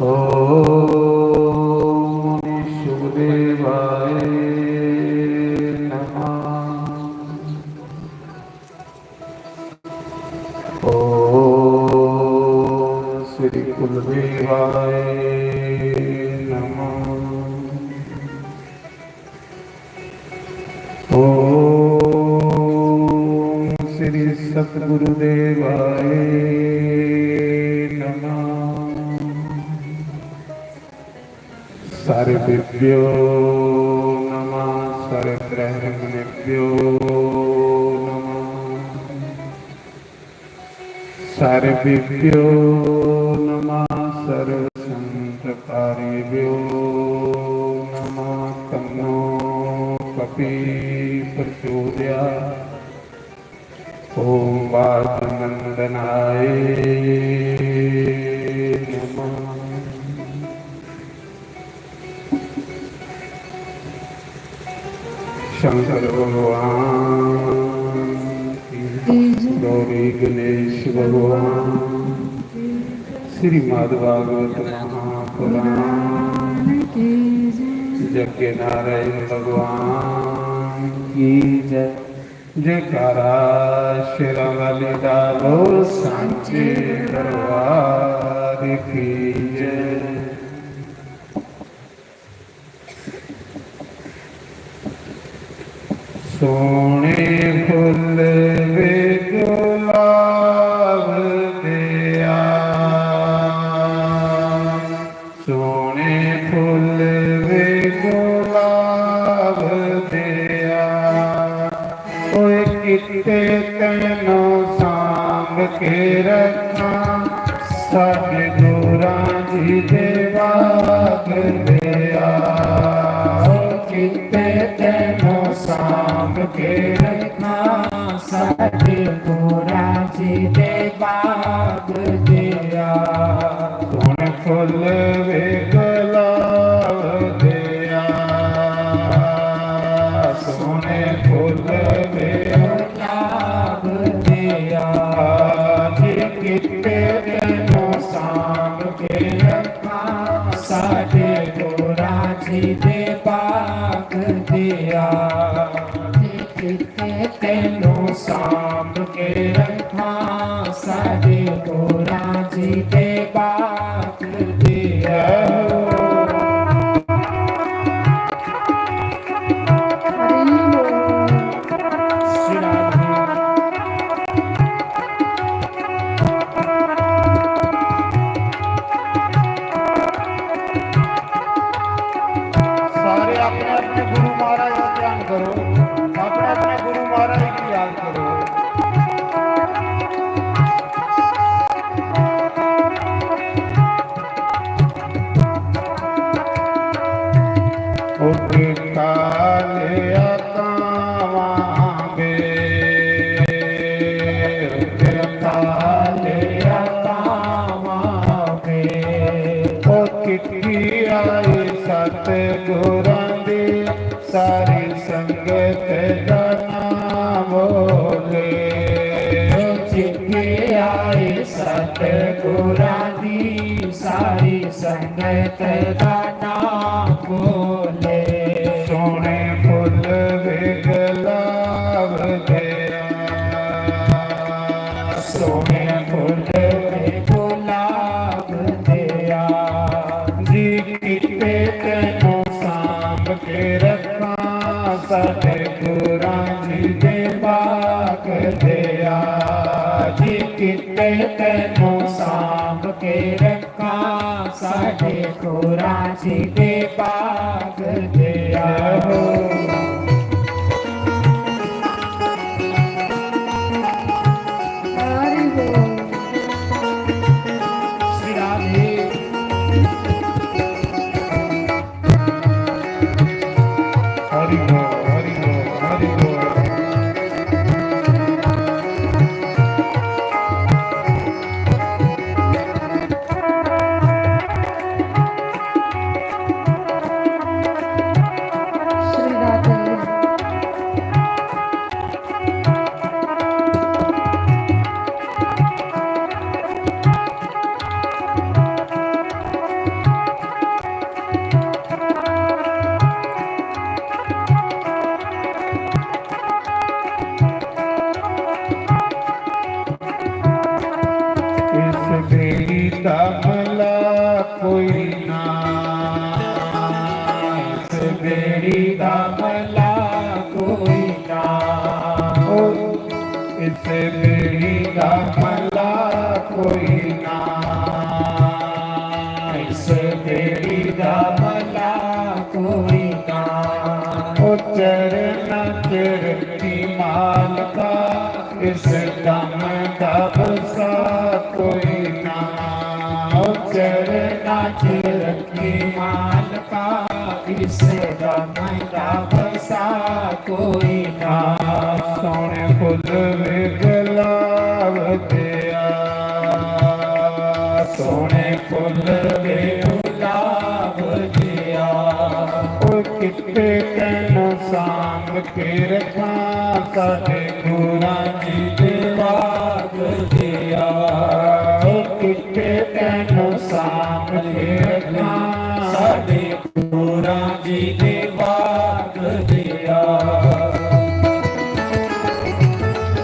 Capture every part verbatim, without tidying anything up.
ओम शुभदेवाय नमः। ओम श्री कुलदेवाय नमः। ओम श्री सतगुरुदेवाय नमः। सर्वेभ्यो नमः, सर्वब्राह्मणेभ्यो नमः। सर्वेभ्यो नमः, सर्वसंतकारिभ्यो नमः। तन्नो कपि प्रचोदयात्। ओम वाजनंदनाय नमः। शंकर भगवान की, गौरी गणेश भगवान, श्रीमद् भागवत महापुराण की, जय नारायण भगवान की जय। जयकारा शेरां वाली दा बोल सांचे दरबार की जय। सोहने फुल्ल वे गुलाब देआ, सोहने फुल्ल वे गुलाब देआ, ओए कित्ते तैनों सांभ के रखां, साडे गुरां जी दे बाग देआ। ओए कित्ते तैनों सांभ के रखां, साडे गुरां जी दे बाग देआ। सोहने फुल्ल वे गुलाब देआ, सोहने फुल्ल वे गुलाब देआ, जी कित्ते तैनों सांभ के रखां, साडे गुरां जी दे बाग देआ। जी कित्ते तैनों सांभ के रखां, साडे गुरां जी दे बाग देआ। सारे अपने अपने गुरु महाराज का ध्यान करो, अपने अपने गुरु महाराज की याद करो। उठ काले आतावांगे, उठ काले आतावांगे। ओ चिट्ठी आई सतगुरां दी, सारी संगत दा नाम बोले। चिट्ठी आई सतगुरां दी, सारी संगत दा नाम बोले। सोहने फुल्ल वे गुलाब देआ, सोहने फुल्ल वे गुलाब देआ, जी कित्ते तैनों सांभ के रखां, साडे गुरां जी दे बाग देआ। जी कित्ते तैनों सांभ के रखां, साडे गुरां जी दे बाग देआ। हरि बोल। श्री राधे। हरि बोल, हरि बोल, हरि बोल। श्री राधे। कोई ना, इस बेड़ी दा मला कोई ना। ओ, इस बेड़ी दा मला कोई ना, इस बेड़ी दा मला कोई ना। ओ चरण च रखी मालका, इस दम दा बसा कोई ना। ओ चरण च रखी मालका, इस दम दा बसा कोई ना। सोहने फुल वे गुलाब दिया, सोहने फुल वे गुलाब दिया। ओ कित्ते तैनू सांभ के रखां, साडे गुरां जी दे बाग दिया। ओ कित्ते तैनू सांभ के रखां, साडे गुरां जी दे बाग दिया।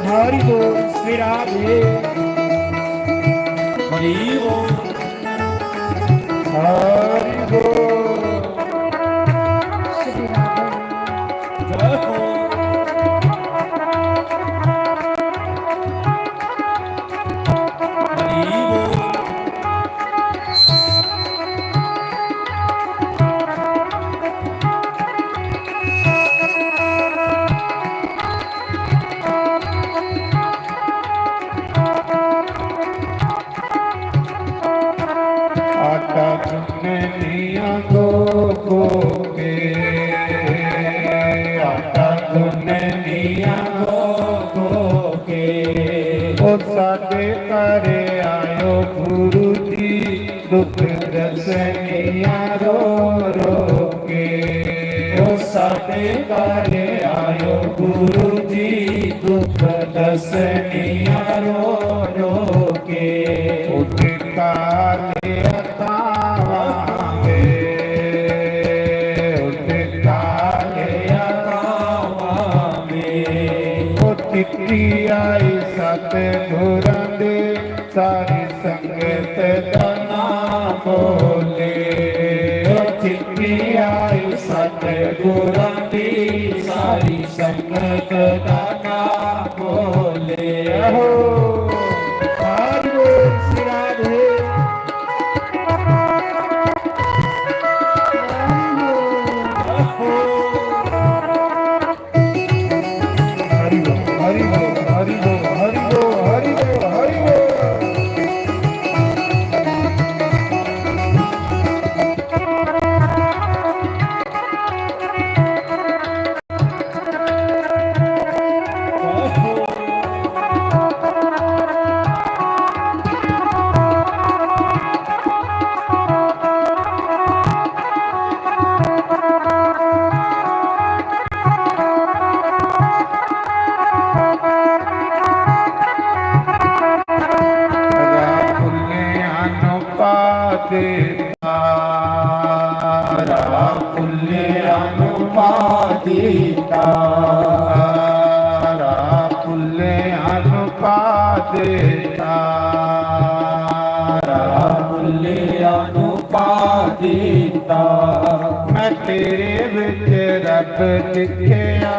हरि बोल, श्री राधे। हरि बोल। हरि बोल। जय हो। हरि बोल। आटा गुन्ननिया गो गो के, आटा गुन्ननिया गो गो के। ओ साडे घर आयो गुरु जी, दुख दसनिया रो रो के। ओ साडे घर आयो गुरु जी, दुख दसनिया रो रो के। उठ काले अथावांगे, उठ काले अथावांगे। ओ चिट्ठी आई सतगुरां दे, सारी संगत दा नाम बोले। ओ चिट्ठी आई सतगुरां दी, सारी संगत दा नाम बोले। आहो, हरि बोल श्री राधे। हरि बोल, हरि बोल, हरि बोल, हरि बोल, हरि बोल, हरि बोल। राह खुल्लियां नूं पा दिता, राह खुल्लियां नूं पा दिता, राह खुल्लियां नूं पा दिता, राह खुल्लियां नूं पा दिता। मैं तेरे विच रब दिखया,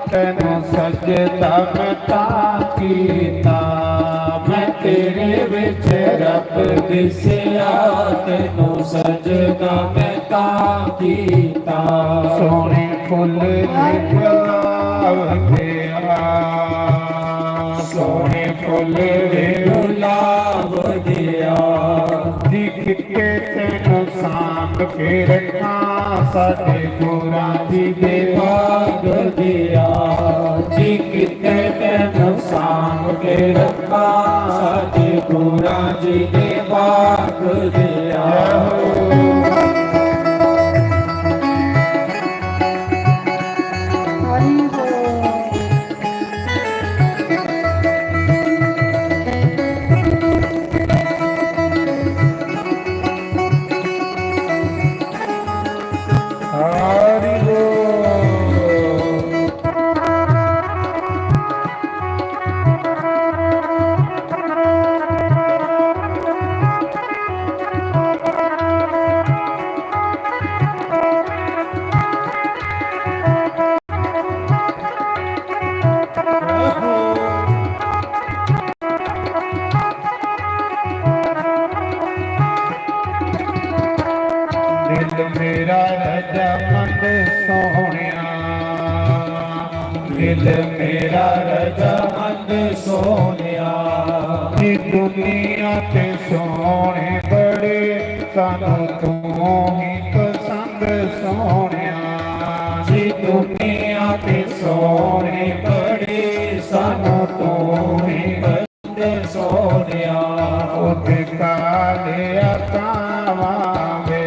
तैनू सजदा मैं तां कीता। मैं तेरे विच रब दिसया, तैनू सजदा मैं तां कीता। सोहने फुल दे गुलाब दिया, सोहने फुल दे गुलाब दिया। जी कित्ते तैनू सांभ के रखां, साडे गुरां जी दे बाग दिया। जी कित्ते तैनू सांभ के रखां, साडे गुरां जी दे बाग दिया। हरि बोल। हरि बोल। मेरा रजामंद सोहणिया, दिल मेरा रजामंद सोहणिया। जी दुनिया ते सोहणे बड़े, सानू तू ही पसंद सोहणिया। जी दुनिया ते सोहणे बड़े, सानू तू ही पसंद सोहणिया। उठ कालिया कावां वे,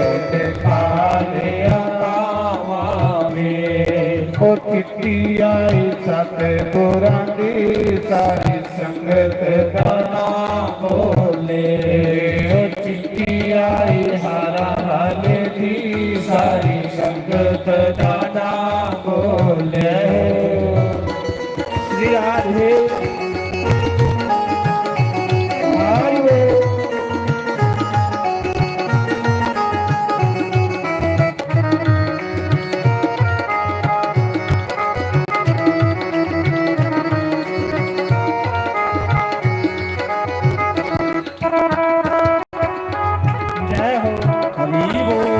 उठ कालिया कावां वे। ओ चिट्ठी आई सतगुरां दी, सारी संगत दा नाम बोले। ओ चिट्ठी आई हर हल दी, सारी संगत दा नाम बोले। श्री राधे। हरि बोल। जय हो। हरि बोल।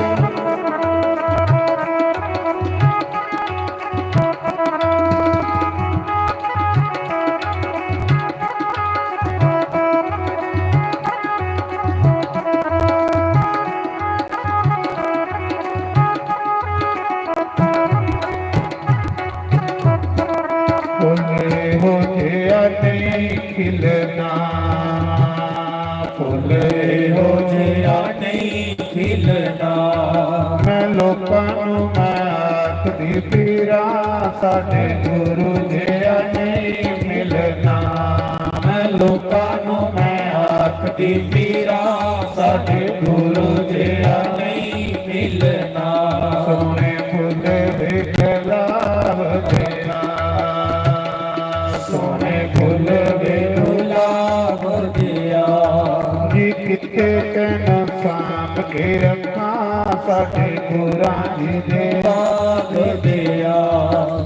फुल हो गया नहीं खिलना, फुल हो गया नहीं खिलना। मैं लोकां नू मैं आखदी फिरां, साडे गुरु जिहा नहीं मिलना। मैं लोकां नू मैं आखदी फिरां, साडे गुरु जिहा नहीं मिलना। सोहणे फुल वे गुलाब दिया, सोहणे फुल वे गुलाब दिया। जी कित्ते तैनू सांभ के रखां, साडे गुरां जी दे बाग दिया।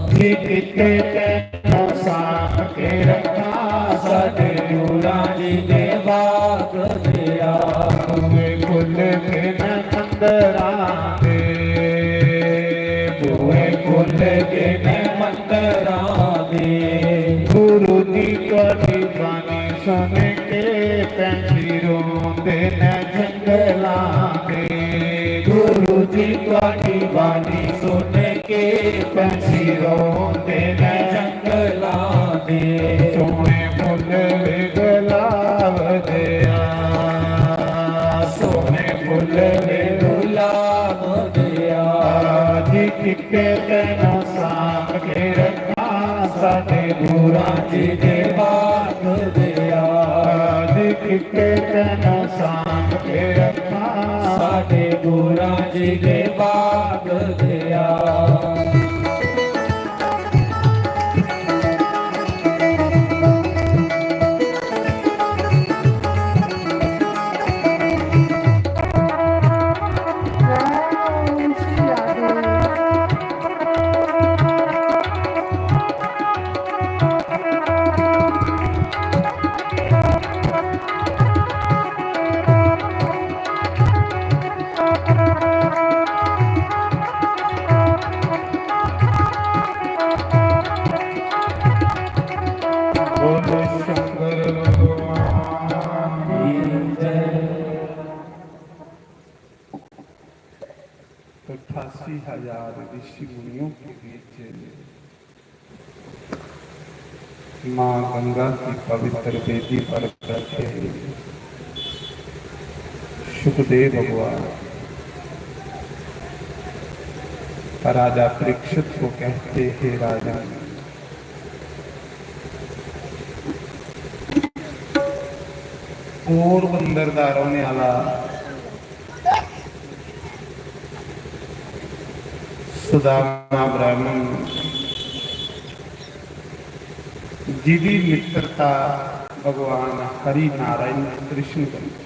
जी कित्ते तैनू सांभ के रखां, साडे गुरां जी दे बाग दिया। तू फुल के न मंदरां दे, बूहे खुल गए ने मंदरां दे। गुरु जी तुहाडी बाणी सुन के पैंछी रोंदे ने जंगलां दे। गुरु जी तुहाडी बाणी सुन के पैंछी रोंदे ने जंगलां दे। सोहणे फुल वे गुलाब दिया, सोहणे फुल वे गुलाब दिया। जी कित्ते तैनू सांभ के रखां, साडे गुरां जी दे बाग दिया। जी कित्ते तैनू सांभ के रखां, साडे गुरां जी दे बाग दिया। बोलो शंकर भगवान की जय। तो अठासी हजार ऋषि मुनियों के बीच माँ गंगा की पवित्र वेदी पर बैठे सुखदेव भगवान राजा परीक्षित को कहते, हे राजन, पोरबंदर दा रौहने वाला सुदामा ब्राह्मण, जिदी मित्रता भगवान हरि नारायण कृष्ण कन्नै।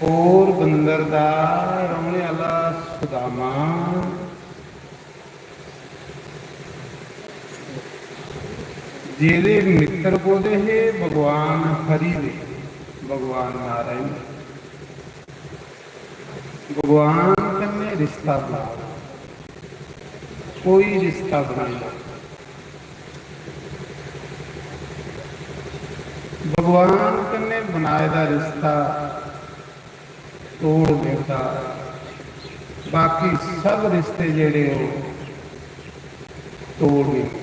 पोरबंदर दा रौहने वाला सुदामा जेह्दे मित्तर कोह्दे हे? भगवान हरि दे, भगवान नारायण। भगवान कन्नै रिश्ता बनाओ, कोई रिश्ता बनाई लैओ। भगवान कन्नै बनाए दा रिश्ता तोड़ देता, बाकी सब रिश्ते जेह्ड़े ओह् तोड़ देते।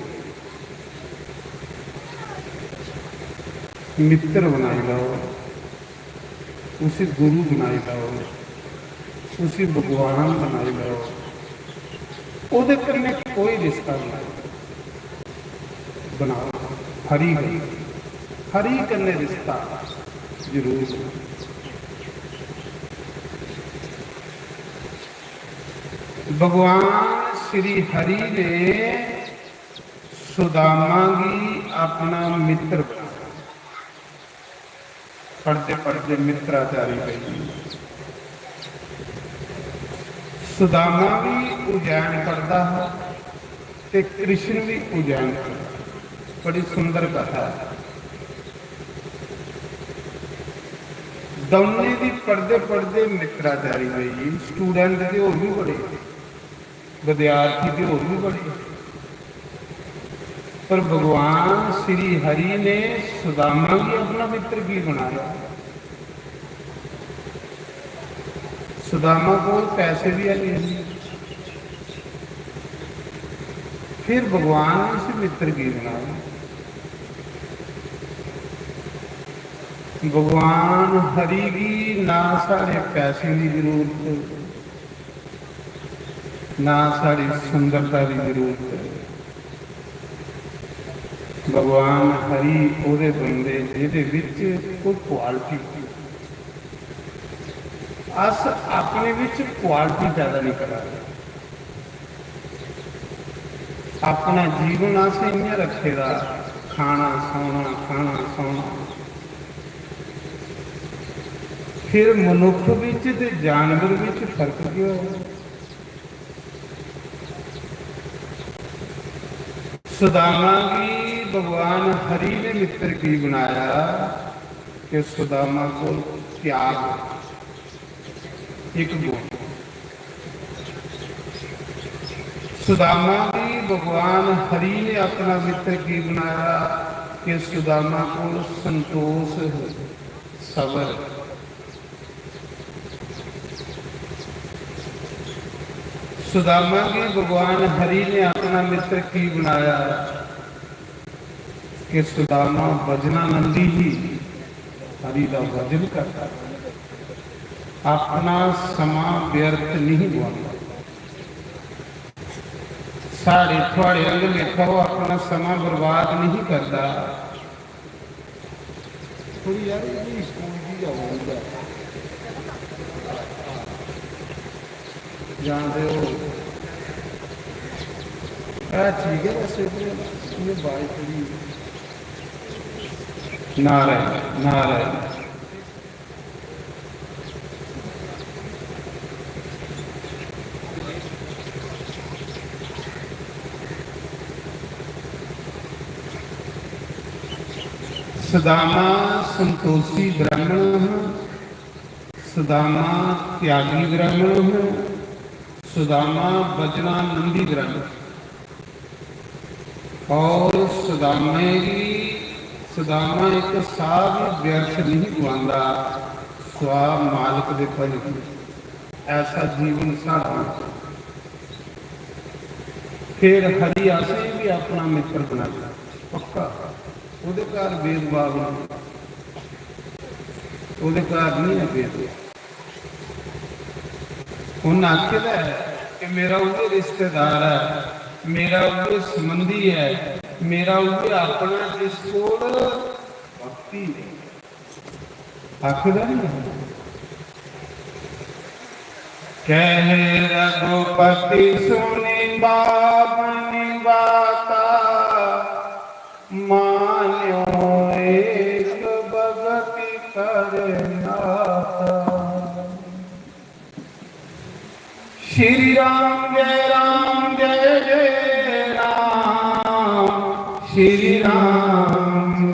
मित्तर बनाई लैओ, उसी गुरु बनाई लैओ, उसी भगवान बनाई लैओ, ओह्दे कन्नै कोई रिश्ता बनाओ, बनाओ, हरि कन्नै, हरि कन्नै रिश्ता जरूर बनाओ। भगवान श्री हरि ने सुदामा गी अपना मित्र बनाया। पढ़दे पढ़दे मित्राचारी पेई गे। सुदामा भी उज्जैन पढ़दा हा ते कृष्ण भी उज्जैन पढ़दा। बड़ी सुंदर कथा है। दौनें दी पढ़दे पढ़दे मित्राचारी पेई गे। स्टूडेंट ते होर भी बड़े, विद्यार्थी ते होर भी बड़े, पर भगवान श्री हरि ने सुदामा गी अपना मित्र की बनाया? सुदामा कोल पैसे भी है नहीं, फिर भगवान ने उसी मित्र की बनाया। भगवान हरि गी ना साढ़े पैसे की जरूरत, ना साढ़ी सुंदरता की जरूरत है। भगवान हरि ओह्दे बंदे जेह्दे विच कोई क्वालिटी, अस अपने विच क्वालिटी पैदा नहीं करा दे। अपना जीवन असें इ'यां रक्खे दा, खाना सौना, खाना सौना। फिर मनुक्ख बिच ते जानवर बिच फर्क केह् होया? सुदामा गी भगवान हरि ने मित्र की बनाया कि सुदामा को त्याग, एक गुण। सुदामा गी भगवान हरि ने अपना मित्र की बनाया कि सुदामा को संतोष है, सबर। सुदामा गी भगवान हरि ने अपना मित्र की बनाया कि सुदामा भजनानंदी ही, हरि दा भजन करदा, अपना समां व्यर्थ नहीं गवांदा। साढ़े थुआड़े आंगर लेखा ओह् अपना समां बर्बाद नहीं करदा। थोड़ी यार, ये भी स्कूल की गै होंदा। जां ते ओह्, ऐ ठीक ऐ, बस इ'यां, इ'यां बाज थोड़ी। नारायण, नारायण। सुदामा संतोषी ब्राह्मण हा, सुदामा त्यागी ब्राह्मण हा, सुदामा वचनानंदी ब्राह्मण। और सुदामे गी, सुदामा इक साह भी व्यर्थ नहीं गवांदा, स्वा मालक दे भजन। ऐसा जीवन साढ़ा। फिर हरि असें भी अपना मित्र बनाया, पक्का। ओह्दे घर भेदभाव नहीं, ओह्दे घर नहीं है भेदभाव। उन्हें आखे दा है कि मेरा उ'ऐ रिश्तेदार है, मेरा उ'ऐ संबंधी है, मेरा उ'ऐ अपना जिस कोल भक्ति है। आखे दा नहीं? कह रघुपति सुनि बाबनि बाता, मान्यो एक बगति कर नाता। श्री राम जय राम जय जय राम, श्री राम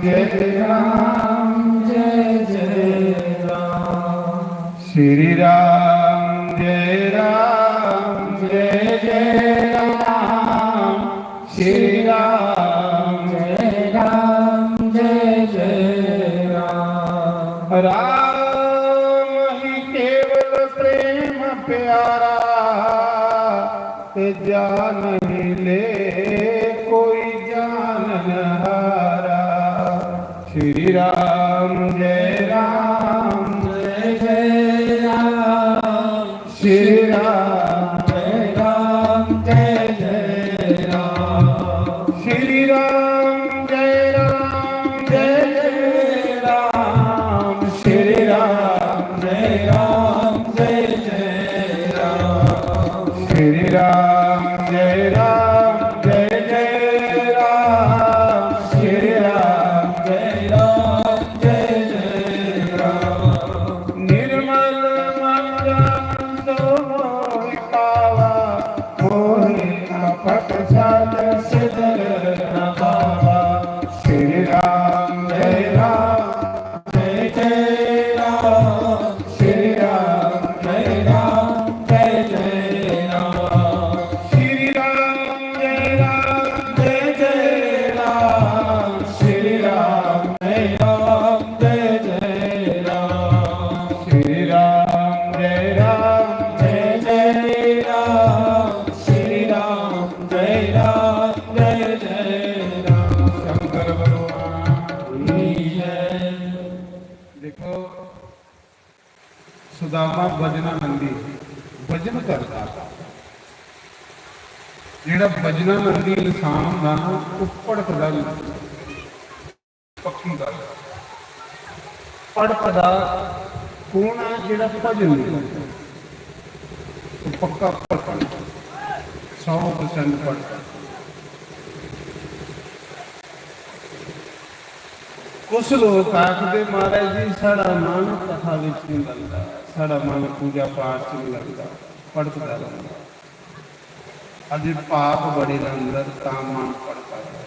जय राम, जय जय राम। श्री राम, जय राम, जय जय राम। श्री राम, जय राम, जय जय राम। राम ही केवल प्रेम प्यारा, ते जान ही ले कोई जानन हारा। श्री राम, जय राम, जय जय राम। श्री राम, जय राम, जय जय राम। श्री राम, जय राम, जय जय राम। श्री राम, जय राम, जय जय राम। श्री राम, जय राम, जय जय राम। श्री राम, जय राम, जय जय राम। निर्मल मन जन सो मोहि पावा, मोहि कपट छल छिद्र न भावा। श्री राम, जय राम, जय जय राम। श्री राम, जय राम, जय जय राम। श्री राम, जय राम, जय जय राम। श्री राम, जय राम, जय जय राम। श्री राम, जय राम, जय जय राम। श्री राम, जय राम, जय जय राम। शंकर भगवान की जय। देखो, सुदामा भजना नंदी, भजन करदा। जेह्ड़ा भजना नंदी इंसान होंदा ना, ओह् भड़कदा नहीं, पक्की गल्ल। भड़कदा कौन है? जेह्ड़ा भजन नहीं करदा, ओह् पक्का भड़कना, सौ परसेंट भड़कना। कुछ लोक आखदे, "महाराज जी, साढ़ा मन कथा विच नहीं लगदा, साढ़ा मन पूजा पाठ च नहीं लगदा, भटकदा रौंह्दा।" अजे पाप बड़े ने अंदर, तां मन भटकदा।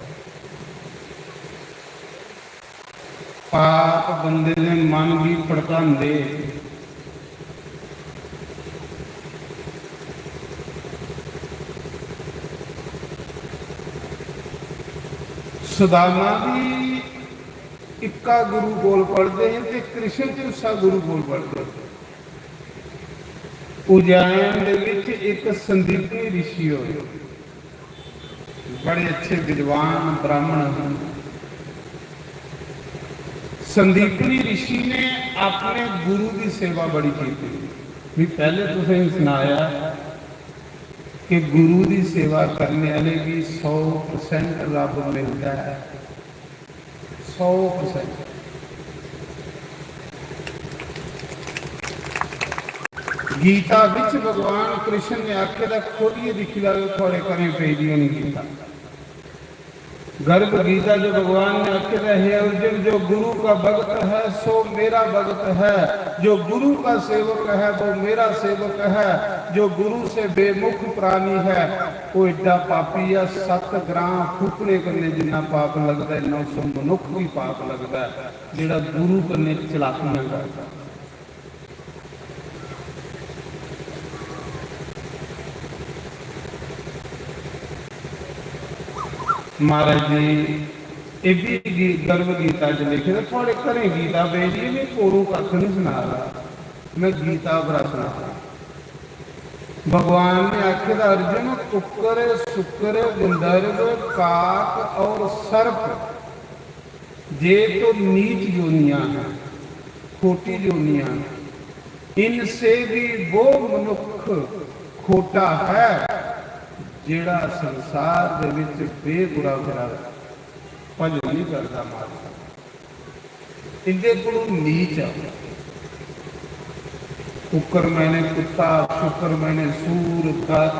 पाप बंदे दे मन गी भटकांदे। सुदामा भी इक्का गुरु कोल पढ़दे हे ते कृष्ण ते उस्सा गुरु कोल पढ़दे हे। उज्जैन दे विच इक संदीपनी ऋषि होए, बड़े अच्छे विद्वान ब्राह्मण हन। संदीपनी ऋषि ने अपने गुरु दी सेवा बड़ी की थी। मैं पहले तुसें सनाया कि गुरु दी सेवा करने वाले गी सौ परसेंट रब मिलता है, सौ परसेंट। गीता विच भगवान कृष्ण ने आखे दा, खोलिए दिक्खी लैओ, थुआड़े घरें पेई दी होनी गीता। गर्भ गीता जो भगवान ने आखे दा, "हे अर्जुन, जो गुरु का भक्त है सो मेरा भक्त है, जो गुरु का सेवक है वो मेरा सेवक है, जो गुरु से बेमुख प्राणी है वो एडा पापी है।" सत्त ग्रां फूकने कन्नै जिन्ना पाप लगदा है, नौ सौ मनुख भी पाप लगदा है, जेड़ा गुरु कन्नै चलाकियां करदा। महाराज जी, एह् बी गी-, गर्भ गीता च लिखे दा, थुआड़े घरें गीता पेदी ऐ, में कोरों कक्ख निं सना दा, में गीता पर सना दा। भगवान ने आखे दा, "अर्जुन, कुक्कर, सुक्कर, गंधर्व, काक और सर्प, ये तो नीच योनियां हैं, खोटी योनियां हैं। इनसे भी वो मनुख खोटा है, जेड़ा संसार दे विच बेगुरा भरा भजन नहीं करदा मालक। इंदे कोलों नीच आ।" कुक्कर मैने कुत्ता, शुक्र मैने सूर, ग-,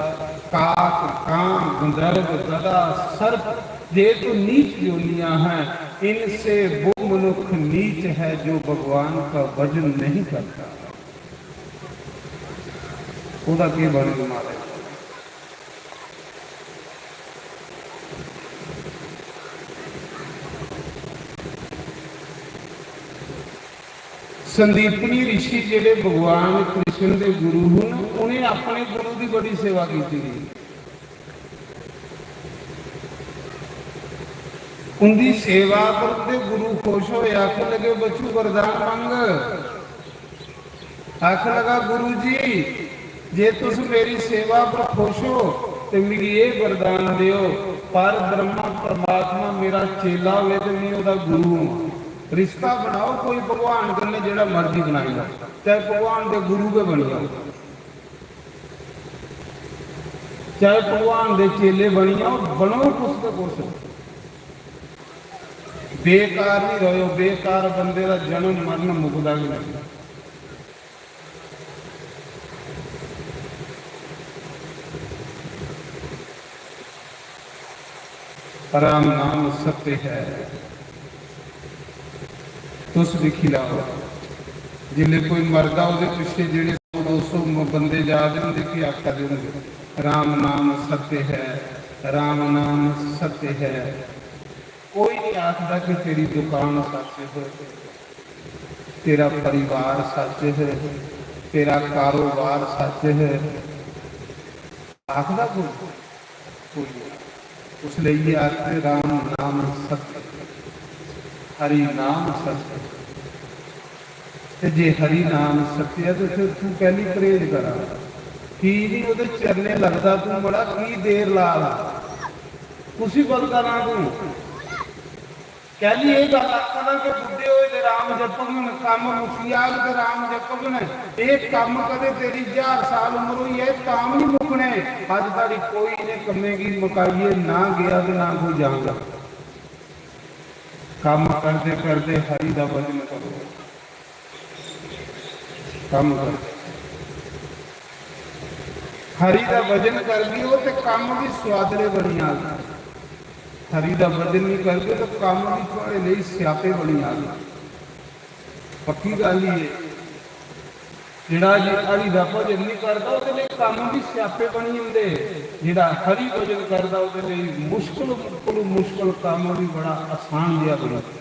काक, काम, गंधर्व, गधा, सर्प, ये तो नीच योनियां हैं। इनसे वो मनुख नीच है जो भगवान का भजन नहीं करता। ओदा के बनग महाराज? संदीपनी ऋषि जेह्ड़े भगवान कृष्ण दे गुरु हन, उ'नें अपने गुरु दी बड़ी सेवा कीती दी। उंदी सेवा पर उंदे गुरु खुश होए, आखन लगे, "बच्चू, वरदान मंग।" आखन लगा, "गुरु जी, जे तुस मेरी सेवा पर खुश हो ते मिगी एह् वरदान देओ, पर ब्रह्मा परमात्मा मेरा चेला होवे ते में ओह्दा गुरु होवां। रिश्ता बनाओ कोई भगवान कन्नै, जेह्ड़ा मर्जी बनाई लैओ, चाहे भगवान दे गुरु गै बनी जाओ, चाहे भगवान दे चेले बनी जाओ, बनो कुछ ते कुछ।" बेकार नहीं रहो, बेकार बंदे दा जन्म मरण मुकदा गै नहीं। राम नाम सत्य है। तुस दिक्खी लैओ, जिसलै कोई मरदा, ओह्दे पिच्छे जेह्ड़े सौ दो सौ म-, बंदे जा दे होंदे, केह् आखा दे होंदे? "राम नाम सत्य है, राम नाम सत्य है।" कोई नहीं आखदा कि तेरी दुकान सच है, तेरा परिवार सच है, तेरा कारोबार सच है। आखदा कोई? कोई नहीं। उसलै इयै आखदे, "राम नाम सत्य, हरि नाम सत्य।" ते जे हरि नाम सत्य ऐ, ते फिर तू कैली परहेज करा? की नहीं ओह्दे चरणें लगदा तू, मड़ा, की देर ला दा? कुसी बलदा ना तू? कैली एह् गल्ल आखा ना कि बुड्ढे होए दे राम जपङन, कम्म मुक्की जाग ते राम जपङन। एह् कम्म कदें तेरी ज्हार साल उम्र होई जाए, तां बी नहीं मुक्कने। अज्ज धोड़ी कोई इ'नें कम्में गी मकाइयै ना गेआ ते ना कोई जाग। कम्म करदे करदे हरि दा भजन करो, कम्म करदे। हरि दा भजन करगे ओ ते कम्म भी सुआदले बनी जाग। हरि दा भजन नहीं करगे तो कम्म भी थुआड़े लेई स्यापे बनी जाग। पक्की गल्ल ही है। जेड़ा जी हरि दा भजन नहीं करदा, ओहदे लेई कम्म भी स्यापे बनी जंदे। जेड़ा हरि भजन करदा, ओहदे लेई मुश्किल कोलू मुश्किल कम्म भी बड़ा आसान जिहा बनी जंदा।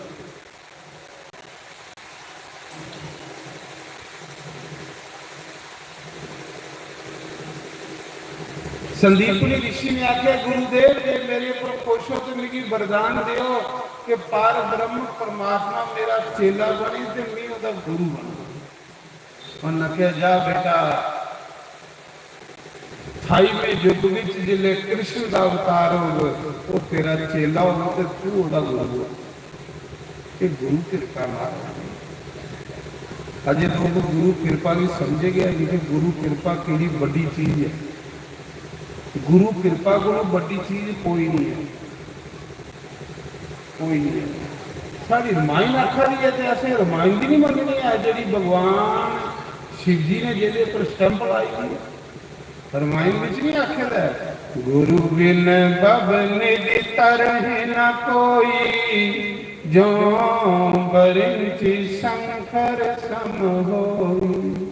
संदीपनी ऋषि ने आख्या, "गुरुदेव, जे मेरे पर खुश हो तो मिगी वरदान दियो कि पार ब्रह्म परमात्मा मेरा चेला बने ते मैं ओहदा गुरु बनां।" उन्हें आख्या, "जा बेटा, अठाईवें युग विच जिसलै कृष्ण दा अवतार होग, ओह तेरा चेला होग ते तू ओहदा गुरु होग।" ये गुरु कृपा महाराज। अजे लोग गुरु कृपा गी समझे गए नहीं कि गुरु कृपा केड़ी बड़ी चीज है। गुरु कृपा कोलों बड़ी चीज कोई नहीं है, कोई नहीं है। साड़ी रामायण आखा दी है ते असें रामायण दी नहीं मननी है, जेड़ी भगवान शिव जी ने जेदे पर स्टैंप लाई दी है। रामायण विच नहीं आखे दा है, "गुरु बिन भव निधि तरहि न कोई, जो बरिंच शंकर सम होई।"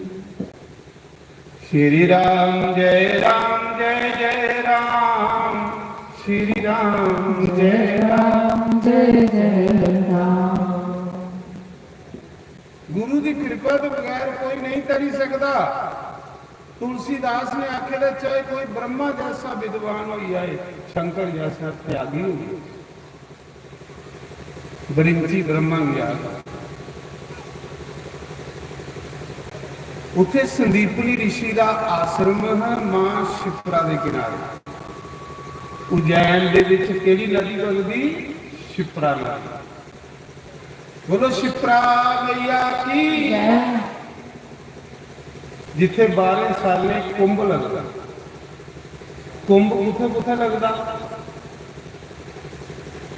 श्री राम जय राम जय जय राम, श्री राम जय राम जय जय राम। गुरु की कृपा तो बगैर कोई नहीं तरी सकता। तुलसीदास ने आखे दा, चाहे कोई ब्रह्मा जैसा विद्वान हो जाए, शंकर जैसा त्यागी हो जाए, बरिंची ब्रह्मा गी आखदा। उत्थे संदीपनी ऋषि दा आश्रम है मां शिप्रा दे किनारे। उज्जैन दे विच केड़ी नदी बगदी? शिप्रा नदी। बोलो शिप्रा मैया की। जय। जिथे बारह सालें कुंभ लगदा, कुंभ कुत्थे कुत्थे लगदा?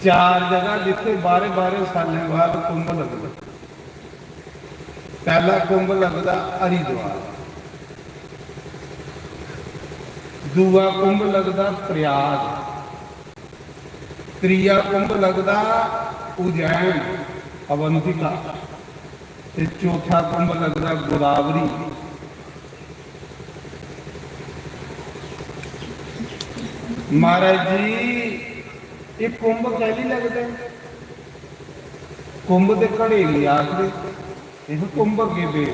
चार जगह जिथे बारह बारह सालें बाद कुंभ लगदा। पहला कुंभ लगदा हरिद्वार, दूआ कुंभ लगदा प्रयाग, त्रीया कुंभ लगदा उज्जैन, अवंतिका, ते चौथा कुंभ लगदा गोदावरी। महाराज जी, ये कुंभ कैली लगदे? कुंभ ते घड़े गी आखदे। एह् कुंभ अग्गें पे,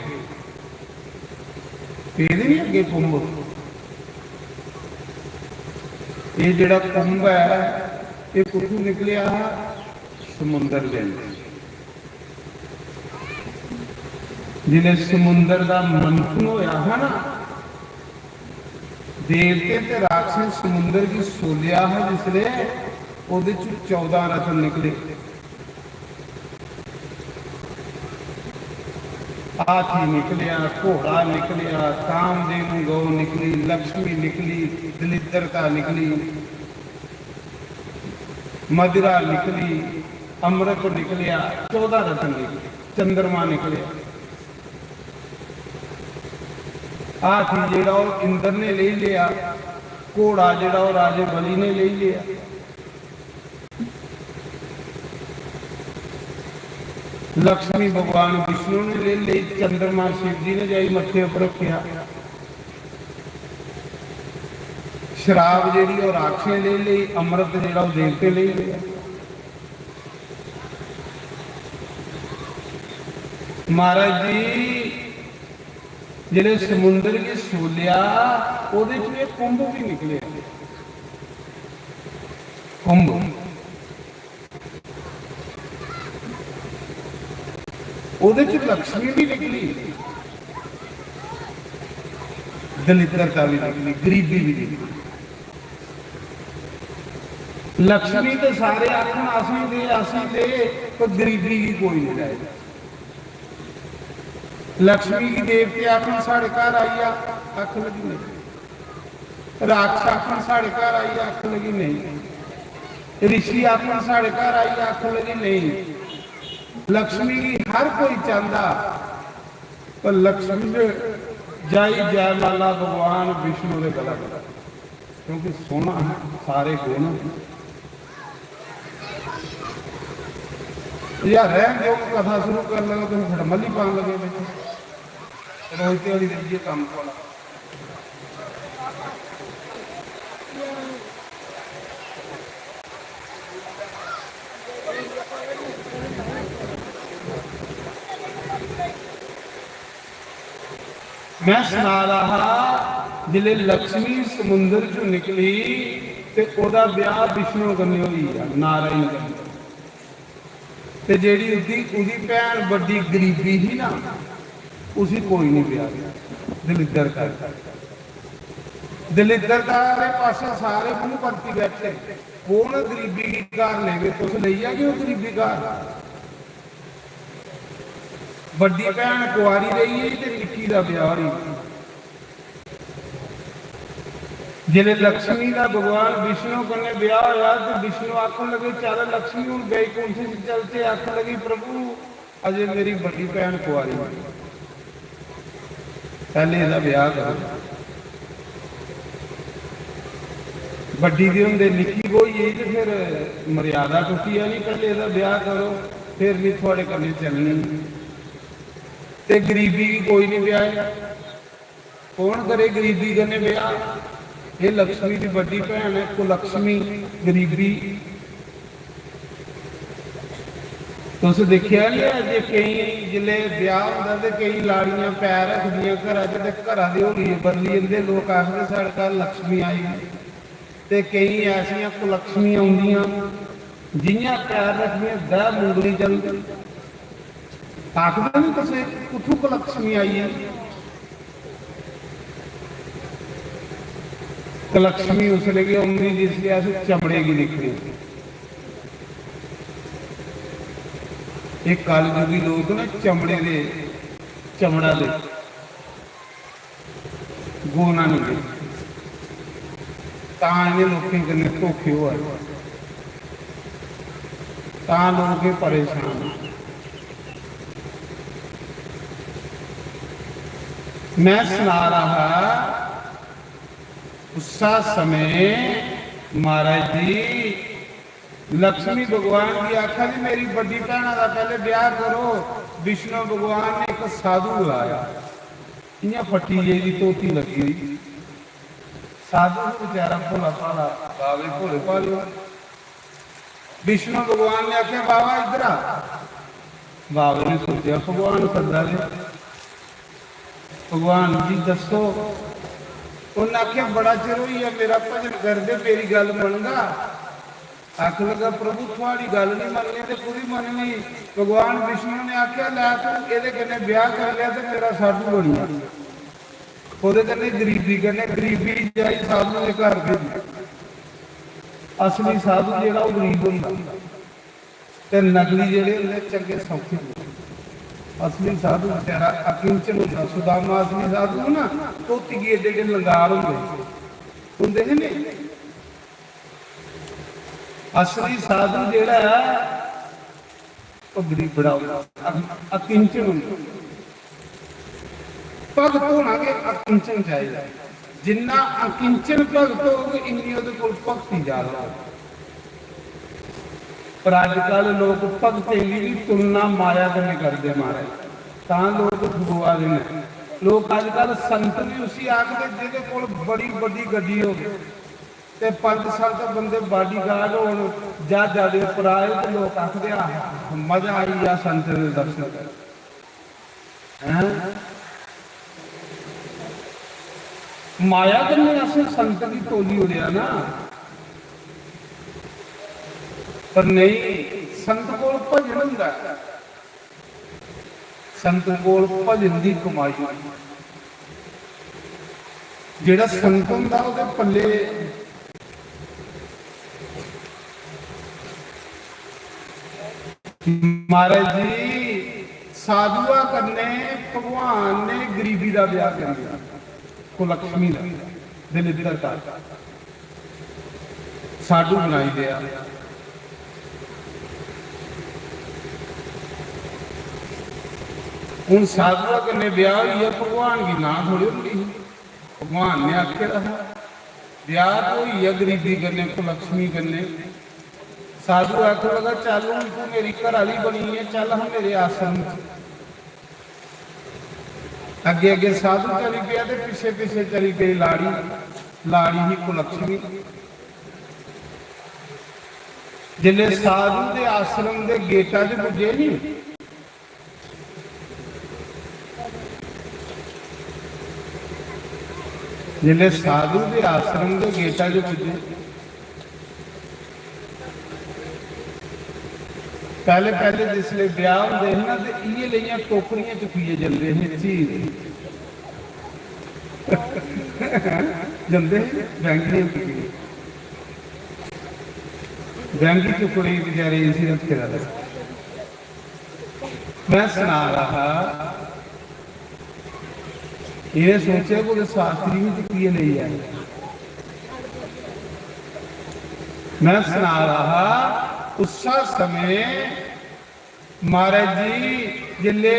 पेदे नहीं अग्गें कुंभ। एह् जेह्ड़ा कुंभ ऐ, एह् कुत्थूं निकलेआ हा? समुंदर दे अंदर। जिसलै समुंदर दा मंथन होया हा ना, देवतें ते राक्षसें समुंदर गी सोलेआ हा जिसलै, ओह्दे च चौदां रत्न निकले। हाथी निकलेआ, घोड़ा निकलेआ, कामधेनु गौ निकली, लक्ष्मी निकली, दलिद्रता निकली, मदिरा निकली, अमृत निकलेआ, चौदां रत्न निकले, चंद्रमा निकलेआ। हाथी जेह्ड़ा ओह् इंद्र ने लेई लेआ, घोड़ा जेह्ड़ा ओह् राजे बलि ने लेई लेआ। लक्ष्मी भगवान विष्णु ने लेई लेई, चंद्रमा शिव जी ने जाई मत्थे उप्पर रखेआ। शराब जेह्ड़ी ओह् राक्षसें लेई लेई, अमृत जेह्ड़ा ओह् देवतें लेई लेआ। महाराज जी, जिसलै समुंदर गी सोलेआ, ओह्दे च एह् कुंभ बी निकलेआ। कुंभ, ओह्दे च लक्ष्मी बी निकली, दलिद्रता बी निकली, गरीबी बी निकली। लक्ष्मी ते सारे आखन, "असें दे, असें दे," पर गरीबी गी कोई नहीं लै। लक्ष्मी गी देवते आखन, "साढ़े घर आई जा," आखन लगी, "नहीं।" राक्षस आखन, "साढ़े घर आई जा," आखन लगी, "नहीं।" ऋषि आखन, "साढ़े घर आई जा," आखन लगी, "नहीं।" लक्ष्मी गी हर कोई चांहदा, पर लक्ष्मी ने जाई जयमाला भगवान विष्णु दे गला करी, क्योंकि सोहना है, सारे गुण। यार, रहन दो, कथा शुरू कर लगा, तुम फटमली पान लगे बेटे। रोज ते वाली रहिए काम को। मैं सना रहा हा, जिसलै लक्ष्मी समुंदर चों निकली ते ओह्दा ब्याह विष्णु कन्नै होई गेआ, नारायण कन्नै। ते जेह्ड़ी उदी, उदी भैन बड्डी गरीबी ही ना, उसी कोई नहीं ब्याह दिया, दलिद्दर कर। दलिद्दरता आह्ले पासै सारे मूंह परती बैठे। कौन गरीबी गी घर लेवे? तुस लेई जागे ओह् गरीबी घर? बड्डी भैन कुआरी रेही गेई ते निक्की दा ब्याह होई गेआ। जिसलै लक्ष्मी दा भगवान विष्णु कन्नै ब्याह होया ते विष्णु आखन लगे, "चल लक्ष्मी, हुन बैकुंठ च चलचे।" आखन लगी, "प्रभु, अजे मेरी बड्डी भैन कुआरी ऐ, पैह्ले एह्दा ब्याह करो।" बड्डी दे होंदे निक्की ब्होई गेई ते फिर मर्यादा टुट्टी जानी, "पैह्ले एह्दा ब्याह करो, फिर में थुआढ़े कन्नै चलनी।" ते गरीबी गी कोई नहीं ब्याहेआ। कौन करे गरीबी कन्नै ब्याह? एह् लक्ष्मी दी बड्डी भैन ऐ, कुलक्ष्मी, गरीबी। तुस दिक्खेआ निं ऐ जे केईं जिसलै ब्याह होंदा ते केईं लाड़ियां पैर रखदियां घरा च ते घरा दे होलिये बदली जंदे। लोक आखदे, "साढ़े घर लक्ष्मी आई।" ते केईं ऐसियां कुलक्ष्मियां औंदियां, जि'यां पैर रखदियां, दह मुंगली चलदी। आखदे न, "तुसें कुत्थूं कुलक्ष्मी आई ऐ?" कुलक्ष्मी उसलै गै औंदी जिसलै अस चमड़े गी दिक्खने। एह् कलयुगी लोक न, चमड़े दे, चमड़ा दे। गोना नहीं दे, तां इ'नें लोकें कन्नै धोखे होआ दे, तां लोक एह् परेशान न। मैं सना रहा हा, उस्सा समें महाराज जी लक्ष्मी भगवान गी आखा दी, "मेरी बड्डी भैना दा पैह्ले ब्याह करो।" विष्णु भगवान ने इक साधु बुलाया, इ'यां फट्टी जेही धोती लग्गी दी, साधु बेचारा भोला भाला, बावे भोले भाले। विष्णु भगवान ने आखेआ, "बाबा, इद्धर आ।" बाबे ने सोचेआ, "भगवान सद्दा दे, भगवान जी दस्सो।" उन्नै आखेआ, "बड़ा चिर होई गेआ मेरा भजन करदे, मेरी गल्ल मनगा?" आखन लगा, "प्रभु, थुआड़ी गल्ल नहीं मननी ते कुदी मननी?" भगवान विष्णु ने आखेआ, "लै, तू एदे कन्नै ब्याह कर लिया ते मेरा साधु बनी जा।" ओदे कन्नै गरीबी कन्नै, गरीबी जाई साधु दे घर भेजी। असली साधु जेह्ड़ा ओह् गरीब होंदा। ते नकली जेह्ड़े होंदे चंगे सौखे होंदे। असली साधु बेचारा अकिंचन होंदा। सुदामा असली साधु हा ना, धोती गी एड्डे एड्डे लंगार होंदे, होंदे हे नी? असली साधु जेह्ड़ा ऐ, ओह् गरीबड़ा होंदा, अ-, अकिंचन होंदा। भगत होना गै अकिंचन चाहिदा। जिन्ना अकिंचन भगत होग, इन्नी ओह्दे कोल भक्ति ज्यादा होग। पर अजकल लोक भगतें दी बी तुलना माया कन्नै करदे, महाराज, तां लोक ठगोआ दे न। लोक अजकल संत बी उसी आखदे जेह्दे कोल बड़ी बड्डी गड्डी होग, ते पंज सत्त बंदे बाडीगार्ड होन, ज्हाजा दे उप्पर आए ते लोक आखदे, "आह, मजा आई गेआ संत दे दर्शन करके।" हैं? माया कन्नै असें संत गी तोली ओड़ेआ ना। पर नेईं, संत कोल भजन होंदा ऐ, संत कोल भजन दी कमाई होंदी। जेह्ड़ा संत होंदा, ओह्दे पल्ले महाराज जी, साधुआ कन्नै भगवान ने गरीबी दा ब्याह करी दित्ता, कुलक्ष्मी दा, दलिद्दर दा। साधु बनाई देआ। हून साधुआ कन्नै ब्याह होई गेआ, भगवान गी नां थोड़ी होंदी ही। भगवान ने आखे दा हा, ब्याह ते होई गेआ गरीबी कन्नै, कुलक्ष्मी कन्नै। साधु आखन लगा, "चल, हून तू मेरी घर आह्ली बनी ऐ, चल हां मेरे आश्रम च।" अग्गे अग्गे साधु चली पेआ ते पिच्छे पिच्छे चली पेई लाड़ी। लाड़ी ही कुलक्ष्मी। जिसले साधु दे आश्रम दे गेटा च पुज्जे नी, जिसले साधु दे आश्रम दे गेटा च पुज्जे, पैह्ले पैह्ले जिसले ब्याह होंदे हे ना, ते इ'यै लेइयां टोकरियां चुक्कियै जंदे हे झील। जंदे हे बैंगियां चुक्कियै। बैंगी चुक्कने गी बेचारे इसी रक्खे दा। मैं सना रहा हा, इ'नें सोचेआ कुतै शास्त्री बी चुक्कियै लेई आए। मैं सना रहा हा, उस्सा समें महाराज जी जिसले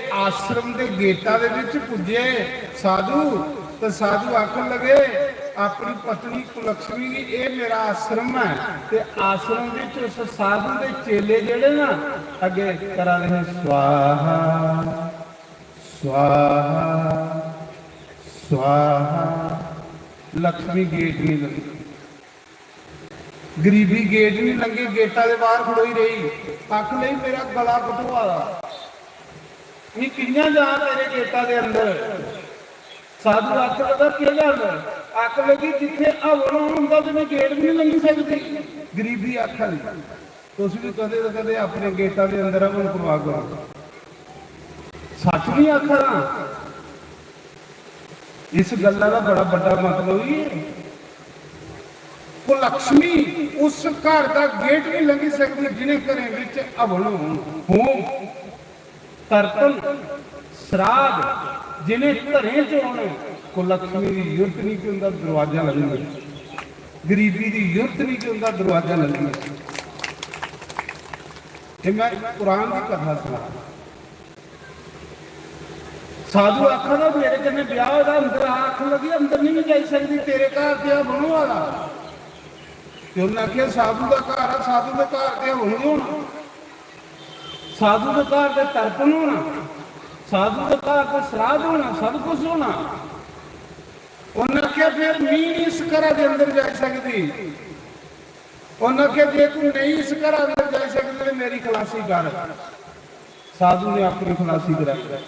आश्रम दे गेटा दे बिच पुज्जे साधु, ते साधु आखन लगे अपनी पत्नी कुलक्ष्मी गी, "एह् मेरा आश्रम ऐ।" ते आश्रम बिच उस साधु दे चेले जेह्ड़े ना अग्गे करा दे हे, "स्वाहा, स्वाहा, स्वाहा।" लक्ष्मी गेट नहीं लगी। गरीबी गेट नहीं लंघी, गेटा दे बाहर खड़ोई रही। आखन लगी, "मेरा गला घटोआ दा, मैं कि'यां जां तेरे गेटा दे अंदर?" साधु आखन लगा, "केह् गल्ल?" आखन लगी, "जित्थे हवन होंदा ते मैं गेट भी नहीं लंघी सकदी।" गरीबी आखन लगी। तुस भी कदे ना कदे अपने गेटा दे अंदर हवन करवा करो। सच नहीं आखा ना, इस गल्ला दा बड़ा बड्डा मतलब ही, कुलक्ष्मी उस घर दा गेट नहीं लंघी सकदी जिन्हें घरें विच हवन होन, होम, तरपन, श्राद्ध जिन्हें घरें च होन, कुलक्ष्मी दी युर्त नहीं कि उंदा दरवाजा लंघी। गरीबी दी युर्त नहीं कि उंदा दरवाजा लंघी। ये मैं कुरान की कथा सुना। साधु आखा दा, "मेरे कन्नै ब्याह होए दा, अंदर आ।" आखन लगी, "अंदर नहीं मैं जाई सकदी, तेरे घर ते हवन होआ दा।" ते उन्नै आखेआ, "साधु दा घर ऐ, साधु दे घर ते हवन गै होना, साधु दे घर ते तरपन होना, साधु दे घर ते श्राद्ध होना, सब कुछ होना।" उन्नै आखेआ, "फिर मी नहीं इस घरा दे अंदर जाई सकदी।" उन्नै आखेआ, "जे तू नहीं इस घरा अंदर जाई सकदी ते मेरी खलासी कर।" साधु ने अपनी खलासी कराई,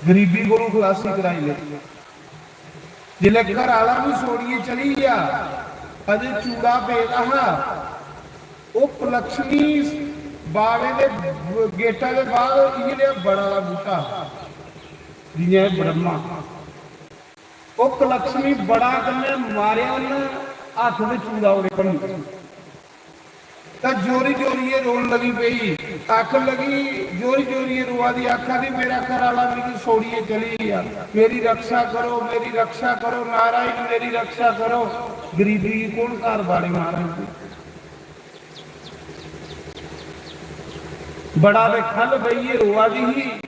गरीबी कोलों खलासी कराई लेई। जिसलै घर आह्ला बी छोड़ियै चली गेआ, अजें चूड़ा पेदा हा, ओह् कुलक्ष्मी बावे दे गेटा दे बाहर इ'यै नेहा बड़ा बूह्टा हा, जि'यां एह् ब्रह्मा। ओह् कुलक्ष्मी बड़ा कन्नै मारेआ उन्नै, हत्थ ते चूड़ा ओह्दे भन्नी। तां जोरी जोरियै रोन लगी पेई, आखन लगी, जोरी जोरियै रोआ दी, आखा दी, "मेरा घर आह्ला मिगी छोड़ियै चली गेआ, मेरी रक्षा करो, मेरी रक्षा करो, नारायण मेरी रक्षा करो।" गरीबी गी कौन घर बाड़े महाराज जी? बड़ा ते ख'ल्ल बेहियै रोआ दी ही,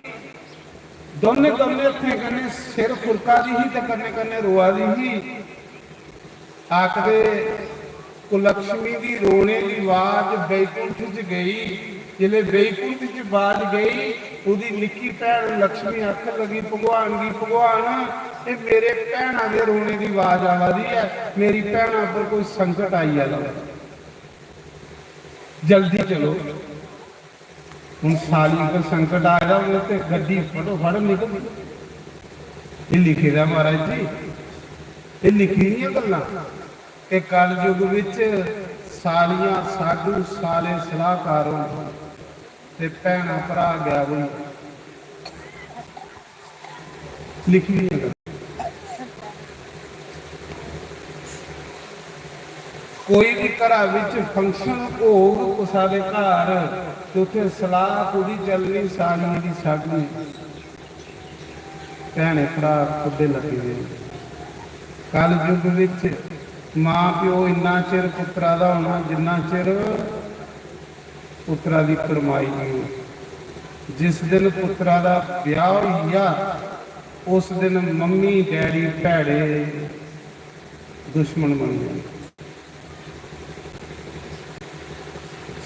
दौनें दौनें हत्थें कन्नै सिर खुरका दी ही ते कन्नै कन्नै रोआ दी ही। आखदे, कुलक्ष्मी दी रोने दी आवाज बैकुंठ च गई। जिसलै बैकुंठ च आवाज गई, ओह्दी निक्की भैन लक्ष्मी आखन लगी, "भगवान गी, भगवान, एह् मेरे भैना दे रोने दी आवाज आवा दी ऐ, मेरी भैना पर कोई संकट आई आया, जल्दी चलो।" हुन साली पर संकट आए दा होवे ते गड्डी फटोफट निकल। एह् लिखे दा महाराज जी, एह् लिखी दियां गल्लां। ते कलयुग विच सालियां साधु साले सलाहकार होन ते भैनां भ्राऽ गैब होई जान। लिखी दियां गल्लां। कोई बी घरा विच function होग कुसै दे घर, ते उत्थै सलाह कोह्दी चलनी? सालियें दी, साढ़ियें। भैनें भ्राऽ खुद्दे लग्गे दे न। कलयुग विच मां प्यो इन्ना चिर पुत्तरा दा होना जिन्ना चिर पुत्तरा दी कड़माई नेईं होई। जिस दिन पुत्तरा दा ब्याह होई गेआ, उस दिन मम्मी डैडी भैड़े दुश्मन बनी गे।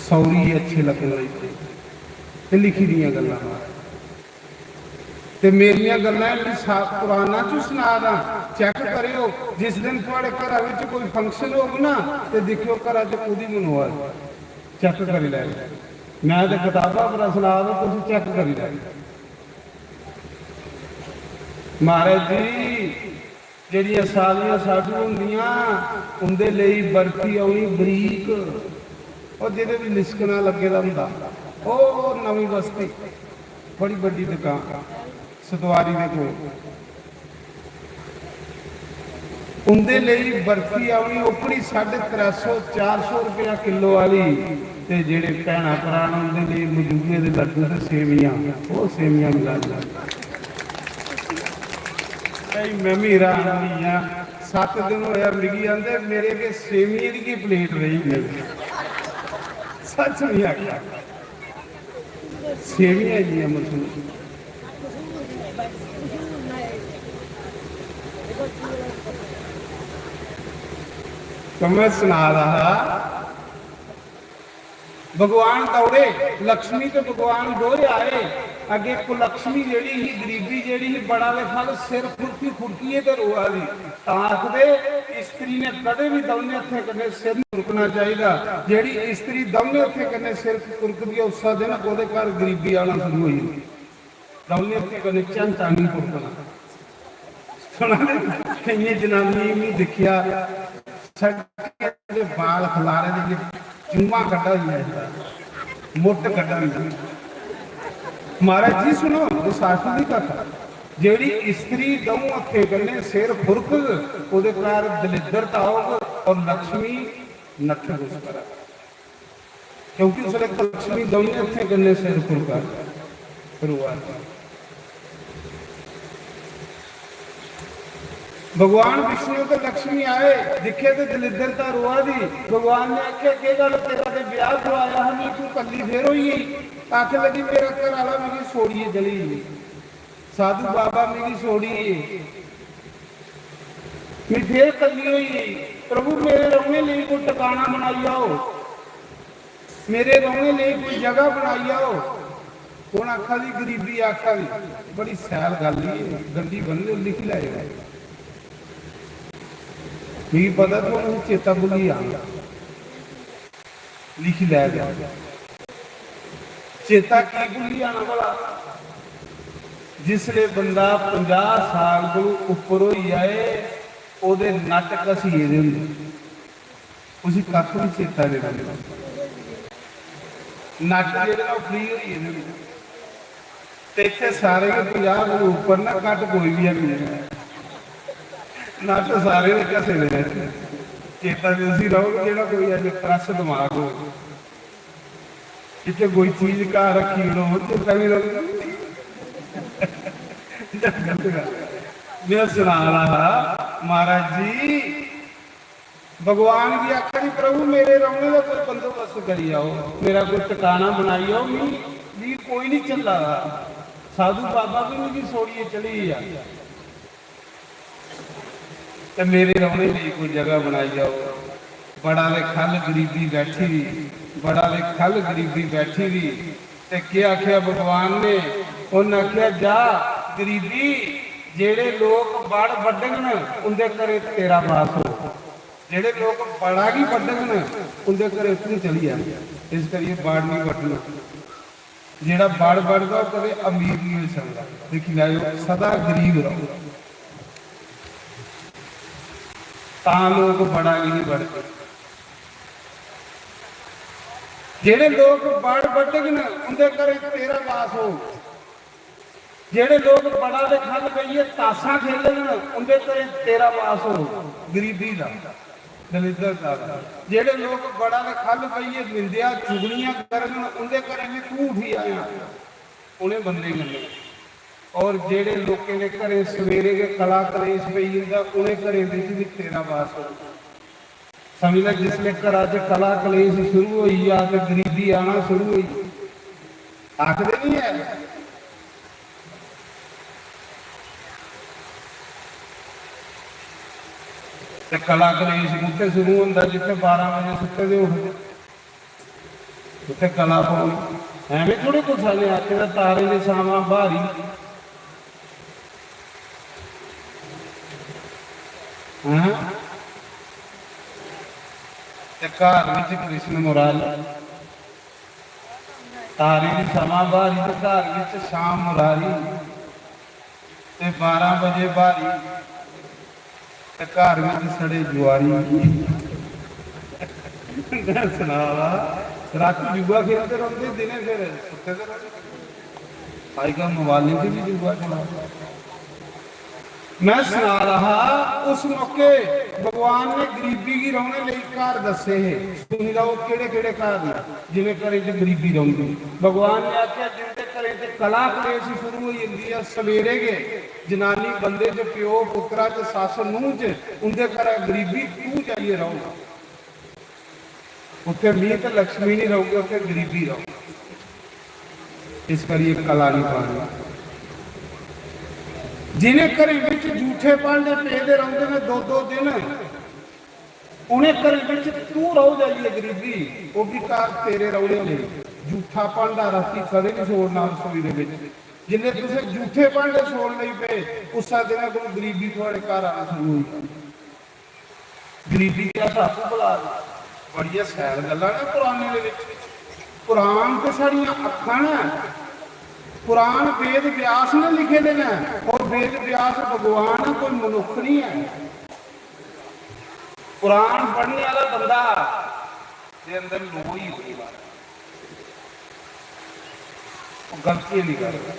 सौरी अच्छे लग्गन लगी पे। ते लिखी दियां गल्लां महाराज। ते मेरियां गल्लां में सा-, पुराना चू सना दा, check करेओ। जिस दिन थुआड़े घरा विच कोई function होग ना, ते दिक्खेओ घरा च कोह्दी मनोआ दी, check करी लैएओ। मैं ते कताबा परा सना दा, तुस check करी लैएओ। महाराज जी, जेह्ड़ियां सालियां साधु होंदियां, उं'दे लेई बर्फी औनी बरीक, और जेह्दे बी लिशकना लग्गे दा होंदा, ओह् नमीं बस्ती, बड़ी बड्डी दुकान, सतवारी दे कोल। उं'दे लेई बर्फी औनी ओकड़ी साढ़े त्रै सौ, चार सौ रपेआ किलो आह्ली, ते जेह्ड़े भैनां भ्राऽ न, उं'दे लेई मजूए दे लड्डू ते सेवियां, ओह् सेवियां मिला दियां। भाई, में बी हैरान होई गेआ। सत्त दिन होया, मिगी आंदे, "मेरे के सेवियें दी गै plate रेही गेई।" सच नहीं आखेआ, सेवियां इन्नियां मशहूर। तो मैं सना रहा हा, भगवान दौड़े, लक्ष्मी ते भगवान दोए आए। अग्गे कुलक्ष्मी जेह्ड़ी ही, गरीबी जेह्ड़ी ही, बड़ा दे फल सिर खुरकी खुरकियै ते रोआ दी। तां आखदे, इस्त्री ने कदें बी दौनें हत्थें कन्नै सिर निं खुरकना चाहिदा। जेह्ड़ी इस्त्री दौनें हत्थें कन्नै सिर खुरकदी ऐ, उस्सै दिन ओह्दे घर गरीबी आना शुरू होई जंदी। दौनें हत्थें कन्नै झैंटा निं खुरकना। सुना दे? केइयें जनानियें गी दिक्खेआ, सड़कै दे बाल खलारे दे, चुम्मा कड्ढा दियां, मुट्ट कड्ढा दियां। महाराज जी सुनो, विसाखी दी कथा, जेह्ड़ी इस्त्री द'ऊं हत्थें कन्नै सिर खुरकग, ओह्दे घर दलिद्रता औग और लक्ष्मी नट्ठग उस घरा। क्योंकि उसलै लक्ष्मी दौनें हत्थें कन्नै सिर खुरका, रोआ दी। भगवान विष्णु ते लक्ष्मी आए, दिक्खे ते दलिद्रता रोआ दी। भगवान ने आखेआ, "केह् गल्ल, तेरा ते ब्याह दोआया हा में, तूं कल्ली फेर होई गेई?" आखन लगी, "मेरा घर आह्ला मिगी छोड़ियै चली गेई, साधु बाबा मिगी छोड़ियै, में फेर कल्ली होई गेई। प्रभु, मेरे रौह्ने लेई कोई टकाना बनाई आओ।" मेरे रौह्ने लेई कोई जगह बनाई आओ। हुन आखा दी गरीबी, आखा दी बड़ी सैल गल्ल ही, गंढी बन्नी लिखी लैओ। मिगी पता तुहानू चेता भुल्ली जाना, लिखी लै। चेता की भुल्ली जाना भला? जिसले बंदा पंजाह साल कोलू उप्पर होई जाए, ओह्दे नट घसी गेदे होंदे, उसी कक्ख बी चेता नेईं रौंह्दा। नट जेह्ड़े ना, ओह् फ्री होई गेदे होंदे। ते इत्थै सारे गै पंजाह कोलू उप्पर ना, घट्ट कोई बी हैनी ऐ। नट सारे दे घसे दे न। चेता ते उसी रौह्ग जेह्ड़ा कोई अज्ज क्रश दमाग होग। इत्थै कोई चीज घर रक्खी ओड़ो, चेता बी रौंह्दी। में सना दा हा, महाराज जी, भगवान गी आखा दी, "प्रभु, मेरे रौह्ने दा कोई बंदोबस्त करी आओ, मेरा कोई टकाना बनाई आओ, मी, मी कोई निं झल्ला दा।" साधु बाबा बी मिगी छोड़ियै चली गेआ। ते मेरे रौह्ने लेई कोई जगह बनाई जाओ। बड़ा दे खल गरीबी बैठी दी, बड़ा दे खल गरीबी बैठी दी। ते केह् आखेआ भगवान ने? उन्न आखेआ, "जा गरीबी, जेह्ड़े लोक बड़ बड्डगन, उं'दे घरें तेरा वास हो। जेह्ड़े लोक बड़ा गी बड्डगन, उं'दे घरें तूं चली जा।" इस करियै बड़ निं बड्डना। जेह्ड़ा बड़ बड़दा, ओह् कदें अमीर निं होई सकदा। दिक्खी लैओ, सदा गरीब र'वो, तां लोक बड़ा गी निं बड़दे। जेह्ड़े लोक बड़ बड्डगन, उं'दे घरें तेरा वास होग। जेह्ड़े लोक बड़ा दे खल बेहियै तासां खेलगन, उं'दे घरें तेरा वास होग। गरीबी दा, दलिद्दर दा। जेह्ड़े लोक बड़ा दे खल बेहियै निंदेआ चुगलियां करगन, उं'दे घरें बी तूं उठी आया, उ'नें बंदें कन्नै। और जेह्ड़े लोकें दे घरें सवेरे गै कला कलेश पेई जंदा, उ'नें घरें बिच बी तेरा वास होग। समझ लै, जिसलै घरा च कला कलेश शुरू होई जा ते गरीबी आना शुरू होई। आखदे निं ऐ? ते कला कलेश कुत्थै शुरू होंदा? जित्थै बारां बजे सुत्ते दे उठदे, उत्थै कला पौनी। एवें थोड़े कुसै ने आखे दा, "तारें दी छावां ब्हारी।" हैं? ते घर बिच कृष्ण मुरारी, तारें दी छावां ब्हारी ते घर बिच शाम मुरारी, ते बारां बजे ब्हारी ते घर बिच सड़े जुआरी। में सना दा, रातीं जुआ खेलदे रौंह्दे, दिनें फिर सुत्ते दे रौंह्दे। अजकल मोबाइलें च बी जुआ चला दा। में सना दा हा, उस मौके भगवान ने गरीबी गी रौह्ने लेई घर दस्से हे। सुनी लैओ, केह्ड़े केह्ड़े घर न जिनें घरें च गरीबी रौंह्दी। भगवान ने आखेआ, जिंदे घरें च कला कलेश शुरू होई जंदी ऐ, सवेरे गै जनानी बंदे च, प्यो पुत्तरा च, सस्स नूंह् च, उंदे घरै गरीबी तूं जाइयै रौह्। उत्थै मी ते लक्ष्मी निं रौह्गे, उत्थै गरीबी रौह्ग। इस करियै कला निं पानी। जिनें घरें बिच जूठे भांडे पेदे रौंह्दे न दो दो दिन, उनें घरें बिच तूं रौह् जाइयै गरीबी, ओह् बी घर तेरे रौह्ने होने। जूठा भांडा रातीं कदें निं छोड़ना रसोई दे बिच। जिसलै तुसें जूठे भांडे छोड़न लगी पे, उस्सै दिनै कोई गरीबी थुआढ़े घर आना शुरू होई जानी। गरीबी गी अस आपूं भुला दे। बड़ियां शैल गल्लां न कुरानै दे बिच। कुरान ते साढ़ियां अक्खां न। कुरान वेद व्यास ने लिखे दे न, और वेद व्यास भगवान ऐ, कोई मनुक्ख नहीं ऐ। कुरान पढ़ने आह्ला बंदा दे अंदर लोऽ ही होनी बात। ओह् गलतियां नहीं करदा।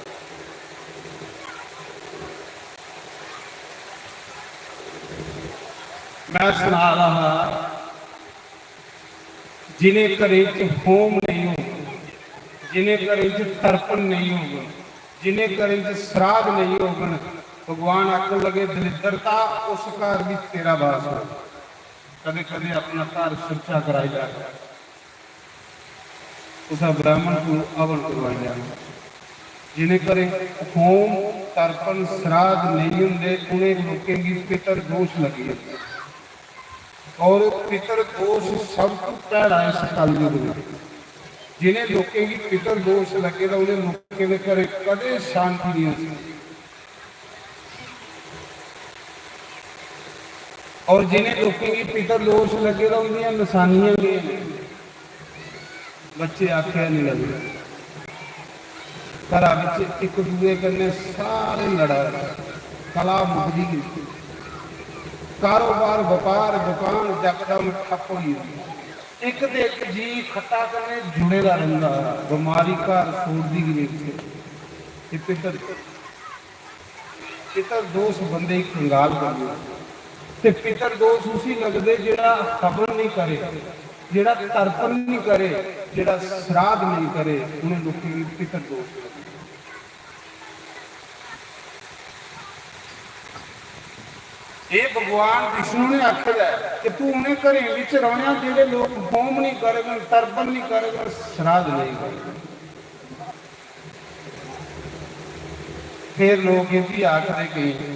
मैं सना रहा, जिनें घरें च होम नहीं होग, जिनें घरें च तर्पण नहीं होग, जिनें घरें च श्राद्ध नहीं होगन, भगवान आखन लगे, "दलिद्रता, उस घर भी तेरा वास हो।" कदे कदे अपना घर सुच्चा कराई लै, कुसै ब्राह्मण को हवन करवाई लै। जिनें घरें होम, तर्पण, श्राद्ध नहीं होंदे, उनें लोकें गी पितर दोष लगी जंदा। और पितर दोष सब तो भैड़ा इस कलयुग में। जिनें लोकें गी पितर दोष लगे दा, उनें लोकें दे घरें कदें शांति नहीं होई सकदी। और जिनें लोकें गी पितर दोष लगे दा, उंदियां नशानियां गै न। बच्चे आखेआ नहीं लगदे। घरा बिच इक दूए कन्नै सारे लड़ा दे, कला मुकदी गई, कारोबार, बपार, दुकान जकदम ठप्प होई गेई। इक ते इक जी खट्टा कन्नै जुड़े दा रैंह्दा हा, बमारी घर छोड़दी गै नेईं। एह् पितर, पितर दोष बंदे गी कंगाल करी ओड़दा। ते पितर दोष उसी लगदे जेह्ड़ा हवन नेईं करे, जेह्ड़ा तर्पण नेईं करे, जेह्ड़ा श्राद्ध नेईं करे, उ'नें लोकें गी पितर दोष लगदे। एह् भगवान विष्णु ने आखे दा ऐ कि तू उ'नें घरें बिच रौह्‌नेआ जेह्ड़े लोक होम नेईं करङन, तर्पण नेईं करङन, श्राद्ध नेईं करङन। फिर लोक एह् बी आखदे, केईं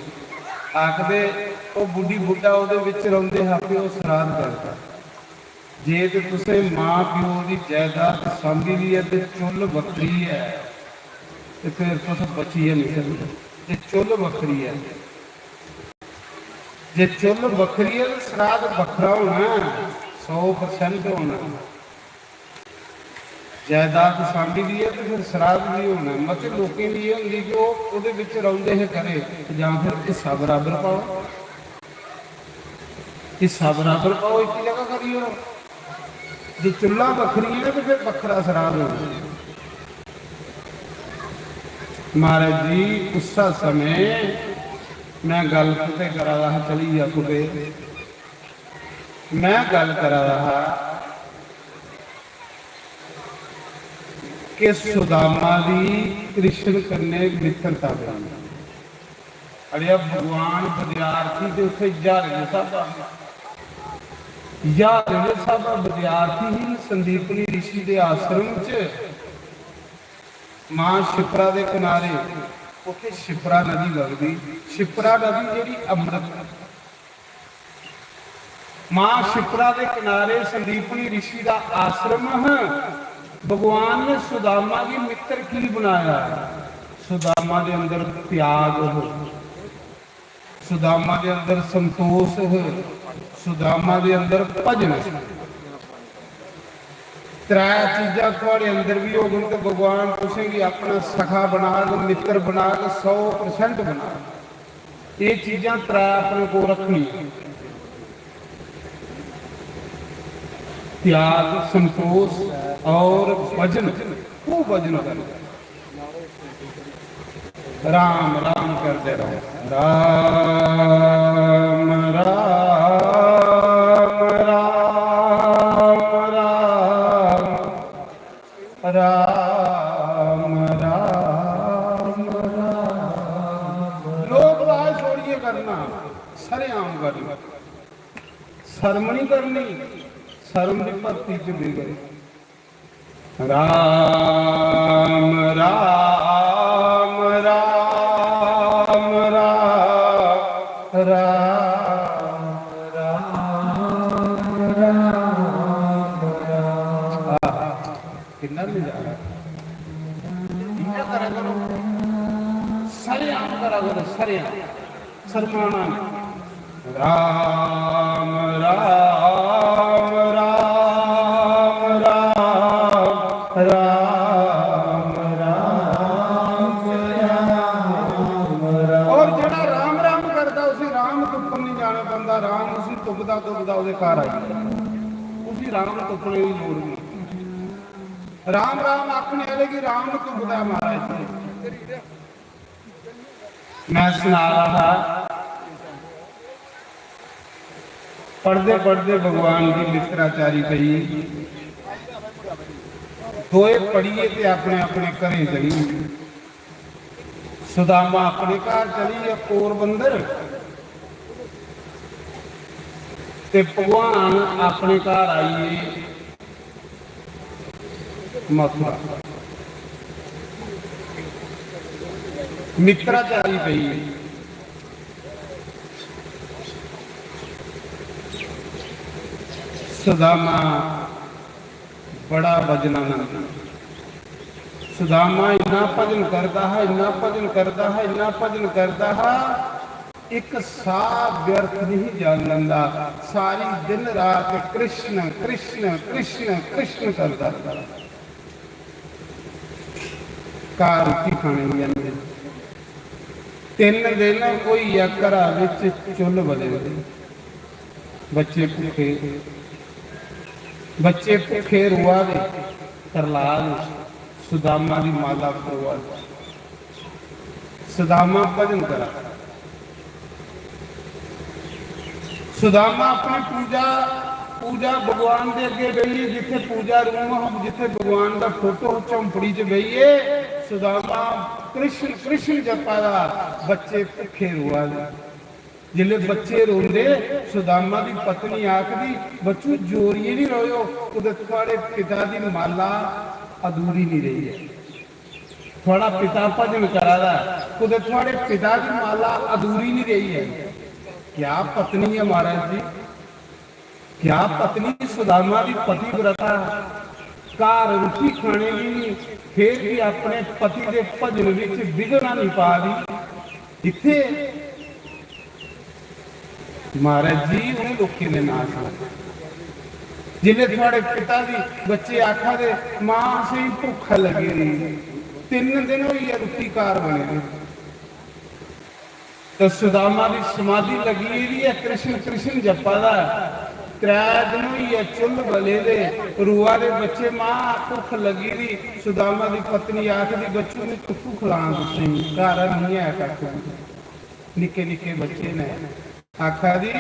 आखदे, "ओह् बुड्ढी बुड्ढा ओह्दे बिच रौंह्‌दे हा, फ्ही ओह् श्राद्ध करदा।" जे ते तुसें मां प्यो दी जायदाद सांभी दी ऐ ते चुल्ल बक्खरी ऐ, ते फिर तुस बची गै निं सकदे। जे चुल्ल बक्खरी ऐ, जे चुल्ल बक्खरी ऐ ते श्राद्ध बक्खरा होना ऐ, सौ परसेंट होना ऐ। जायदाद सांभी दी ऐ ते फिर श्राद्ध बी होना ऐ। मते लोकें दी एह् होंदी कि ओह् ओह्दे बिच रौंह्‌दे हे घरै, ते जां फिर हिस्सा बराबर पाओ। हिस्सा बराबर पाओ, इक जगह करी ओड़ो। जे चुल्ला बक्खरी ऐ ते फिर बक्खरा श्राद्ध होना। महाराज जी, उस्सै समें मैं गल्ल कुतै करा दा हा, चली गेआ कुतै। मैं गल्ल करा दा हा कि सुदामा दी कृष्ण कन्नै मित्रता बनी। अड़ेआ, भगवान विद्यार्थी ते उत्थै ज्हारें दे स्हाबा, ज्हारें दे स्हाबा विद्यार्थी ही संदीपनी ऋषि दे आश्रम च। मां शिप्रा दे किनारे, उत्थै शिप्रा नदी लगदी, शिप्रा नदी जेह्ड़ी अमृत, मां शिप्रा दे किनारे संदीपनी ऋषि दा आश्रम ह। भगवान ने सुदामा गी मित्र की बनाया? सुदामा दे अंदर त्याग हो, सुदामा दे अंदर संतोष हो, सुदामा दे अंदर भजन हो। त्रै चीजां थुआड़े अंदर बी होगन ते भगवान तुसेंगी अपना सखा बनाग, मित्र बनाग, सौ परसेंट बनाग। एह् चीजां त्रै अपने कोल रक्खनियां। त्याग, संतोष और भजन, खूब भजन करना। राम राम करदे रहो। राम राम राम राम राम राम राम। लोक लाज छोड़िए करना, सरेआम करना। शर्म नहीं करनी, शर्म दी भक्ति च भी करे। राम राम राम राम राम राम राम राम। आहा, किन्ना नजारा। इ'यां करा करो, सरेआम करा करो, सरेआम। शर्माना नहीं। राम राम राम राम राम राम राम राम। और जेड़ा राम राम करदा, उसी राम तुप्पन नहीं जाना पौंदा। राम उसी तुपदा तुपदा ओदे घर आई जंदा। उसी राम तुप्पने की लोड़ नहीं। राम राम आखने वाले की राम तुपदा महाराज जी। मैं सना रहा हा, पढ़दे पढ़दे भगवान दी मित्राचारी पई। दोए पढ़िए ते अपने अपने घरें चली गे। सुदामा अपने घर चली गेआ पोरबंदर, ते भगवान अपने घर आई गे मथुरा। मित्राचारी पई। सुदामा बड़ा भजनानंद। सुदामा इन्ना भजन करदा हा, इन्ना भजन करदा हा, इन्ना भजन करदा हा, एक साह व्यर्थ नहीं जान दिंदा। सारी दिन रात कृष्ण, कृष्ण, कृष्ण, कृष्ण करदा रहा। घर रुट्टी खाने गी जंदे। तिन्न दिन होई गेआ घरा बिच चुल्ल बले दे। बच्चे भुक्खे, बच्चे भुक्खे रोआ दे। प्रहलाद सुदामा दी माला परोआ दे। सुदामा भजन करा दा। सुदामा अपनी पूजा, पूजा भगवान दे अग्गे बेहियै, जित्थे पूजा रूम हो, जित्थे भगवान दा फोटो हो, झौंपड़ी च बेहियै सुदामा कृष्ण कृष्ण जपा दा। बच्चे भुक्खे रोआ दे। जिसले बच्चे रोंदे, सुदामा दी पत्नी आखदी, "बच्चू, जोरियै नहीं रोयो, कुतै थुआड़े पिता दी माला अधूरी नहीं रही है।" थुआड़ा पिता भजन करा दा ऐ, कुतै थुआड़े पिता दी माला अधूरी नहीं रही है। क्या पत्नी है महाराज जी, क्या पत्नी सुदामा दी पतिव्रता, घर रुट्टी खाने गी नहीं, फिर भी अपने पति दे भजन विच विघ्न नहीं पा दी। इत्थे महाराज जी, उन्हें लोकें दे नां सुन। जिसले थुआड़े पिता दी बच्चे आखा दे, "मां, असेंगी भुक्ख लगी दी, तिन्न दिन होई गे रुट्टी घर बने दे।" तो सुदामा दी समाधि लगी दी है, कृष्ण कृष्ण जपा दा है। त्रै दिन होई गे चुल्ल बले दे, रोआ दे बच्चे, "मां, भुक्ख लगी दी।" सुदामा दी पत्नी आखदी, "बच्चू, मैं कुत्थू खलां तुसेंगी, घर नहीं है कक्ख भी।" निक्के निक्के बच्चे ने। आखा दी,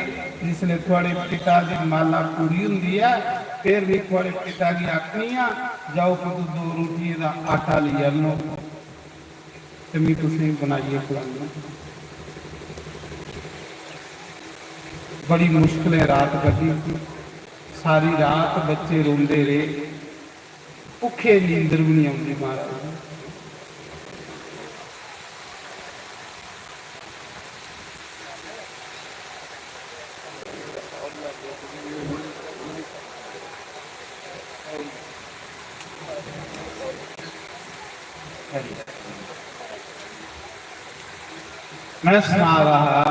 "जिसले थुआड़े पिता दी माला पूरी हुंदी ऐ, फिर भी थुआड़े पिता गी आखनी आ, 'जाओ पुत्त, दो रोटियें दा आटा लेई आनो ते मैं तुसेंगी बनाइयै खलानी।'" बड़ी मुश्कलें रात कड्ढी। सारी रात बच्चे रोंदे रेह्। भुक्खे नींदर भी नहीं आती महाराज। मैं सना रहा,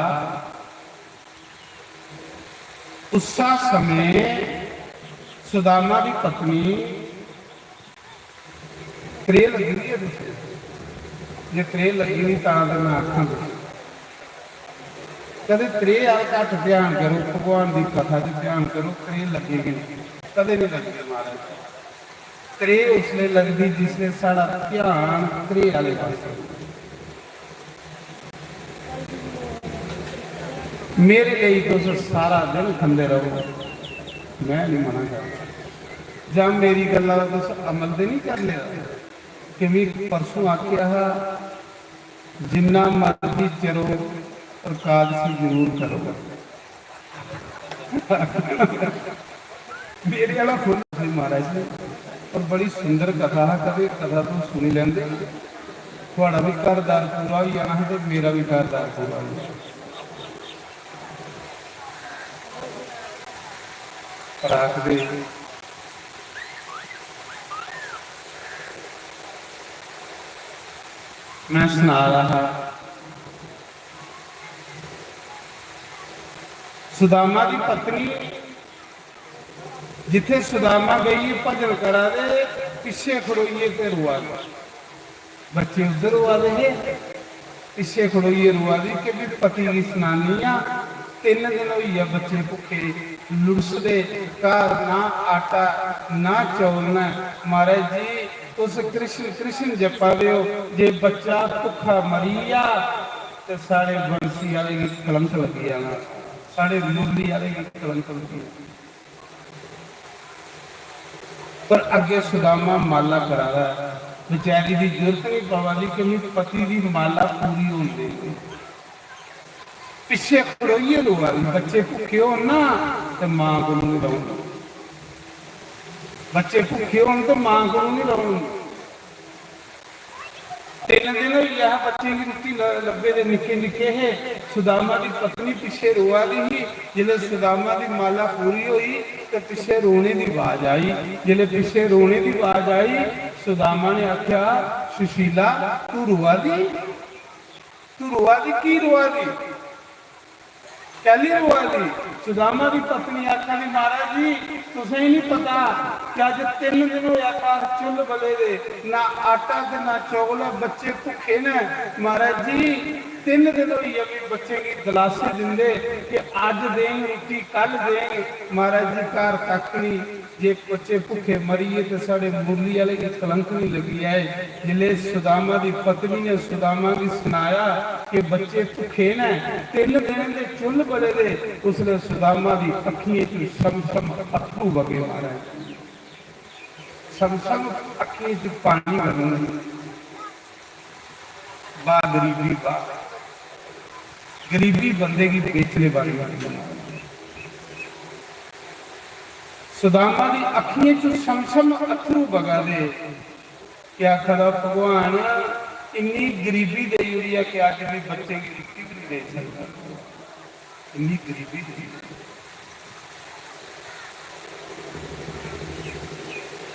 उस समय सुदामा की पत्नी त्रेह् लग्गी दी ऐ तुसें? जे त्रेह् लग्गी दी तां ते मैं आखां तुसें। कदें त्रेह् आह्ल घट्ट ध्यान करो, भगवान दी कथा च ध्यान करो, त्रेह् लग्गे गै नेईं, कदें नहीं लग्गे महाराज। त्रेह् उसले लगदी जिसले साढ़ा ध्यान त्रेह् आह्ले पासै। मेरे लेई तुस सारा दिन खंदे रहो, मैं नहीं मना करदा। जां मेरी गल्ला दा तुस अमल ते नहीं कर लेदा कि मैं परसों आखेआ हा, जिन्ना मर्जी चिरो, पर कादसी जरूर करो। मेरे आह्ला फुल महाराज जी, और बड़ी सुंदर कथा हा, कदें कथा तुस सुनी लैंदे, थुआड़ा भी घर-दार पूरा होई जाना हा ते मेरा भी घर-दार पूरा होई जाना। पर आखदे, मैं सना रहा हा, सुदामा दी पत्नी, जिथे सुदामा बेहियै भजन करा दे, पिच्छे खड़ोइयै ते रोआ दे। बच्चे उद्धर रोआ दे हे, पिच्छे खड़ोइयै रोआ दी कि भी पति गी सनानी आं, तिन्न दिन होई गेआ बच्चे भुक्खे लुड़सदे, घर ना आटा ना चौल न। महाराज जी, तुस कृष्ण कृष्ण जप्पा दे ओ, जे बच्चा भुक्खा मरी गेआ ते साढ़े बंसी आह्ले गी कलंक लग्गी जाना, साढ़े मुरली आह्ले गी कलंक लग्गी जाना। पर अग्गे सुदामा माला करा दा ऐ, बेचारी दी जरूरत नहीं पवा दी कि मिगी पति दी माला पूरी होन दे। पिच्छे खड़ोइयै रोआ दी, बच्चे भुक्खे होन ना ते मां कोल नहीं रौहन, बच्चे भुक्खे होन ते मां कोल नहीं रौहन। तिन्न दिन होई गेआ हा बच्चें गी रुट्टी ल-, लब्भे दे, निक्के निक्के हे। सुदामा दी पत्नी पिच्छे रोआ दी ही। जिसलै सुदामा दी माला पूरी होई ते पिच्छे रोने दी आवाज आई। जिसलै पिच्छे रोने दी आवाज आई, सुदामा ने आख्या, "सुशीला, तू रोआ दी? तू रोआ दी, की रोआ दी?" कैली रोआ दी? सुदामा दी पत्नी आखा दी, "महाराज जी, तुसें ही नहीं पता कि अज्ज तिन्न दिन होया घर चुल्ल बले दे, ना आटा ते ना चौल ऐ, बच्चे भुक्खे न। महाराज जी, तिन्न दिन होई गे, बच्चें गी दलासे दिंदे कि अज्ज देन रुट्टी, कल देन। महाराज जी, घर कक्ख नहीं।" जे बच्चे भुक्खे मरी गे ते साढ़े मुरली आह्ले गी कलंक नहीं लगी जाए। जिसलै सुदामा दी पत्नी ने सुदामा गी सनाया कि बच्चे भुक्खे न, तिन्न दिन दे चुल्ल बले दे, उसलै सुदामा दी अक्खियें च समसम अत्थरू बगे महाराज। समसम अक्खियें च पानी बगन। वाह गरीबी, वाह गरीबी बंदे गी बेचने वाली होंदी है। सुदामा दी अक्खियें च समसम अत्थरू बगा दे। क्या आखा दा भगवान, इन्नी गरीबी देई ओड़ी ऐ कि अज्ज भी बच्चे गी रुट्टी भी नहीं दे सकदा, इन्नी गरीबी देई।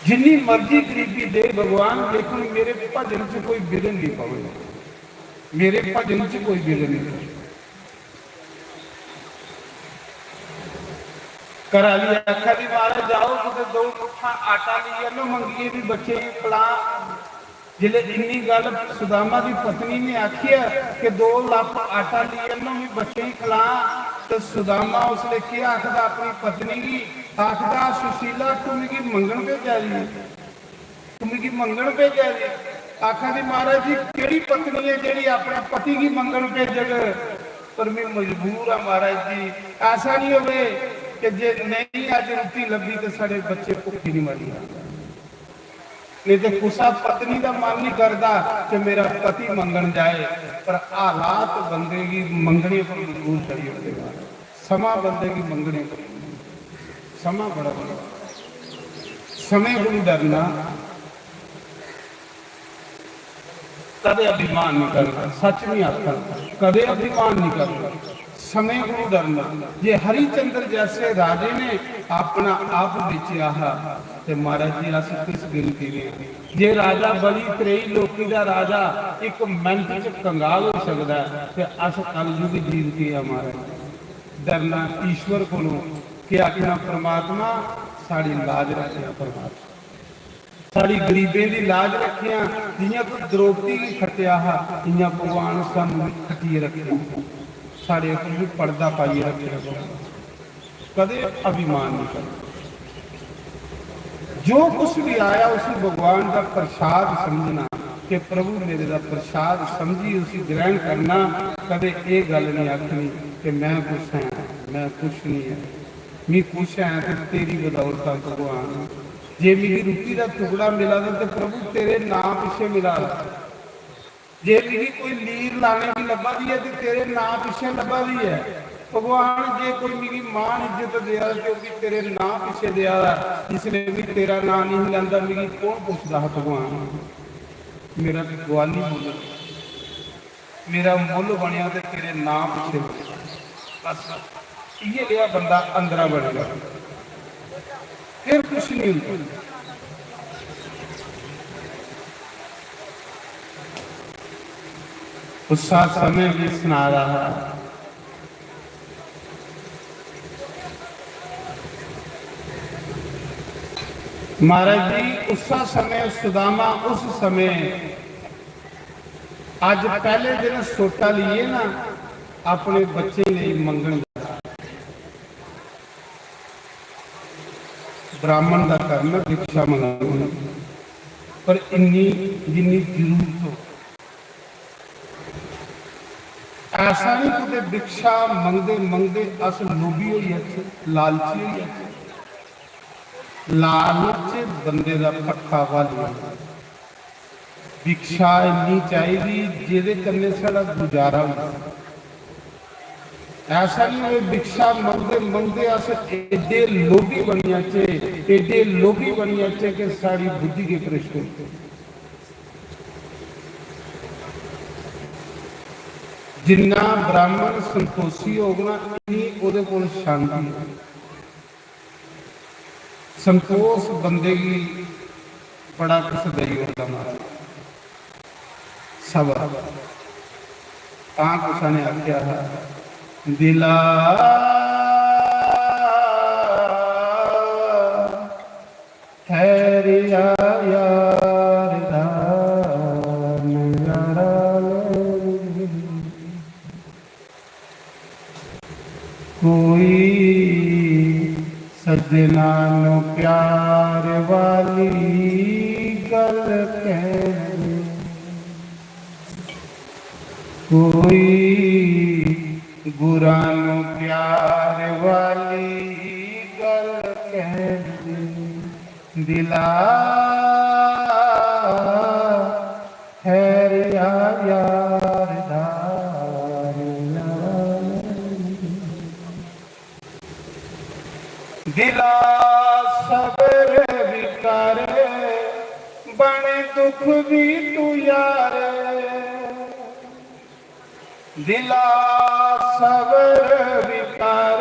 जिन्नी मर्जी गरीबी दे भगवान, लेकिन मेरे भजन च कोई विघ्न नहीं पवे, मेरे भजन च कोई विघ्न नहीं पवे। घर आह्ली आखा दी, "महाराज, जाओ, कुतै दो मुट्ठां आटा लेई आनो, मंगियै बी बच्चें गी खला।" जिसलै इन्नी गल्ल सुदामा दी पत्नी ने आखी ऐ कि दो लप्प आटा लेई आनो, बी बच्चें गी खला, ते सुदामा उसलै केह् आखदा अपनी पत्नी गी? आखदा, "सुशीला, तू मिगी मंगन भेजा दी है।" तू मिगी मंगन भेजा दी। आखा दी, "महाराज जी, केह्ड़ी पत्नी ऐ जेह्ड़ी अपने पति गी मंगन भेजग? पर मैं मजबूर आं महाराज जी, ऐसा नहीं होवे कि जे नहीं अज्ज रुट्टी लब्भी ते साढ़े बच्चे भुक्खे नहीं मरी जान।" नहीं ते कुसा पत्नी दा मन नहीं करदा कि मेरा पति मंगन जाए, पर हालात बंदे गी मंगने पर मजबूर करी ओड़दे। समा बंदे गी मंगने पर, समा बड़ा बड़ा। समें कोलू डरना, कदे अभिमान नहीं करना, सच नहीं आखना, कदे अभिमान नहीं करना। समें कोलू डरना। जे हरिचंद्र जैसे राजे ने अपना आप बेचया हा, ते महाराज जी, अस किस गिनती दे आं? जे राजा बलि त्रेई लोकी दा राजा इक मिनट च कंगाल हो सकदा है, ते अस कलयुग जीवते आं महाराज। डरना ईश्वर कोलों, केह् आखना, "परमात्मा, साढ़ी लाज रखेआं परमात्मा, साढ़ी गरीबें दी लाज रखेआं।" जियां तू द्रौपदी गी खट्टेआ हा, इयां भगवान सानू भी खट्टियै रखेआं, साढ़े उप्पर भी पर्दा पाइयै रखेआं भगवान। कदे अभिमान नहीं करना। जो कुछ भी आया, उसी भगवान का प्रसाद समझना कि प्रभु मेरे दा प्रसाद समझी उसी ग्रहण करना। कदे ये गल नहीं आखनी कि मैं कुछ है, मैं कुछ नहीं है, मी कुछ है ते तेरी बदौलत आ भगवान। जे मिगी रुट्टी दा टुकड़ा मिला दा ते प्रभु तेरे नाम पिछे मिला दा। जे मिगी कोई लीर लाने की लब्भा दी है ते तेरे नां पिछे लब्भा दी है। भगवान, जे कोई मिगी मान इज्जत देआ दा ते ओह् भी तेरे नां पिछे देआ दा, इसलिए भी तेरा नां नहीं लैंदा, मिगी कौन पुछदा हा भगवान? मेरा ते गुआली मुल्ल, मेरा मुल्ल बनेआ ते तेरे नां पिछे बनेआ। बस। इ'यै नेहा बंदा अंदरा बनेगा, फिर कुछ नहीं होंदा। उस्सा समय भी सना रहा। महाराज जी, उस्सा समय सुदामा, उस समय, अज पहले दिन सोटा लिए ना, अपने बच्चे लिए मंगन जा। ब्राह्मण दा कर्म है भिक्षा मंगना, पर इन्नी जिन्नी जरूरत हो। ऐसा नहीं कुतै भिक्षा मंगदे मंगदे अस लोभी होई जाचै, लालची होई जाचै। लालच बंदे दा पक्का भाली होंदा। भिक्षा इन्नी चाहिदी जेह्दे कन्नै साढ़ा गुजारा होई जाए। ऐसा नहीं होए भिक्षा मंगदे मंगदे अस एड्डे लोभी बनी जाचै, एड्डे लोभी बनी जाचै कि साढ़ी बुद्धि गै भ्रष्ट होई जाए। जिन्ना ब्राह्मण संतोषी होग ना, इन्नी ओह्दे कोल शांति होग। संतोष बंदे गी बड़ा कुछ देई ओड़दा महाराज। सबर। तां कुसै ने आखेआ हा, दिला, ठैरिया यार दा नजारा ले। कोई सज्जना नू प्यार वाली गल कहने, कोई गुरां नू प्यार वाली गल कहने। दिला, ठैरिया यार दा नजारा ले। दिला, सबर भी कर, बन दुख भी तू यार। दिला, सबर भी कर,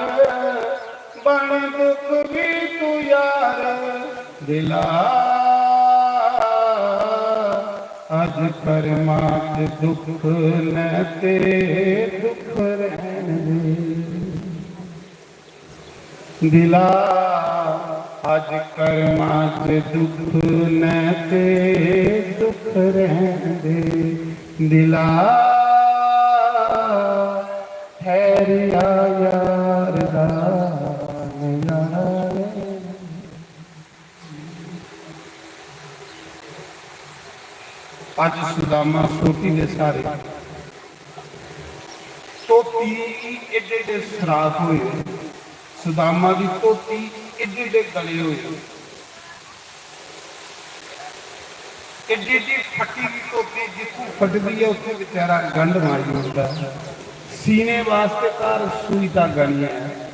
बन दुख भी तू यार। दिला, अज करमा च दुख न ते दुख रहन दे। दिला, अज करमा च दुख न ते दुख रहन दे। दिला, ठैरिया यार दा नजारा ले। अज सुदामा सोटी दे सहारे, धोती गी एडे एडे सराख होए, सुदामा दी धोती एडे एडे गले होए, एड्डी एड्डी फट्टी दी धोती, जित्थों फटदी ऐ उत्थों बेचारा गंढ मारी ओड़दा ऐ। सीने वास्ते घर सूई धागा नहीं है,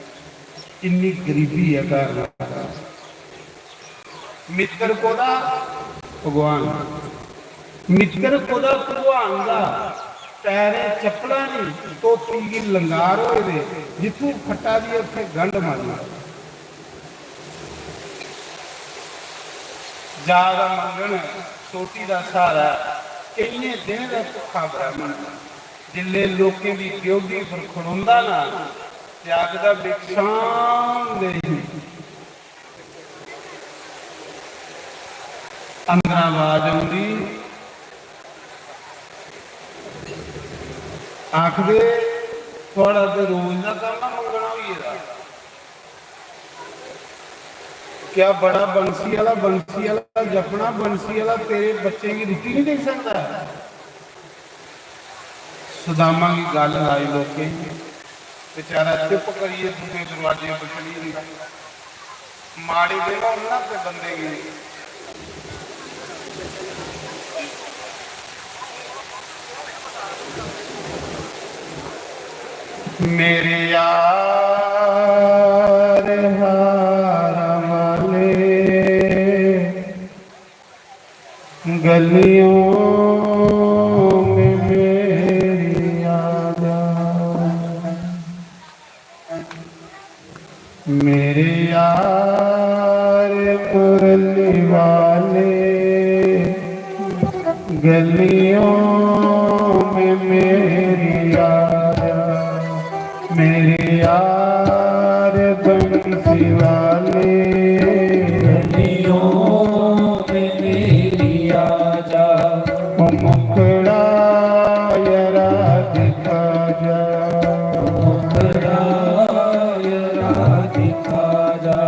इन्नी गरीबी है घर। मित्र कोदा? भगवान। मित्र कोदा? भगवान दा। पैरें चप्पलां नहीं, धोती गी लंगार होए दे, जित्थों फट्टा दी उत्थे गंढ मारी। जा दा मंगन, सोटी दा सहारा, केइयें दिनें दा भुक्खा ब्राह्मण। जिल्ले लोकें दी ड्योढ़ी पर खड़ोंदा ना, ते आखदा, "भिक्षाम देहि।" अंदरा आवाज औंदी, आखदे, "थुआड़ा ते रोज दा कम्म ऐ मंगना होई गेदा। क्या बड़ा बंसी आह्ला, बंसी आह्ला जपना, बंसी आह्ला तेरे बच्चें गी रुट्टी नहीं दे सकदा?" सुदामा गी गल्ल लाई लोकें, बेचारा चुप करियै दूए दरवाजे पर चली गेआ। माड़े दिन होन ना ते बंदे गी। मेरे यार हारा वाले, गलियों में मेरी आ जा। मेरे यार मुरली वाले, गलियों में मेरी आ जा। मेरे यार बंसी वाले, गलियों में मेरी आ जा। ओ मुखड़ा जरा दिखा जा। मुखड़ा जरा दिखा जा।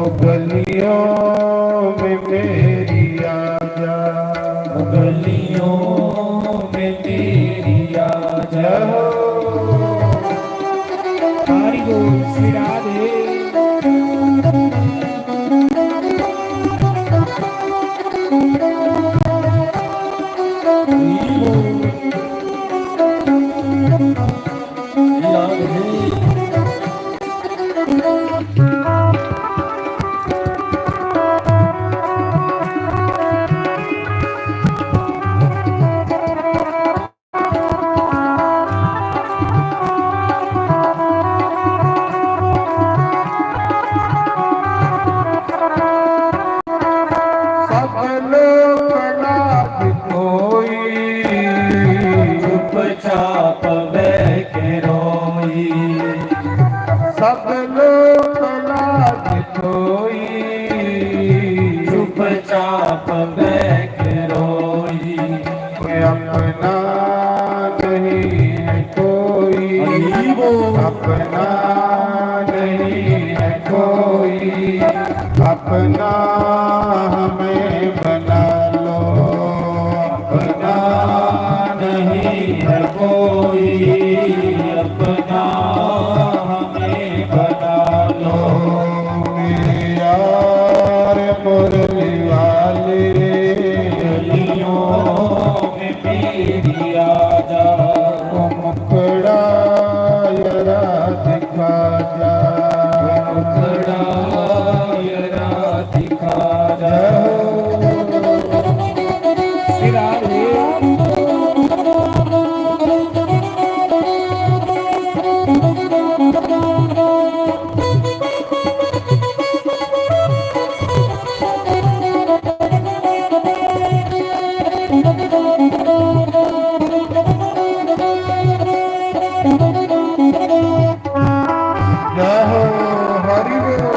ओ गलियों में मेरी आ जा। ओ गलियों में मेरी आ जा। हरि बोल श्री राधे। सब लोक लाज कोई, चुपचाप बह के रोई। नहीं है कोई, अपना हमें बना लो। मेरे यार मुरली वाले, गलियों में मेरी आजा। ओ मुखड़ा जरा दिखा जा, ओ मुखड़ा जरा दिखा जा। जय हो, हरि बोल।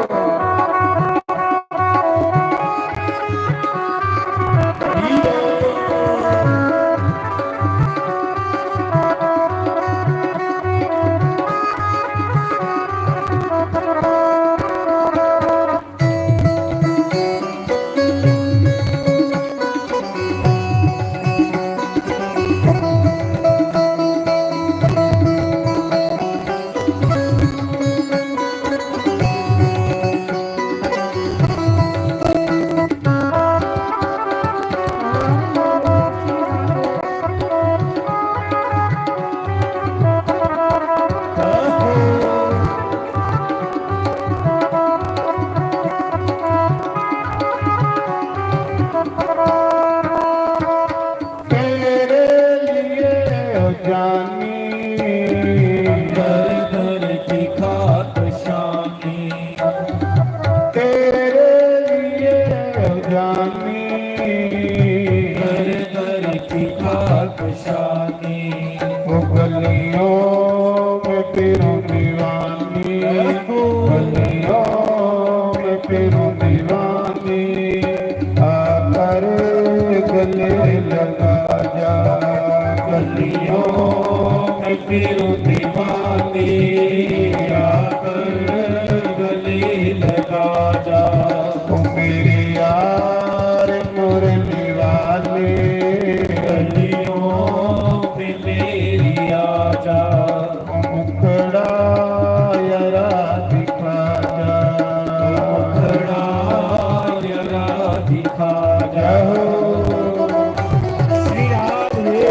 तेरे लिए ओ जानी, दर दर की खाक शानी। तेरे लिए ओ जानी, दर दर की खाक शानी। वो गलियों में फिरूं दीवानी, गलियों में फिरूं दीवानी। आकर गले लगा जा, गलियों में फिरूं दीवानी। आकर गले लगा जा, ओ मेरे यार मुरली वाले, गलियों में मेरी आजा। मुखड़ा जरा दिखा जा, मुखड़ा जरा दिखा जा। श्री राधे।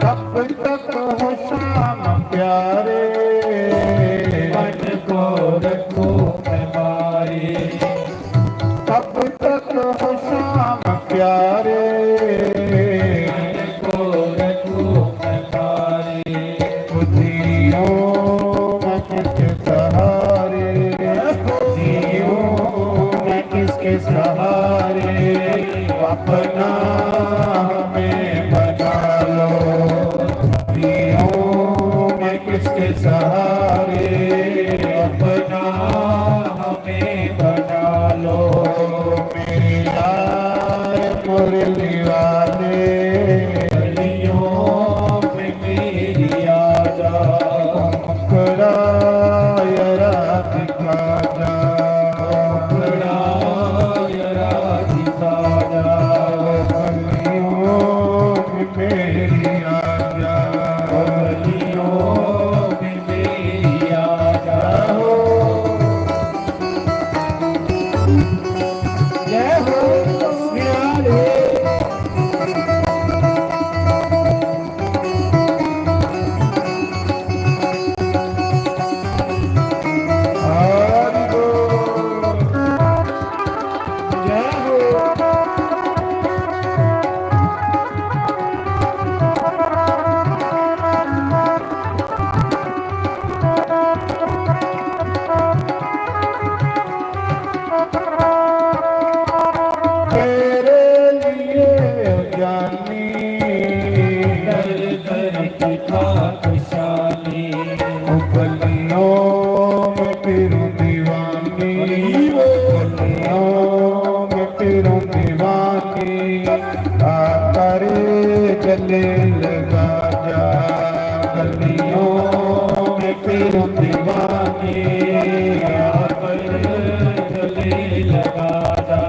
कब तक हो शाम प्यारे, मन को रखूं मैं मारे। कब तक हो शाम प्यारे, मन को रखूं मैं मारे। जियो मैं किसके सहारे, जियो मैं किसके सहारे, अपना हमें बना लो। जियो मैं किसके सहारे, अपना हमें बना लो। मेरे यार मुरली वाले, गलियों में मेरी आजा। मुखड़ा जरा दिखा जा, मुखड़ा जरा दिखा जा। दीवानी, आकर गले लगा जा। गलियों में फिरूं दीवानी, आकर गले लगा जा।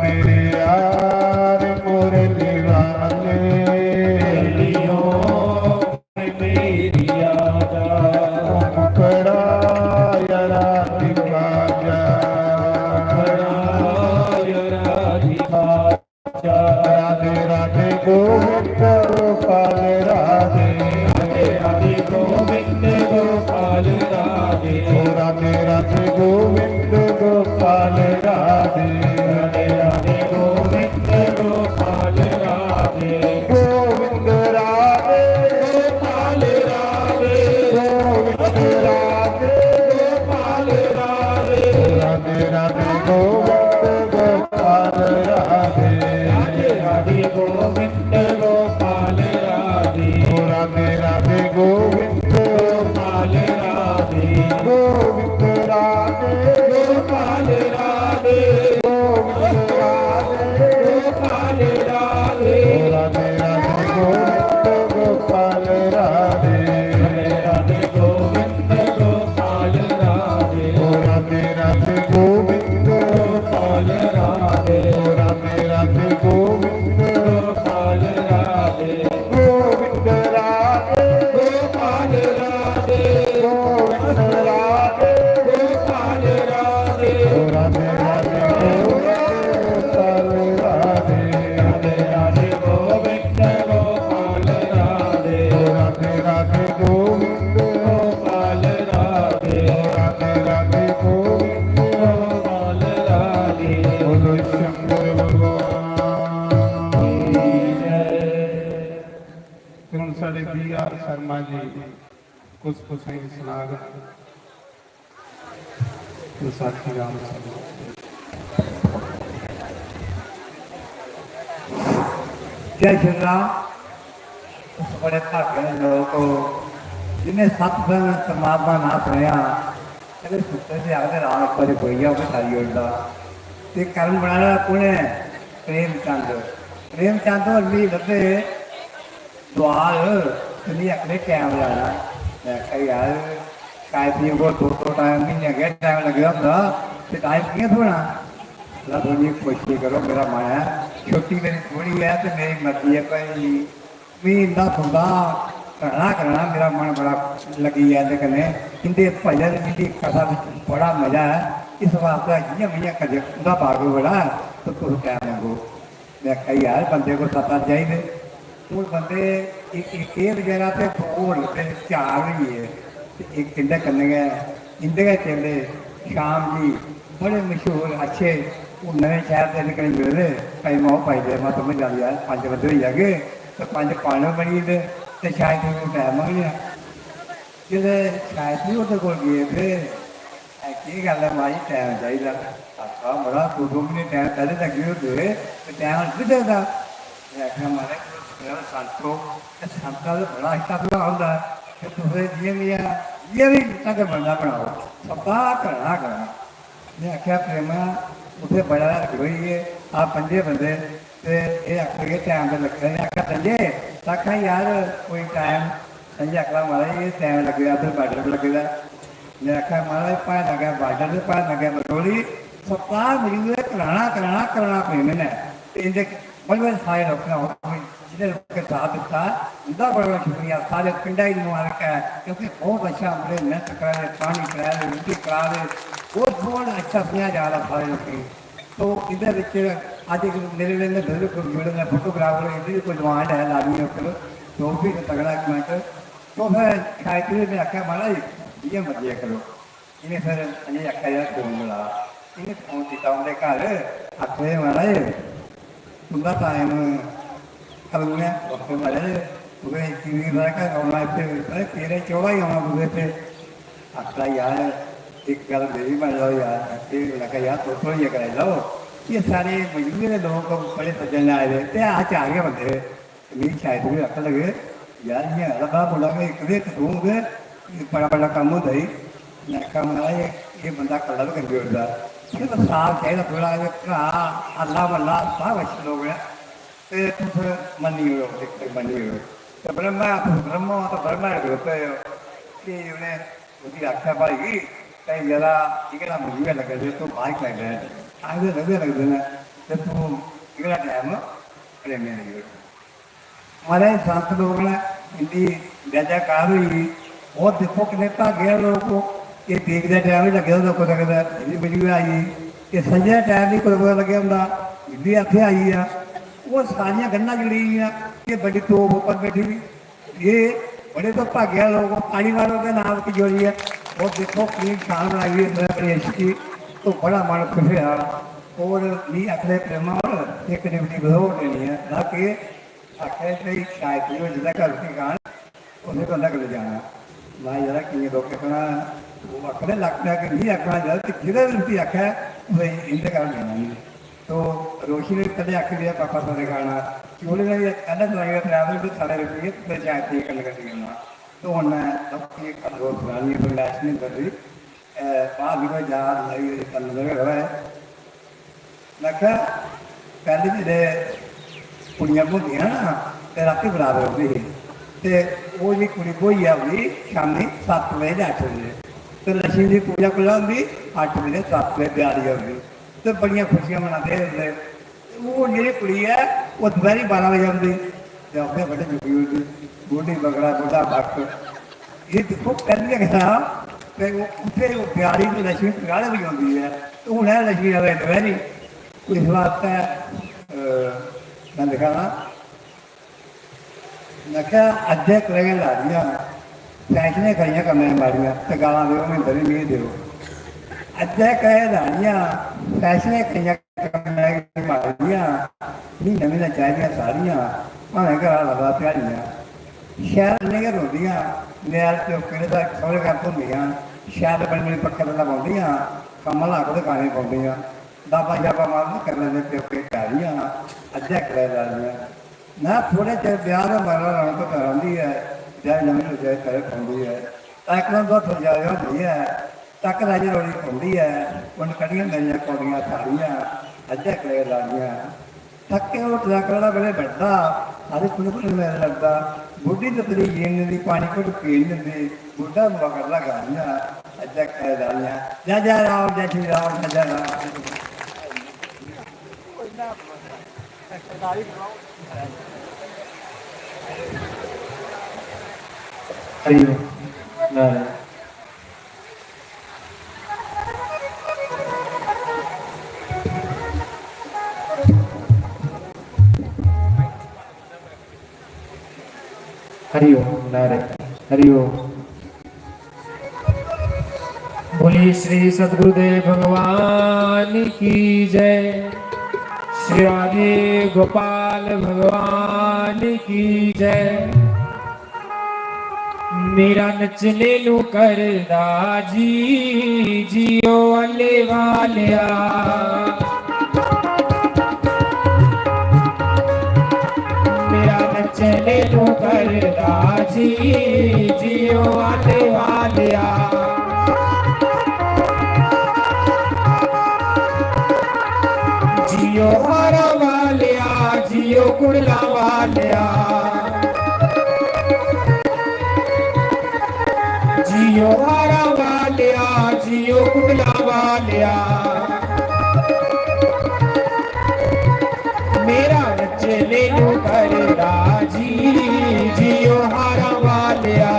मेरे यार मुरली वाले, गलियों में मेरी आ जा। मुखड़ा यारा दिखा जा। मुखड़ा यारा दिखा जा। राधे राधे गोविंद गोपाल राधे। राधे राधे गोविंद गोपाल राधे। ओ राधे राधे गोविंद गोपाल राधे। राधे राधे गोविंद गोपाल राधे। गोविंद राधे। गोपाल राधे। गोविंद राधे। गोपाल राधे। राधे राधे गोविंद गोपाल राधे। राधे राधे गोविंद गोपाल राधे। ओ राधे राधे गोविंद गोपाल राधे। गोविंद राधे। गोपाल राधे। गोविंद राधे। गोपाल राधे। ओ राधे राधे गोविंद गोपाल राधे। राधे राधे गोविंद गोपाल राधे। ओ राधे राधे गोविंद गोपाल राधे। ओ राधे राधे गोविंद गोपाल राधे। गोविंद राधे। गोपाल राधे। गोविंद राधे। गोपाल राधे। ओ राधे राधे गोविंद गोपाल राधे। राधे राधे गोविंद गोपाल राधे। ओ राधे राधे गोविंद गोपाल राधे। ओ राधे राधे गोविंद गोपाल राधे। बोलो शंकर भगवान की जय। ते हुन साढ़े बी आर शर्मा जी कुछ तुसेंगी सनाग। विसाखी राम शर्मा। जय श्री राम। तुस बड़े भाग्य आह्ले लोक हो, जिन्हें सत्संग परमात्मा नां सुनेआ, कदें सुत्ते दे आखदे राम इक बारी बोई जाओ, ते सारी ओड़दा। ते कर्म बनाया कु'ने? प्रेमचंद। प्रेमचंद होर मिगी लब्भे दोआर, ते मिगी आखदे टैम लाना। मैं आखेआ, "यार, शायद तुझे को दो, दो टाइम, म्हीने गै टाइम लग्गे दा होंदा, ते टाइम कि'यां थ्होना?" आखदा, "तुस कोशिश करो, मेरा मन ऐ, छुट्टी मेरी थोड़ी ऐ, ते मेरी मर्जी ऐ भाई।" मी इंदा सुनदा कराना कराना, मेरा मन बड़ा लग्गी गेआ इंदे कन्नै। इंदे भजन, इंदी कथा बिच बड़ा मजा ऐ। इस वास्तै जि'यां मि'यां करी उंदा बागल बड़ा ऐ, ते तुस टैम मंगो। मैं आखेआ, "यार, बंदे कोल सत्त अट्ठ चाहिदे।" हून बंदे इक, इक एह् बचैरा ते दो होर ते चार होई गे। ते इक इंदे कन्नै गै, इंदे गै चेले श्याम जी, बड़े मशहूर, अच्छे, हून नमें शैह्र दे कन्नै जुड़े दे, भाई माओ, भाई दे, मैं समझ आई यार, पंज बंदे होई जागे, ते पंज पांडव बनी जंदे, ते शायद तुसें टैम मंगने आं। जिसलै शायद जी ओह्दे कोल गे ते, "ऐ, केह् गल्ल ऐ मां जी, टैम चाहिदा?" आखा, "मड़ा, दो दो म्हीने टैम पैह्लें लग्गे होंदे, ते टैम अज्ज बी लगदा?" में आखेआ, "महाराज, तुस सवेरे संत हो, ते संत दा ते बड़ा अच्छा सुभाऽ होंदा ऐ, ते तुसें जि'यां बी ऐ, जि'यां बी तुसें बनना बनाओ, सबदा कराना गै कराना।" में आखेआ, "प्रेमा, उत्थै बड़ा हार खड़ोई गे, आ पंजे बंदे, ते एह् आखन लगे, 'टैम ते लग्गे दा।'" में आखेआ, "संजय, आखा यार कोई टैम।" संजय आखदा, "महाराज, एह् टैम लग्गे दा, उत्थै बार्डर पर लग्गे दा।" में आखेआ, "महाराज, भाएं लग्गै बार्डर ते भाएं लग्गै बसोहली, सप्ताह मिली गेआ, कराना, कराना, कराना प्रेम ने।" ते इंदे बड़े बड़े सारे लोकें होर बी जिनें लोकें साथ दित्ता, उंदा बड़ा बड़ा शुक्रिया। सारे पिंडा गी मुबारक ऐ, क्योंकि बहुत अच्छा, बड़े मेहनत करा दे, पानी पिला दे, रुट्टी करा दे, बहुत बहुत अच्छा सुनेहा जा रहा सारे लोकें गी। तो इंदे बिच अज्ज इक मेरे कन्नै बिल्कुल जुड़े दे फोटोग्राफर, इंदी बी कोई डिमांड है लाजमी उप्पर, तो ओह् बी इक तगड़ा कमेंट। तो फिर शायद में आखेआ, "महाराज, जि'यां मर्जी करो।" इ'नें फिर अजें आखेआ, "यार, फोन मिला।" इ'नें फोन कीता उं'दे घर, आखदे, "महाराज, तुं'दा टाइम कदूं ऐ?" आखदे, "महाराज, तुसें इक्की तरीक दा घर औना इत्थै, पता तेरां चौदां गी औना तुसें इत्थै।" आखदा, "यार, इक गल्ल मेरी मन्नी लैओ यार।" ते उ'नें आखेआ, "यार, तुस होइयै कराई लैओ।" एह् सारे मजूए दे लोक बड़े सज्जन आए दे, ते अस चार गै बंदे हे। ते मिगी शायद बी आखन लगे, "यार, इ'यां आखदा बड़ा मुंडा कि इक ते इक तूं ते बड़ा बड्डा कम्म होंदा ई।" में आखेआ, "महाराज, एह्, एह् बंदा कल्ला बी करी ओड़दा।" फिर साफ चाहिदा थोड़ा, एह् भ्राऽ, अल्लाह बल्ला, सब अच्छे लोक न, ते तुस मन्नी ओड़ो, इक मन्नी ओड़ो। ते ब्रह्मा, तुस ब्रह्मा ओ, ते ब्रह्मा दे देवते ओ। फ्ही उ'नें उसी आखेआ, "भाई, ते जरा एह्कड़ा मिगी गै लग्गै जे तूं बाहर करी लै, आखदे लगदे लगदे न, ते तूं एह्कड़ा टैम प्रेमें लेई ओड़।" महाराज, संत लोक न, इन्नी जै जैकार होई गेई। और दिक्खो, किन्ने भागे आह्ले लोक ओ। एह् दीप दा टैम बी लग्गे दा होंदा, कुतै कुतै बिजली बुजली आई गेई। एह् संझा टैम बी कुतै कुतै लग्गेआ होंदा, बिजली इत्थै आई गेआ। ओह् सारियां गंढां जुड़ी गेइयां। एह् बड्डी तोप उप्पर बैठी दी। एह् बड़े तो भागे आह्ले लोक ओ, ताली मारो ते नाम की जोड़ियै। और दिक्खो, किन्नी शान आई है, इस बड़ी अच्छी। तो बड़ा मन खुश होया। और मी आखदे, "प्रेमा होर, इक ड्यूटी बधाओ देनी ऐ।" में आखेआ, आखै भाई, शायद तुझे जिसलै घर रुट्टी खान, उसलै बंदा कन्नै जाना। में यरा, केइयें लोकें आखना, ओह् आखदे, लक्ख में कि नहीं आखना, यरा, ते जेह्ड़ा बी रुट्टी आखै, भाई, इंदे घर जाना नहीं। तो रोशनी ने पैह्लें आखी दिया, "पापा, सारे खाना।" चोले ने बी पैह्लें सनाई ओड़ेआ, "त्रै बजे सारे रुट्टी, ते शायद तुझे कन्नै कन्नै जाना।" तो उन्नै अपनी इक दो सनानी, कोई मैच नहीं कर रही। ए, बाहर निकल जा, लड़ाई लड़ी करन लगे, होए। मैं आखेआ, पैह्लें जिसलै कुड़ियां ब्होंदियां ना, ते रातीं बरात रौंह्दी ही। ते ओह् जी कुड़ी ब्होइयै औंदी शामीं सत्त बजे ते अट्ठ बजे। ते लक्ष्मी दी पूजा कुसलै होंदी? अट्ठ बजे, सत्त बजे ब्याह् दी औंदी। ते बड़ियां खुशियां मनांदे हे उसलै। ते ओह् जेह्ड़ी कुड़ी ऐ, ओह् दपैह्रीं बारां बजे औंदी। ते औंदे बड्डे चुक्की ओड़दी। गोड्डी बगड़ा, गोड्डा बक्ख। एह् दिक्खो, पैह्लें गै हा, ते ओह् उत्थै ओह् प्यारी ते लक्ष्मी पगाड़े बी औंदी ऐ, ते हून ऐ लक्ष्मी आवै दपैह्री। इस बास्तै, अ, में लिखा ना, में आखेआ, "अज्जै कलें लाड़ियां, फैशनें करियां कम्में माड़ियां, ते गालां देओ, म्हें बरी मिगी देओ।" अज्जै कलें लाड़ियां, फैशनें करियां कन्नै मारियां, म्हीने म्हीने चाहिदियां साड़ियां, भामें घरा लब्भा ध्याड़ियां। शैल कन्नै गै रौंह्दियां, ञ्याल प्योके दे सौह्रे घर घुम्मदियां, शैल बनी बनी पक्खे थल्लै बौंह्दियां, कम्म आह्ला आखो ते गाने पौंदियां, दाबा शाबा मारदे करी लैंदे प्योके त्यारियां, अज्जै करै लाड़ियां। में थोह्ड़े चिर ब्याह् दे मगरा रौनक करै रौंह्दी ऐ, जै नमीं उज्जै करै पौंदी ऐ, इक दम दो थोड़ी ज्यादा होंदी ऐ। तक राजे रौली पौंदी ऐ, उन्न कड्ढियां मेरियां कौड़ियां थालियां, अज्जै कलेर लाड़ियां। थक्के होटला कड़ा बड़े बड़दा, आखदे कु'न कु'न मेरा लड़दा। बुड्ढी ततली जीन दिंदी, पानी घुट्ट पीन दिंदी, बुड्ढा मुआ कड्ढदा गालियां, अज्जै कलेर लाड़ियां। जै जै राम, जै श्री राम, जै जै राम। हरि ओम। नारायण। हरि ओम नारायण। हरि ओम। बोलिए श्री सतगुरुदेव भगवान की जय, श्री राधे गोपाल भगवान की जय। मेरा नचने नू करदा जी, जियो आले वालेआ। मेरा नचने नू करदा जी, जियो आले वालेआ। जियो हारा वालेआ, जियो कुड़ला वालेआ। जियो हारा वालेआ, जियो कुड़ला वालेआ। मेरा नचने नू करदा जी, जियो हारा वालेआ।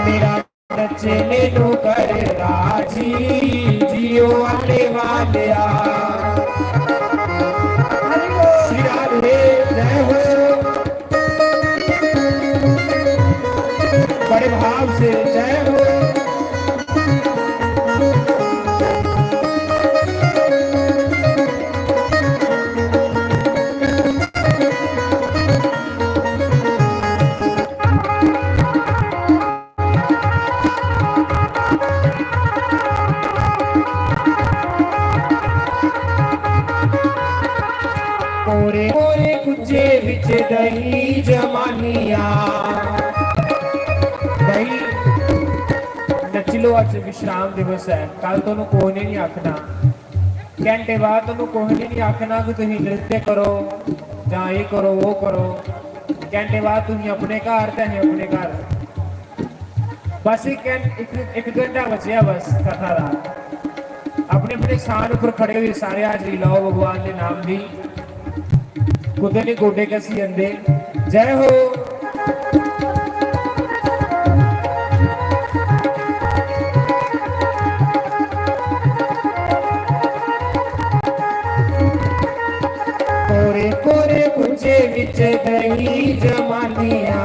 मेरा नचने नू करदा जी, जियो आले वालेआ। श्री राधे जय हो। बड़े भाव से जय हो। कोरे कोरे कुंजे विच दही जमानिया। दही, तो अज्ज विश्राम दिवस है, कल तुहानू कोई ने नहीं आखना, घंटे बाद तुहानू कोई ने नहीं आखना कि तुसीं नृत्य करो जां ये करो, वो करो। घंटे बाद तुसीं अपने घर ते असीं अपने घर। बस एक घं-, एक, एक घंटा बचेआ बस कथा दा। अपने अपने स्थान उप्पर खड़े होइयै सारे हाजरी लाओ भगवान दे नाम दी। कुतै निं गोडे घसी जंदे। जय हो। कोरे कोरे कुंजे विच दही जमानिया,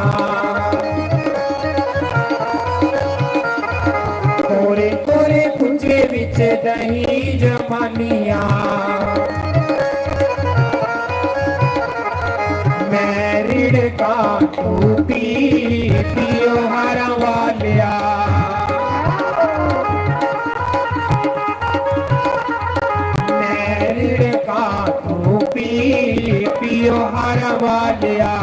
कोरे कोरे कुंजे विच दही जमानिया। मैं रिड़का तू पी, पियो हारा वालिया। मैं रिड़का तू पी, पियो हारा वालिया।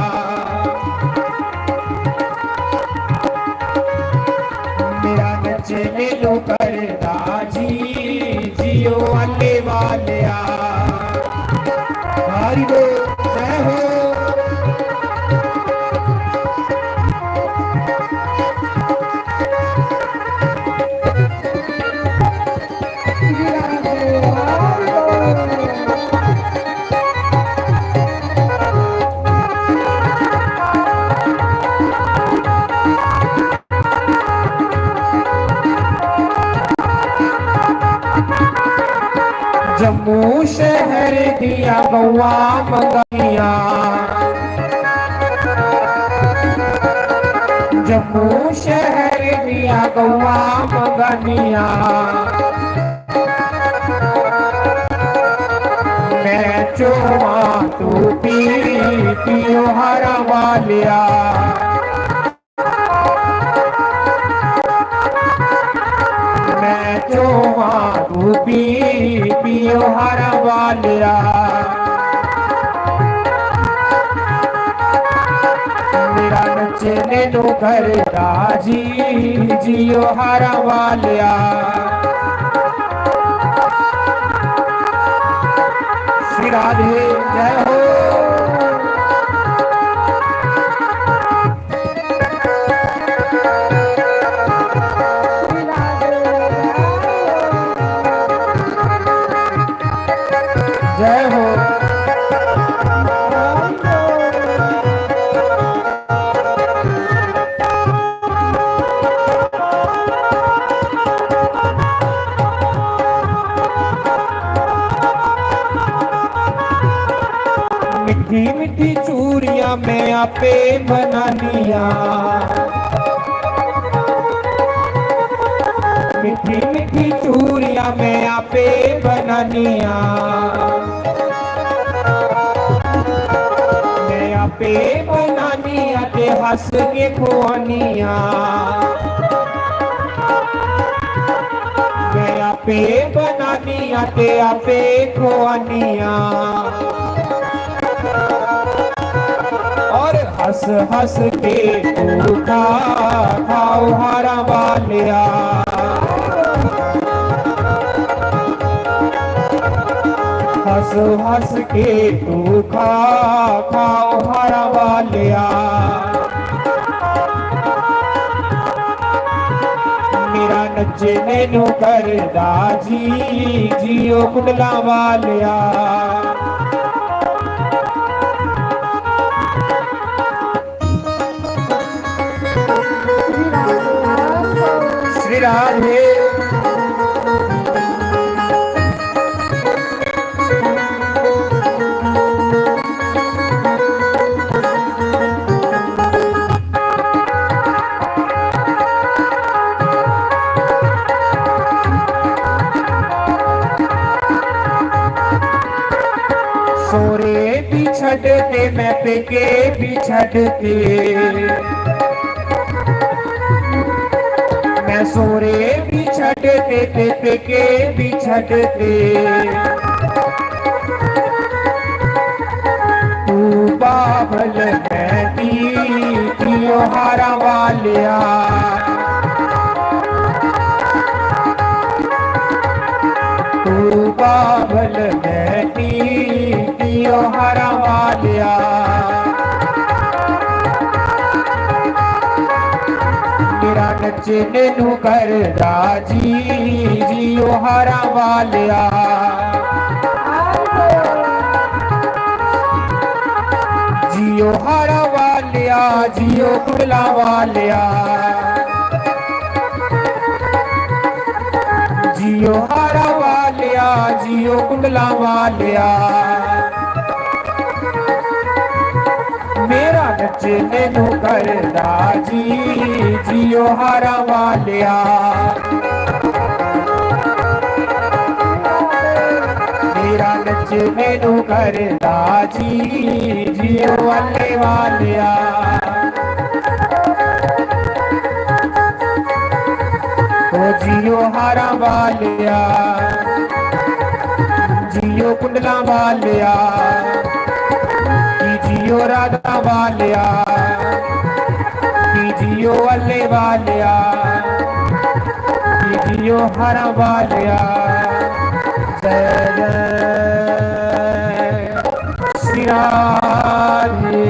मेरा नचने नू करदा जी, जियो अल्ले वालिया। हरि बोल, जय हो। जम्मू शहर दिया गौआ मंगानिया, जम्मू शहर दिया गौआ मंगानिया। मैं चोमा तू पी, पियो हारा वालिया। मैं चोमा तू पी, पियो हारा वालिया। मेरा नचने नू करदा जी, जियो हारा वालिया। श्री राधे, जय हो। जय हो। मिठी मिठी चूरियां मैं आपे बनानिया, मिठी मिठी चूरियां मैं आपे बनानिया। मैं आपे बनानिया ते हंस के खुआनिया। मैं आपे बनानिया ते आपे खुआनिया। और हंस हंस के तू खा, खाओ हारा वालिया। हंस हंस के तू खा, खाओ हारा वालिया। मेरा नचने नू करदा जी, जियो कुंडला वालिया। श्री राधे। सोरे भी छड्डते, मैं पेके भी छड्डते, मैं सोरे भी छड्डते ते पेके भी छड्डते। तू बाबल है दी, त्योहारा वालिया। काबल मैनी जियो हारा वालिया। मेरा नचने नू कर राजी जियो हारा वालिया। जियो हारा वालिया, जियो कुंडला वालिया। जियो हारा वालिया, जियो कुंडला वालिया। मेरा नचने नू कर राजी जियो हारा वालिया। मेरा नचने नू कर राजी जियो वाले वालिया। ओ जियो हारा वालिया, जियो कुंडला वालिया, कि जियो राधा वालिया, कि जियो अल्ले वालिया, कि जियो हारा वालिया। जय जय श्री राधे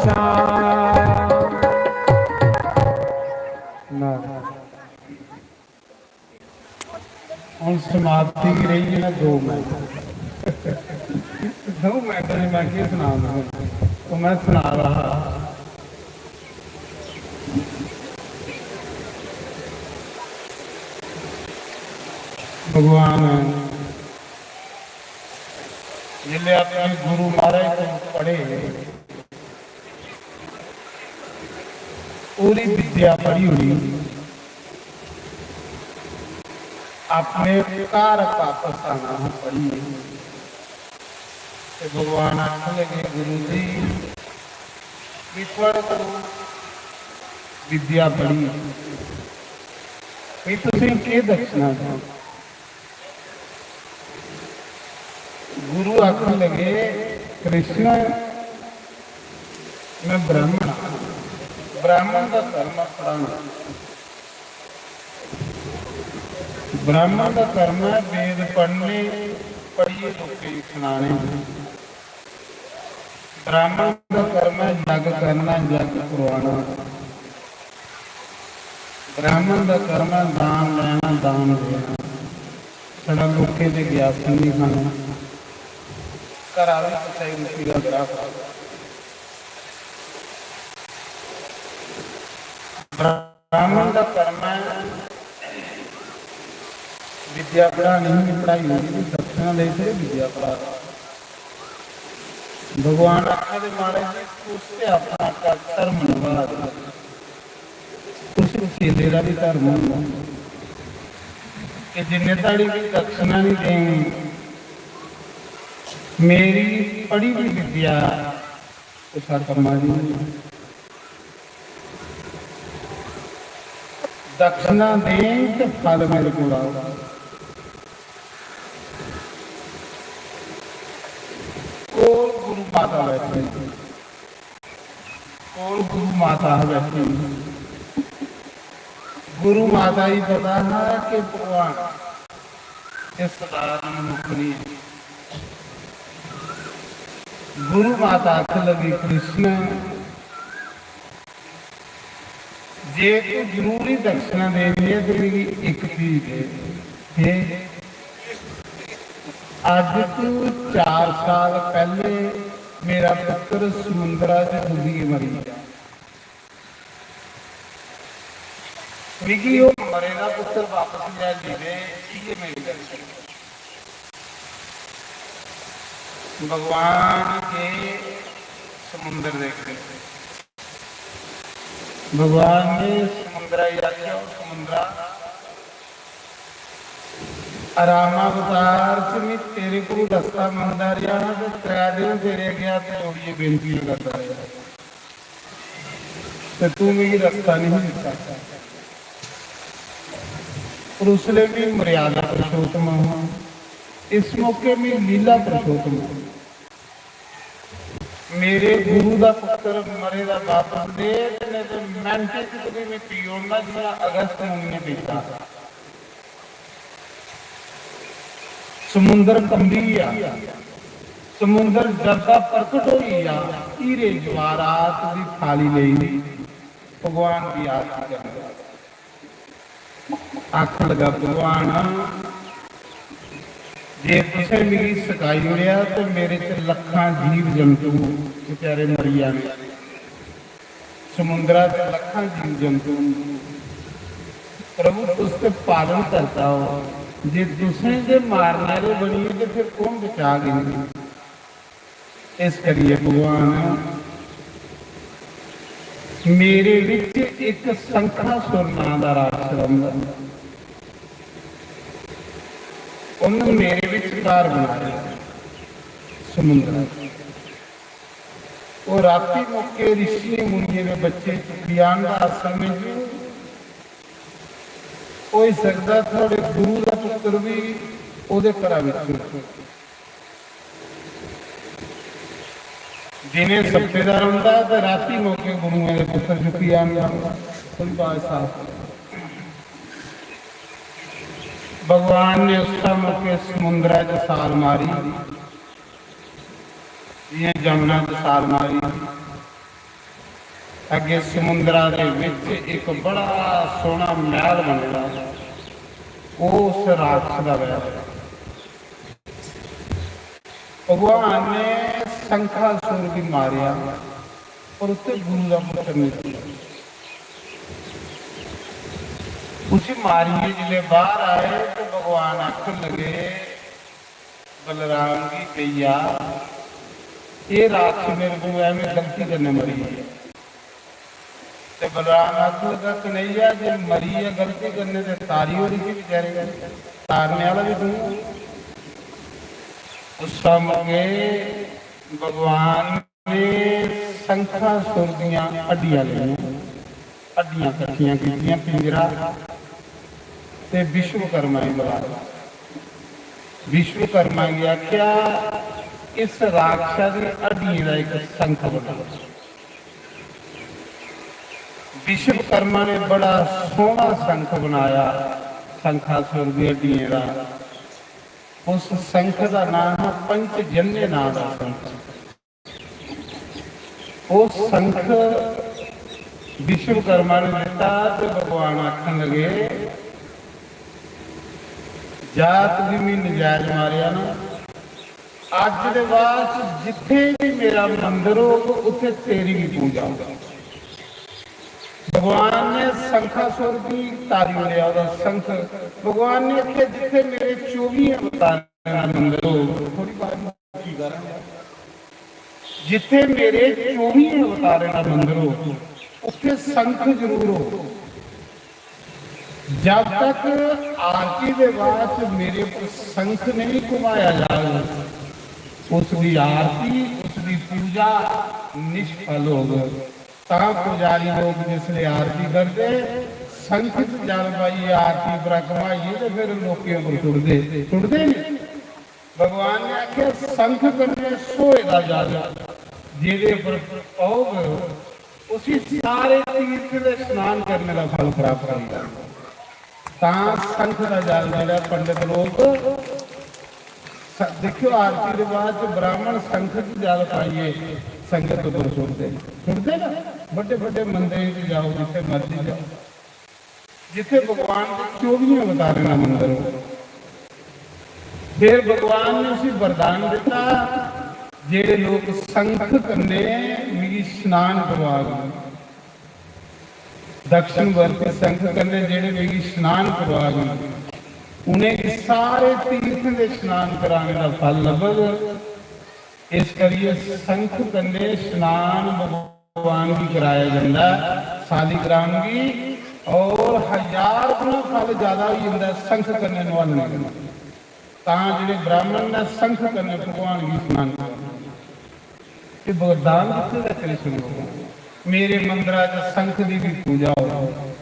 श्याम। हूँ समाप्ति की रही है ना दो मिनट। दो मिनट में मैं क्या सुना दूँ? तो मैं सुना रहा। भगवान जिसले अपने गुरु महाराज को पढ़े, पूरी विद्या पढ़ी हुई, अपने घर वापस आना पढ़ी। ते भगवान आखन लगे, "गुरु जी, भी थुआढ़े कोल विद्या पढ़ी, भी तुसें केह् दक्षिणा दें?" गुरु आखन लगे, "कृष्ण, मैं ब्राह्मण आं, ब्राह्मण दा धर्म ऐ पढ़ाना। ब्राह्मण दा धर्म ऐ वेद पढ़ने, पढ़ियै लोकें गी सनाने। ब्राह्मण दा धर्म ऐ जग करना, जग करवाना। ब्राह्मण दा धर्म ऐ दान लैना, दान देना। साढ़ा लोकें दे ज्ञापन नहीं खाना। घरा भी कुसै गी रुट्टी दा ग्राह खाओ।" ब्राह्मण दा कर्म ऐ विद्या पढ़ानी, पढ़ाई होंदी ते दक्षिणा देई फिर विद्या पढ़ा। भगवान आखा दे, "महाराज जी, तुस ते अपना क-, धर्म नभा दे, तुस चेले दा भी धर्म होंदा। ते जिन्ने धड़ी भी दक्षिणा नहीं देनी, मेरी पढ़ी दी विद्या कुसै कम्मा दी नहीं।" दक्षिणा दें ते फल मेरे कोल आओ। कोल गुरु माता बैठी, कोल गुरु माता बैठी। गुरु माता गी पता हा कि भगवान एह् सधारण मनुक्ख नहीं ऐ। गुरु माता आखन लगी, "कृष्ण, जे तू जरूरी दक्षिणा देनी है तो मिगी इक चीज दे।" "दे।" "अज्ज तू चार साल पैह्ले मेरा पुत्र समुंदरा च डुब्बियै मरी गेआ, मिगी ओह् मरे दा पुत्र वापस लेआइयै दे, इ'यै मेरी दक्षिणा।" भगवान गे समुंदर दे करीब। भगवान ने समुंदरा गी आखेआ, "ओ समुंदरा, रामावतार च में तेरे कोल रस्ता मंगदा रेहा हा ते त्रै दिन तेरे अग्गें हत्थ जोड़ियै बेनतियां करदा रेहा, ते तूं मिगी रस्ता नहीं दित्ता।" पर उसलै में मर्यादा पुरुषोत्तम हा, इस मौके में लीला पुरुषोत्तम हा। मेरे गुरु दा पुत्र मरे दा वापस दे, ते नेईं ते मैंटे च तुगी में पी ओड़ना, जियां अगस्त मुनि ने पीता। समुंदर कंबी गया, समुंदर जरदा प्रकट होई गया, हीरे जवाहरात दी थाली लेई भगवान दी आरती करन लगा। आखन लगा, "भगवान, जे तुसें मिगी सकाई ओड़ेआ ते मेरे च लक्खां जीव जंतु बेचारे मरी जाने, समुंदरा च लक्खां जीव जंतु न। प्रभु, तुस ते पालन करता हो, जे तुसें गै मारने आह्ले बनिए ते फिर कौन बचाग इ'नेंगी?" इस करियै भगवान, मेरे विच इक संखासुर नां दा राक्षस रौंह्दा, उन्न मेरे विच घर बनाए समुंदर। ओह् राती मौके ऋषियें मुनियें दे बच्चे चुक्की आंदा आश्रम च। होई सकदा थुआड़े गुरु दा पुत्र बी ओह्दे घरा विच होऐ। दिनें सप्पे दा रौंह्दा ते राती मौके गुरुएं दे पुत्र चुक्की आंदा। कोई बात साफ। भगवान ने उस मौके समुंदरै च छाल मारी, जि'यां जमुना च छाल मारी। अग्गें समुंदरा दे विच इक बड़ा सोह्ना मैह्ल बने दा, ओह् उस राक्षस दा मैह्ल। भगवान ने संखासुर गी मारेआ, पर उत्थे गुरु दा पुत्र नहीं था। उसी मारियै जिसले बाहर आए तो भगवान आखन लगे, "बलराम गी पेई जा, एह् राक्षस मेरे को एवें गलती कन्नै मरी गेआ।" ते बलराम आखन लगा, "कन्हैया, जे मरी गेआ गलती कन्नै ते तारी ओड़ी सी बेचारे गी, तारने आह्ला बी तूं।" उस मौके भगवान ने संखासुर दियां हड्डियां लेइयां, हड्डियां कट्ठियां कीतियां, पिंजरा, ते विश्वकर्मा गी बुलाया। विश्वकर्मा गी आखेआ, "इस राक्षस दी हड्डियें दा इक संख बनाओ।" विश्वकर्मा ने बड़ा सोहना संख बनाया, संखासुर दी हड्डियें दा। उस संख दा नाम हा पंचजन्य नाम दा संख। ओह् संख विश्वकर्मा ने दित्ता ते भगवान आखन लगे, "जा, तुगी मी नजायज मारेआ ना, अज्ज दे बाद च जित्थे भी मेरा मंदर होग, उत्थे तेरी भी पूजा होग।" भगवान ने संखासुर गी तारी ओड़ेआ, ओह्दा संख। भगवान ने आखेआ, "जित्थे मेरे चौबी अवतारें दा मंदर होग," थोड़ी बात की करा, "जित्थे मेरे चौबी अवतारें दा मंदर होग, उत्थे संख जरूर होग। जब तक आरती दे बाद च मेरे पर संख नहीं घुमाया जाग, उसकी आरती, उसकी पूजा निष्फल होग।" तां पुजारी लोक जिसले आरती करदे, संख च जल पाइयै आरती पर घमाइयै ते फिर लोकें उप्पर सुटदे, सुटदे निं? भगवान ने आखेआ, "संख कन्नै सोए दा जल जेह्दे उप्पर पौग, उसी सारे तीर्थ दे स्नान करने दा फल प्राप्त होई जाग।" तां संख दा जल जेह्ड़ा पंडत लोक स-, दिक्खेओ, आरती दे बाद च ब्राह्मण संख च जल पाइयै संगत उप्पर सुटदे, सुटदे ना। बड्डे बड्डे मंदरें च जाओ, जित्थे मर्जी जाओ, जित्थे भगवान दे चौबियें अवतारें दा मंदर हो। फिर भगवान ने उसी वरदान दिता, "जेड़े लोक संख कन्ने मिगी स्नान करवाग, दक्षिणवर्ती संख कन्ने जेड़े मिगी स्नान करवाग, उनेंगी सारे तीर्थें दे स्नान कराने दा फल लभग।" इस करियै संख कन्ने स्नान भगवान गी कराया जंदा ऐ, सालिग्राम गी, और हजार गुना फल ज्यादा होई जंदा ऐ संख कन्ने नुहालने कन्ने। तां जेह्ड़े ब्राह्मण ने संख कन्ने भगवान गी स्नान करना। ते वरदान दित्ते दा कृष्ण भगवान, "मेरे मंदरा च संख दी भी पूजा हो।"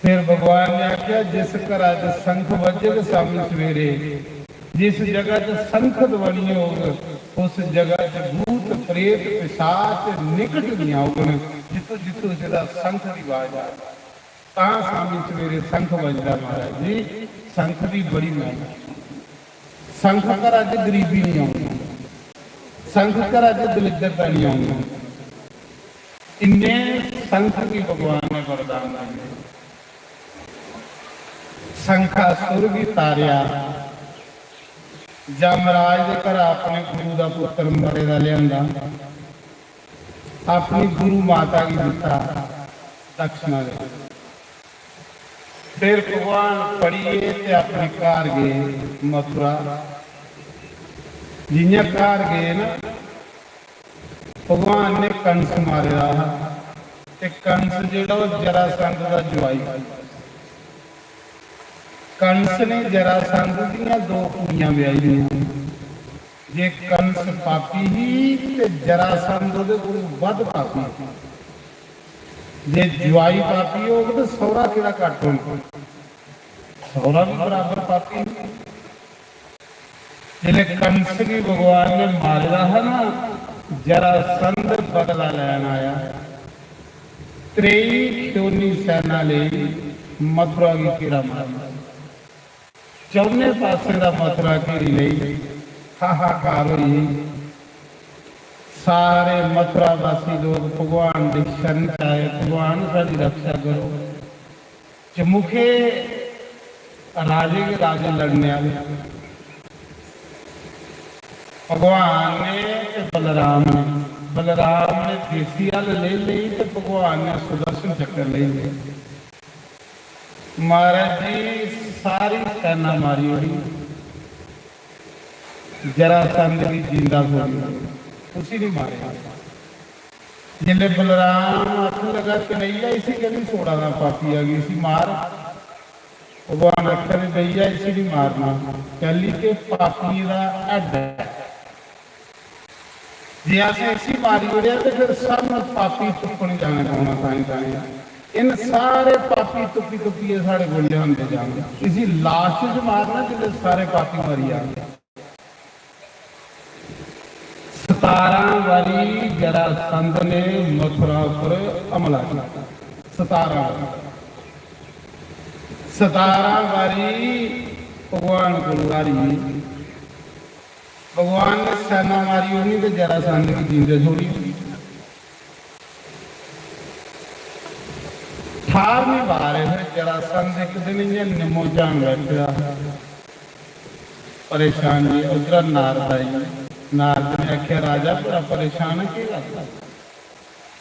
फिर भगवान ने आख्या, "जिस घरा च संख बजग शामी सवेरे, जिस जगह च संख ध्वनि होग, उस जगह च भूत, प्रेत, पिशाच निकट नहीं औगन।" जित्थों जित्थों इसदा संख दी आवाज आ, तां शामी सवेरे संख बजदा महाराज जी, संख दी बड़ी महिमा। संख घरा च गरीबी नहीं आनी, संख घरा च दलिद्दरता नहीं आनी। इन्ने संख भी भगवान ने वरदान दिए। संखासुर भी तारेआ। जमराज दे घरा अपने गुरु दा पुत्र मरे दा लिआंदा, अपनी गुरु माता गी दित्ता दक्षिणा दे। फिर भगवान पढ़िए ते अपने घर गए मथुरा। जियां घर गए ना, भगवान ने कंस मारे दा हा, ते कंस जेह्ड़ा ओह् जरासंध दा जुआई। कंस ने जरासंध दियां दो कुड़ियां ब्याही दियां। जे कंस पापी ही ते जरासंध ओह्दे कोलू बद्ध पापी ही। जे जुआई पापी होग ते सौह्रा केह्ड़ा घट्ट होना? सौह्रा भी बराबर पापी ही। जिसले कंस गी भगवान ने मारे दा हा ना, जरासंध बदला लैन आया। त्रेई खियोनी सैना लेई मथुरा गी घेरा मारेआ। चौने पासें दा मथुरा घेरी लेई, हाहाकार होई। सारे मथुरा वासी लोग भगवान दी शरण च आए, "भगवान, साढ़ी रक्षा करो।" चमुखे राजे गै राजे लड़ने आह्ले। भगवान ने ते बलराम ने, बलराम ने देसी हल लेई लेई ते भगवान ने सुदर्शन चक्कर लेई लेआ। महाराज जी, सारी सैना मारी ओड़ी, जरासंध गी जींदा छोड़ी ओड़ेआ, उसी नहीं मारेआ। जिसले बलराम आखन लगा, "कन्हैया, इसी कैल्ली छोड़ा दा पापिया गी, इसी मार।" भगवान आखन, "भैया, इसी नहीं मारना, कैल्ली के पापियें दा हड्ड ऐ। जे असें इसी मारी ओड़ेआ ते फिर सब पापी तुप्पन जाने पौना ताएं ताएं। इन सारे पापी तुप्पी तुप्पियै साढ़े कोल लेआंदे जान। इसी लाश च मारना, जिसले सारे पापी मरी जान।" सतारां बारी जरासंध ने मथुरा पर हमला किया। सतारां बारी, सतारां बारी भगवान कोल हारी गे। भगवान ने सैना मारी ओड़ी ते जरासंध गी जींदे छोड़ी। ठारहवीं बार ऐ, फिर जरासंध इक दिन इ'यां निम्मो झान बैठे दा हा, परेशान जी। उद्धरा नारद आई। नारद ने आखेआ, "राजा, बड़ा परेशान ऐ, केह् गल्ल ऐ?"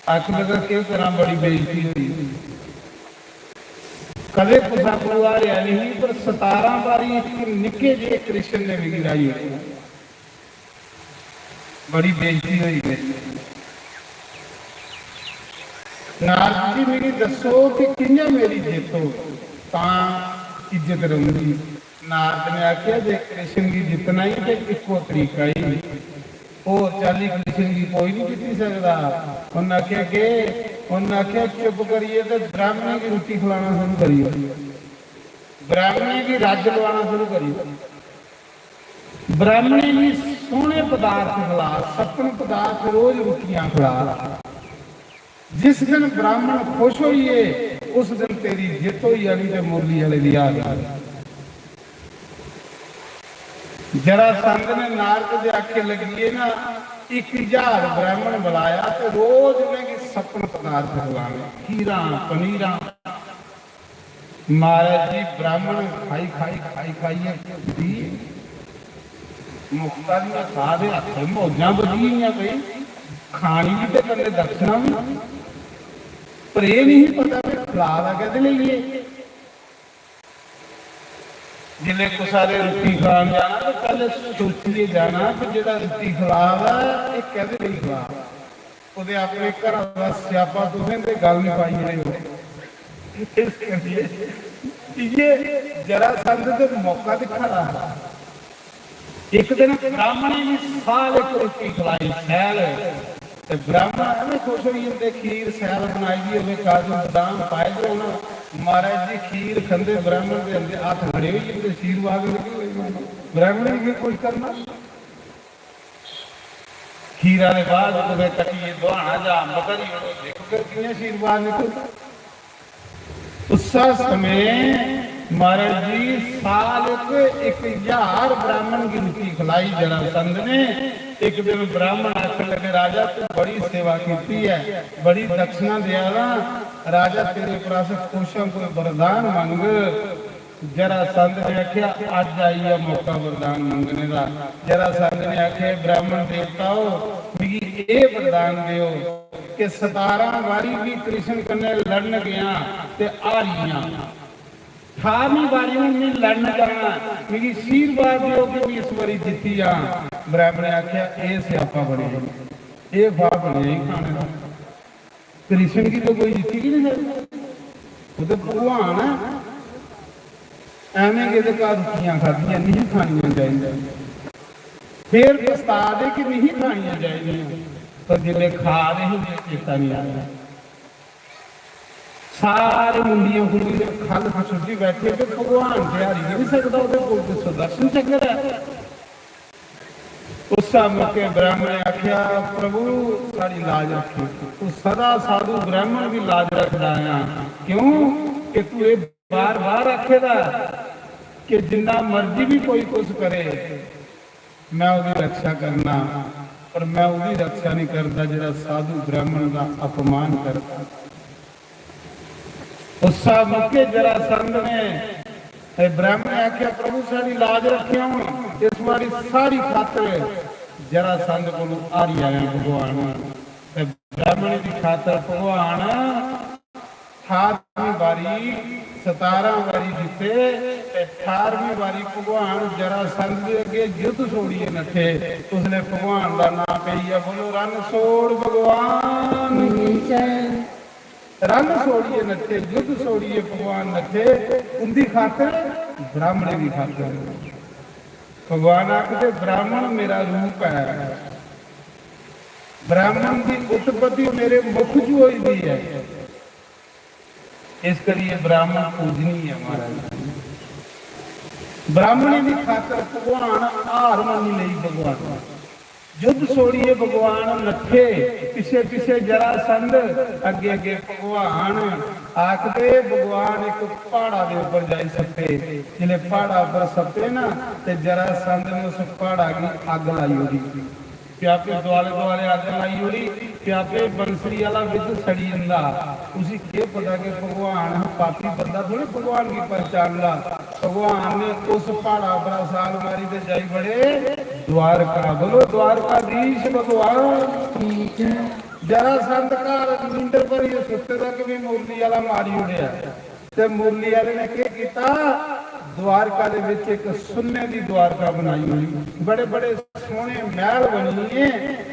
आखन लगा, "केह् करां, बड़ी बेइज्जती होई। कदें कुसै कोला हारेआ नेईं, पर सतारां बारी इक निक्के जेह् कृष्ण ने मिगी र्हाई ओड़ेआ।" बड़ी बेइज्जती होई मेरी। नारद जी, मिगी दस्सो कि कि'यां मेरी जित्त हो, तां इज्जत रौंह्दी। नारद ने आखेआ, "जे कृष्ण गी जित्तना ही ते इक्को तरीका ही, होर चाल्ली कृष्ण गी कोई नहीं जित्ती सकदा।" उन्नै आखेआ, "केह्?" उन्नै आखेआ, "चुप करियै ते ब्राह्मणें गी रुट्टी खलाना शुरू करी ओड़, ब्राह्मणें गी रज्ज लुआना शुरू करी ओड़।" ब्राह्मणें गी सोहने पदार्थ खला, सपन पदार्थ रोज रुट्टियां खला। जिस दिन ब्राह्मण खुश होइए, उस दिन तेरी जित्त होई जानी ते मुरली आह्ले दी हार। जरासंध ने नारद दे आखे लगिए ना, इक हजार ब्राह्मण बुलाया ते रोज उ'नेंगी सपन पदार्थ खलाने, खीरां, पनीरां। महाराज जी, ब्राह्मण खाई, खाई, खाई, खाइयै दी मुफ्ता दियां खा दे, हत्थ मौजां बधी गेइयां भई, खानी बी ते कन्नै दक्षिणा बी। पर एह् नहीं पता कि खला दा कैह्दे लेई ऐ। जिसलै कुसै दे रुट्टी खान जाना ते पैह्ले सोचियै जाना कि जेह्ड़ा रुट्टी खला दा ऐ, एह् कैह्दे लेई खला दा। कुतै अपने घरा दा स्यापा तुसें ते गल्ल निं पाई ओड़ेओ। इस करियै इ'यै जरासंध ते मौका दिक्खा दा हा। इक दिन ब्राह्मणें गी साल इक रुट्टी खलाई, सैल, ते ब्राह्मण एह् खुश होई जंदे, खीर सैल बनाई दी होवे, काजू बदाम पाए दे होन, महाराज जी खीर खंदे, ब्राह्मण दे अंदर हत्थ खड़े होई जंदे, आशीर्वाद लग्गे होए। ब्राह्मणें गी खुश करना। खीरा दे बाद कुतै कट्टियै दुहाना जां अम्ब धरी ओड़ो, दिक्खो फिर कि'यां आशीर्वाद निकलदा। उस्सै समें महाराज जी, साल इक, इक हजार ब्राह्मण गी रुट्टी खलाई जरासंध ने। एक दिन ब्राह्मण आखन लगे, "राजा, तू बड़ी सेवा कीती है, बड़ी दक्षिणा देआ दा। राजा, तेरे पर अस खुश हां, कोई वरदान मंग।" जरासंध ने आखेआ, "अज्ज आई गेआ मौका वरदान मंगने दा।" जरासंध ने आखेआ, "ब्राह्मण देवताओ, मिगी एह् वरदान देओ कि सतारां बारी बी कृष्ण कन्नै लड़न गेआ ते हारी गेआ।" ठारमीं बारी हून में लड़न जाना, मिगी आशीर्वाद देओ कि में इस बारी जित्ती जां। ब्राह्मण ने आखेआ, "एह् स्यापा बनी गेआ, एह् फाह् बनी गेआ खाने दा। कृष्ण गी तो कोई जित्ती गै नहीं सकदा, ओह् तो भगवान ऐ। ऐवें गै एह्दे घर रुट्टियां खाद्धियां, नहीं खानियां चाहिदियां।" फिर पछता दे कि नहीं खानियां चाहिदियां, पर जिसलै खा दे हे, उ'नें चेता नहीं आया। सारे मुंडियां खुल्ली ते खल्ल सुट्टी बैठे ते भगवान ते हारी गै नहीं सकदा, ओह्दे कोल ते सुदर्शन चक्र ऐ। उस मौके ब्राह्मण ने आखेआ, "प्रभु, साढ़ी लाज रक्खेओ, तू सदा साधु ब्राह्मण दी लाज रखदा आया, क्यों कि तू एह् बार-बार आखे दा कि जिन्ना मर्जी भी कोई कुछ करे, मैं ओह्दी रक्षा करना, पर मैं ओह्दी रक्षा नहीं करदा जेह्ड़ा साधु ब्राह्मण दा अपमान करदा।" उस्सा मौके जरासंध ने ते ब्राह्मण ने आखेआ, "प्रभु, साढ़ी लाज रखेआ हून, इस बारी साढ़ी खातर जरासंध कोलू हारी आया भगवान।" ते ब्राह्मण दी खातर भगवान ठारमीं बारी, सतारां बारी जित्ते ते ठारमीं बारी भगवान जरासंध दे अग्गे युद्ध छोड़ियै नठे। उसने भगवान दा नाम पेई गेआ, बोलो, "रन छोड़ भगवान की जय।" रन छोड़ियै नठे, युद्ध छोड़ियै भगवान नठे। उंदी खातर, ब्राह्मणें दी खातर। भगवान आखदे, "ब्राह्मण मेरा रूप है, ब्राह्मण दी उत्पत्ति मेरे मुख च होई दी है, इस करियै ब्राह्मण पूजनीय है।" महाराज, ब्राह्मणें दी खातर भगवान हार मन्नी लेई। भगवान युद्ध छोड़ियै भगवान नठे, पिछे पिछे जरासंध, अग्गे अग्गे भगवान। आखदे भगवान इक प्हाड़ा दे उप्पर जाई सप्पे। जिसलै प्हाड़ा उप्पर सप्पे ना, ते जरासंध ने उस प्हाड़ा गी अग्ग लाई ओड़ी। प्यापे दुआले दुआले अग्ग लाई ओड़ी, प्यापे बंसरी आह्ला बिच सड़ी जंदा। उसी केह् पता कि भगवान हा, पापी बंदा थोड़े भगवान गी पहचानदा। भगवान ने उस प्हाड़ा पर छाल मारी ते जाई बड़े द्वारका। बोलो, द्वारकाधीश भगवान की जय। जरासंध घर नींदर भरियै सुत्ते दा कि में मुरली आह्ला मारी ओड़ेआ। ते मुरली आह्ले ने केह् कीता? द्वारका दे विच इक सुन्ने दी द्वारका बनाई ओड़ी। बड़े बड़े सोहने मैह्ल बनिए।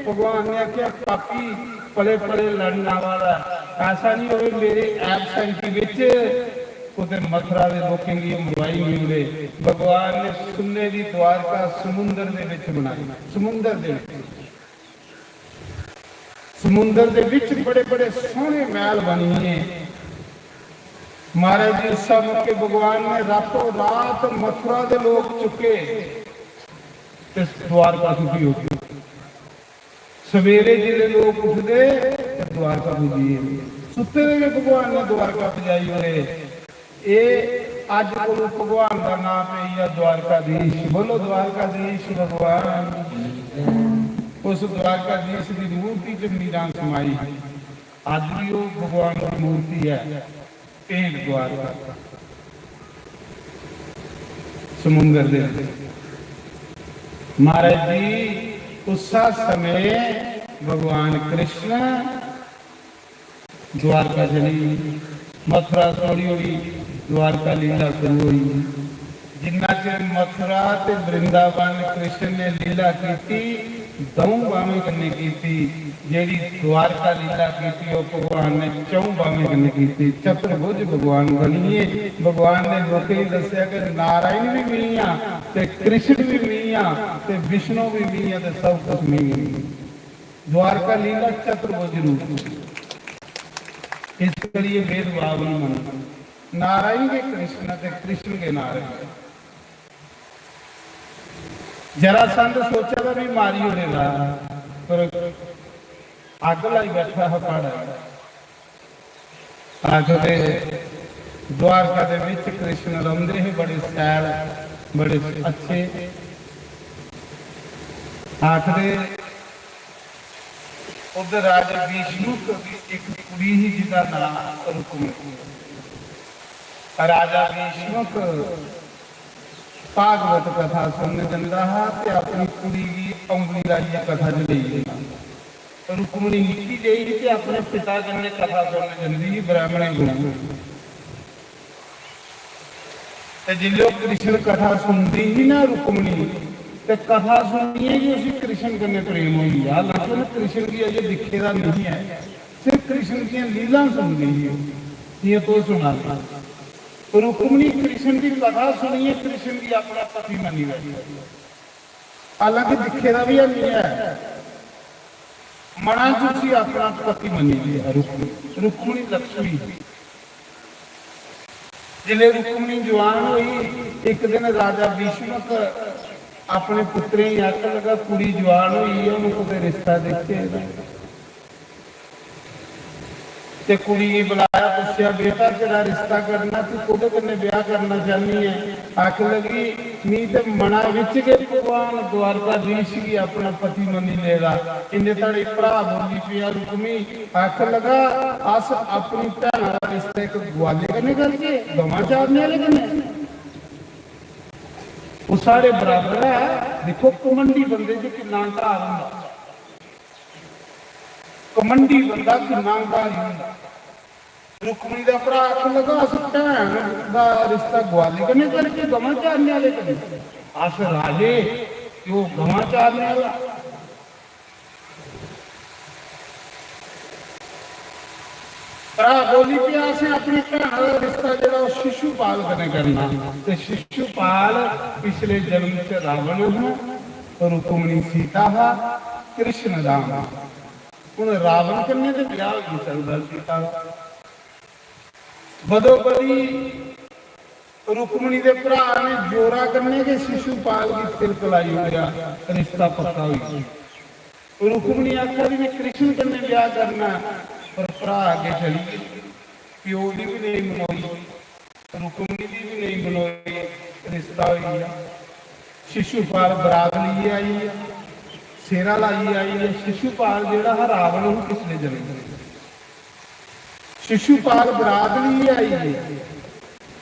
भगवान ने आखेआ, "पापी, पले पले लड़न आवा दा, ऐसा नहीं होवे मेरे absent विच कुते मथुरा दे लोकें गी मरवाई नहीं ओड़े।" भगवान ने सुन्ने दी द्वारका समुंदर दे विच बनाई, समुंदर दे विच। समुंदर दे विच बड़े बड़े सोहने मैह्ल बनिए। महाराज जी, उस मौके भगवान ने रातों रात मथुरा दे लोक चुके ते द्वारका सुट्टी ओड़ी। सवेरे जिसले लोक उठदे ते द्वारका पुज्जी गे। सुत्ते दे गै भगवान ने द्वारका पजाई ओड़े। एह् अज्ज कोलू भगवान दा नाम पेई गेआ द्वारकाधीश। बोलो, द्वारकाधीश भगवान। उस द्वारकाधीश दी मूर्ति च मीरां समाई। अज्ज भी ओह् भगवान दी मूर्ति ऐ। भेंट द्वारका समुंदर दे विच। महाराज जी, उस्सा समें भगवान कृष्ण द्वारका चली गे। मथुरा छोड़ी ओड़ी, द्वारका लीला शुरू होई। जिन्ना चिर मथुरा ते वृंदावन कृष्ण ने लीला कीती, दऊं बाह्में कन्नै कीती। जेह्ड़ी द्वारका लीला कीती, ओह् भगवान ने चऊं बाह्में कन्नै कीती। चतुर्भुज भगवान बनिए। भगवान ने लोकें गी दस्सेआ कि नारायण भी मी आं ते कृष्ण भी मी आं ते विष्णु भी मी आं ते सब कुछ मी आं। द्वारका लीला चतुर्भुज रूप। इस करिए भेदभाव नहीं मनना। नारायण गै कृष्ण ते कृष्ण गै नारायण। जरासंध सोचा दा भी मारी ओड़ेगा, पर अग्ग लाई बैठा हा प्हाड़ा। आखदे द्वारका दे विच कृष्ण रौंह्दे हे, बड़े शैल, बड़े अच्छे। आखदे उद्धर राजा भीष्मक दी इक कुड़ी ही जिदा नांऽ रुक्मणी। राजा भीष्मक भागवत कथा सुनन जंदा हा ते अपनी कुड़ी गी औंगली लाइयै कथा च लेई जंदा। रुक्मणी निक्की जेही ही ते अपने पिता कन्नै कथा सुनन जंदी ही ब्राह्मणें कोल। ते जिसलै ओह् कृष्ण कथा सुनदी ही ना रुक्मणी, ते कथा सुनियै गै उसी कृष्ण कन्नै प्रेम होई गेआ। हालांकि उन्नै कृष्ण गी अजें दिक्खे दा नेईं ऐ, सिर्फ कृष्ण दियां लीलां सुनदी ही। जि'यां तुस सुना दे, रुक्मणी कृष्ण दी कथा सुनियै कृष्ण गी अपना पति मन्नी बैठी। हालांकि दिक्खे दा बी हैनी ऐ, मना च उसी अपना पति मन्नी लेआ। रुक्मणी, रुक्मणी लक्ष्मी। जिसलै रुक्मणी जवान होई, इक दिन राजा भीष्मक अपने पुत्तरें गी आखन लगा, "कुड़ी जवान होई ऐ, हून कुतै रिश्ता दिखचै।" ते कुड़ी गी बुलाया, पुच्छेआ, "बेटा, तेरा रिश्ता करना, तू कोह्दे कन्नै ब्याह करना चाह्न्नी ऐ?" आखन लगी, "मी ते मना बिच गै भगवान द्वारकाधीश गी अपना पति मन्नी लेदा।" इन्ने धड़े भ्राऽ बोली पेआ रुक्मी, आखन लगा, "अस अपनी भैना दा रिश्ता इक ग्वाले कन्नै करगे, गवां चारने आह्ले कन्नै? ओह् साढ़े बराबर ऐ।" दिक्खो, घमंडी बंदे च किन्ना हंकार होंदा। घमंडी बंदा किन्ना हंकारी होंदा। रुक्मणी दा भ्राऽ आखन लगा, "अस भैन दा रिश्ता ग्वाले कन्नै करगे, गवां चारने आह्ले कन्नै? अस राजे ते ओह् गवां चारने आह्ला।" भ्राऽ बोली पेआ, "असें अपनी भैना दा रिश्ता जेह्ड़ा ओह् शिशुपाल कन्नै करना।" ते शिशुपाल पिछले जन्म च रावण हा, रुक्मणी सीता हा, कृष्ण राम हा। हून रावण कन्नै ते ब्याह होई निं सकदा सीता दा। बदोबदी रुक्मणी दे भ्राऽ ने जोरा कन्नै गै शिशुपाल गी तिलक लाई ओड़ेआ, रिश्ता पक्का होई गेआ। रुक्मणी आखा दी, "में कृष्ण कन्नै ब्याह करना ऐ," पर भ्राऽ अग्गें चली गे। प्यो दी बी नेईं मनोई, रुक्मणी दी बी नेईं मनोई, रिश्ता होई गेआ। शिशुपाल बरात लेइयै आई ऐ, सेह्रा लाइयै आई ऐ। शिशुपाल जेह्ड़ा हा, रावण हा पिछले जन्म च। शिशुपाल बरात लेइयै आई ऐ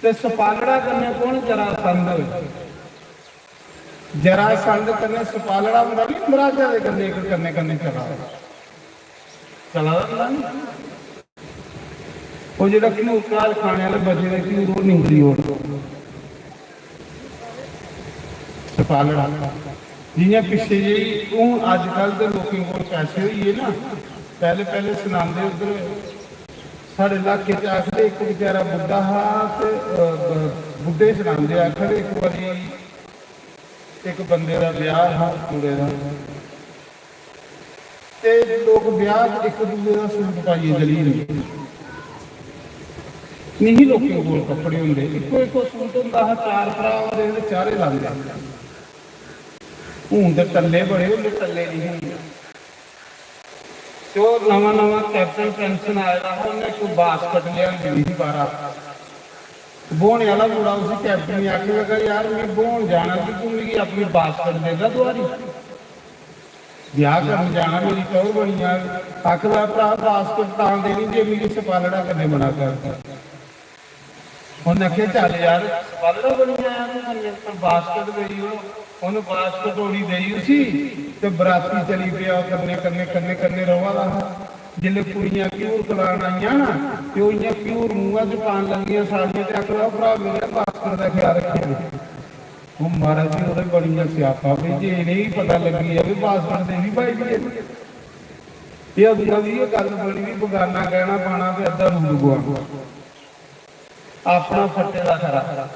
ते सपालड़ा कन्नै कौन? जरासंध। जरासंध कन्नै सपालड़ा होंदा नी, मराजा दे कन्नै इक कन्नै कन्नै चला दा, चला दा होंदा नी। ओह् जेह्ड़ा घ्यूर घर खाने आह्ले बचे दे घ्यूर, ओह् निंगली ओड़। सपालड़ा। जि'यां पिच्छे जेही हून अजकल दे लोकें कोल पैसे होई गे ना, पैह्ले पैह्ले सनांदे उद्धर साढ़े इलाके च आखदे इक बेचारा बुड्ढा हा ते, अ, ब-, बुड्ढे सनांदे आखदे इक बारी इक बंदे दा ब्याह हा मुड़े दा, ते लोक ब्याह च इक दूए दा सूट पाइयै चली जंदे। निही लोकें कोल कपड़े होंदे, इक्को इक्को सूट होंदा हा, चार भ्राऽ होंदे हे ते चारे लांदे। हून ते टल्ले बड़े होंदे, टल्ले निं होंदे। ते ओह् नमां नमां कैप्टन पेंशन आए दा हा, उन्नै इक बास्कट लेआंदी दी ही बाह्रा। ब्होने आह्ला मुड़ा उसी कैप्टन गी आखन लगा, "यार, में ब्होन जाना, ते तूं मिगी अपनी बास्कट देगा दोआरी? ब्याह करन जाना, मेरी टौह्र बनी जाग।" आखदा, "भ्राऽ, बास्कट तां देनी जे मिगी सपालड़ा कन्नै मना कर।" उन्नै आखेआ, "चल यार, सपालड़ा बनी जाया तूं कन्नै, पर बास्कट देई ओड़।" उन्न बास्कट ओड़ी देई उसी ते बराती चली पेआ, कन्नै, कन्नै, कन्नै, कन्नै र'वा दा हा। जिसलै कुड़ियां घ्यूर खलान आइयां ना, ते ओह् इ'यां घ्यूर मूंहा च पान लगियां सालियां, ते आखन लगा, "भ्राऽ मेरे, बास्कट दा ख्याल रक्खेआं।" ओह् महाराज जी, ओह्दे बनी गेआ स्यापा, भई जे इ'नेंगी पता लग्गी गेआ भई बास्कट ते इ'नें पाई दी ऐ। एह् अदूं दी गै गल्ल बनी दी, बगाना गैह्ना पाना ते अद्धा रूप गुआना। अपना फट्टे दा खरा।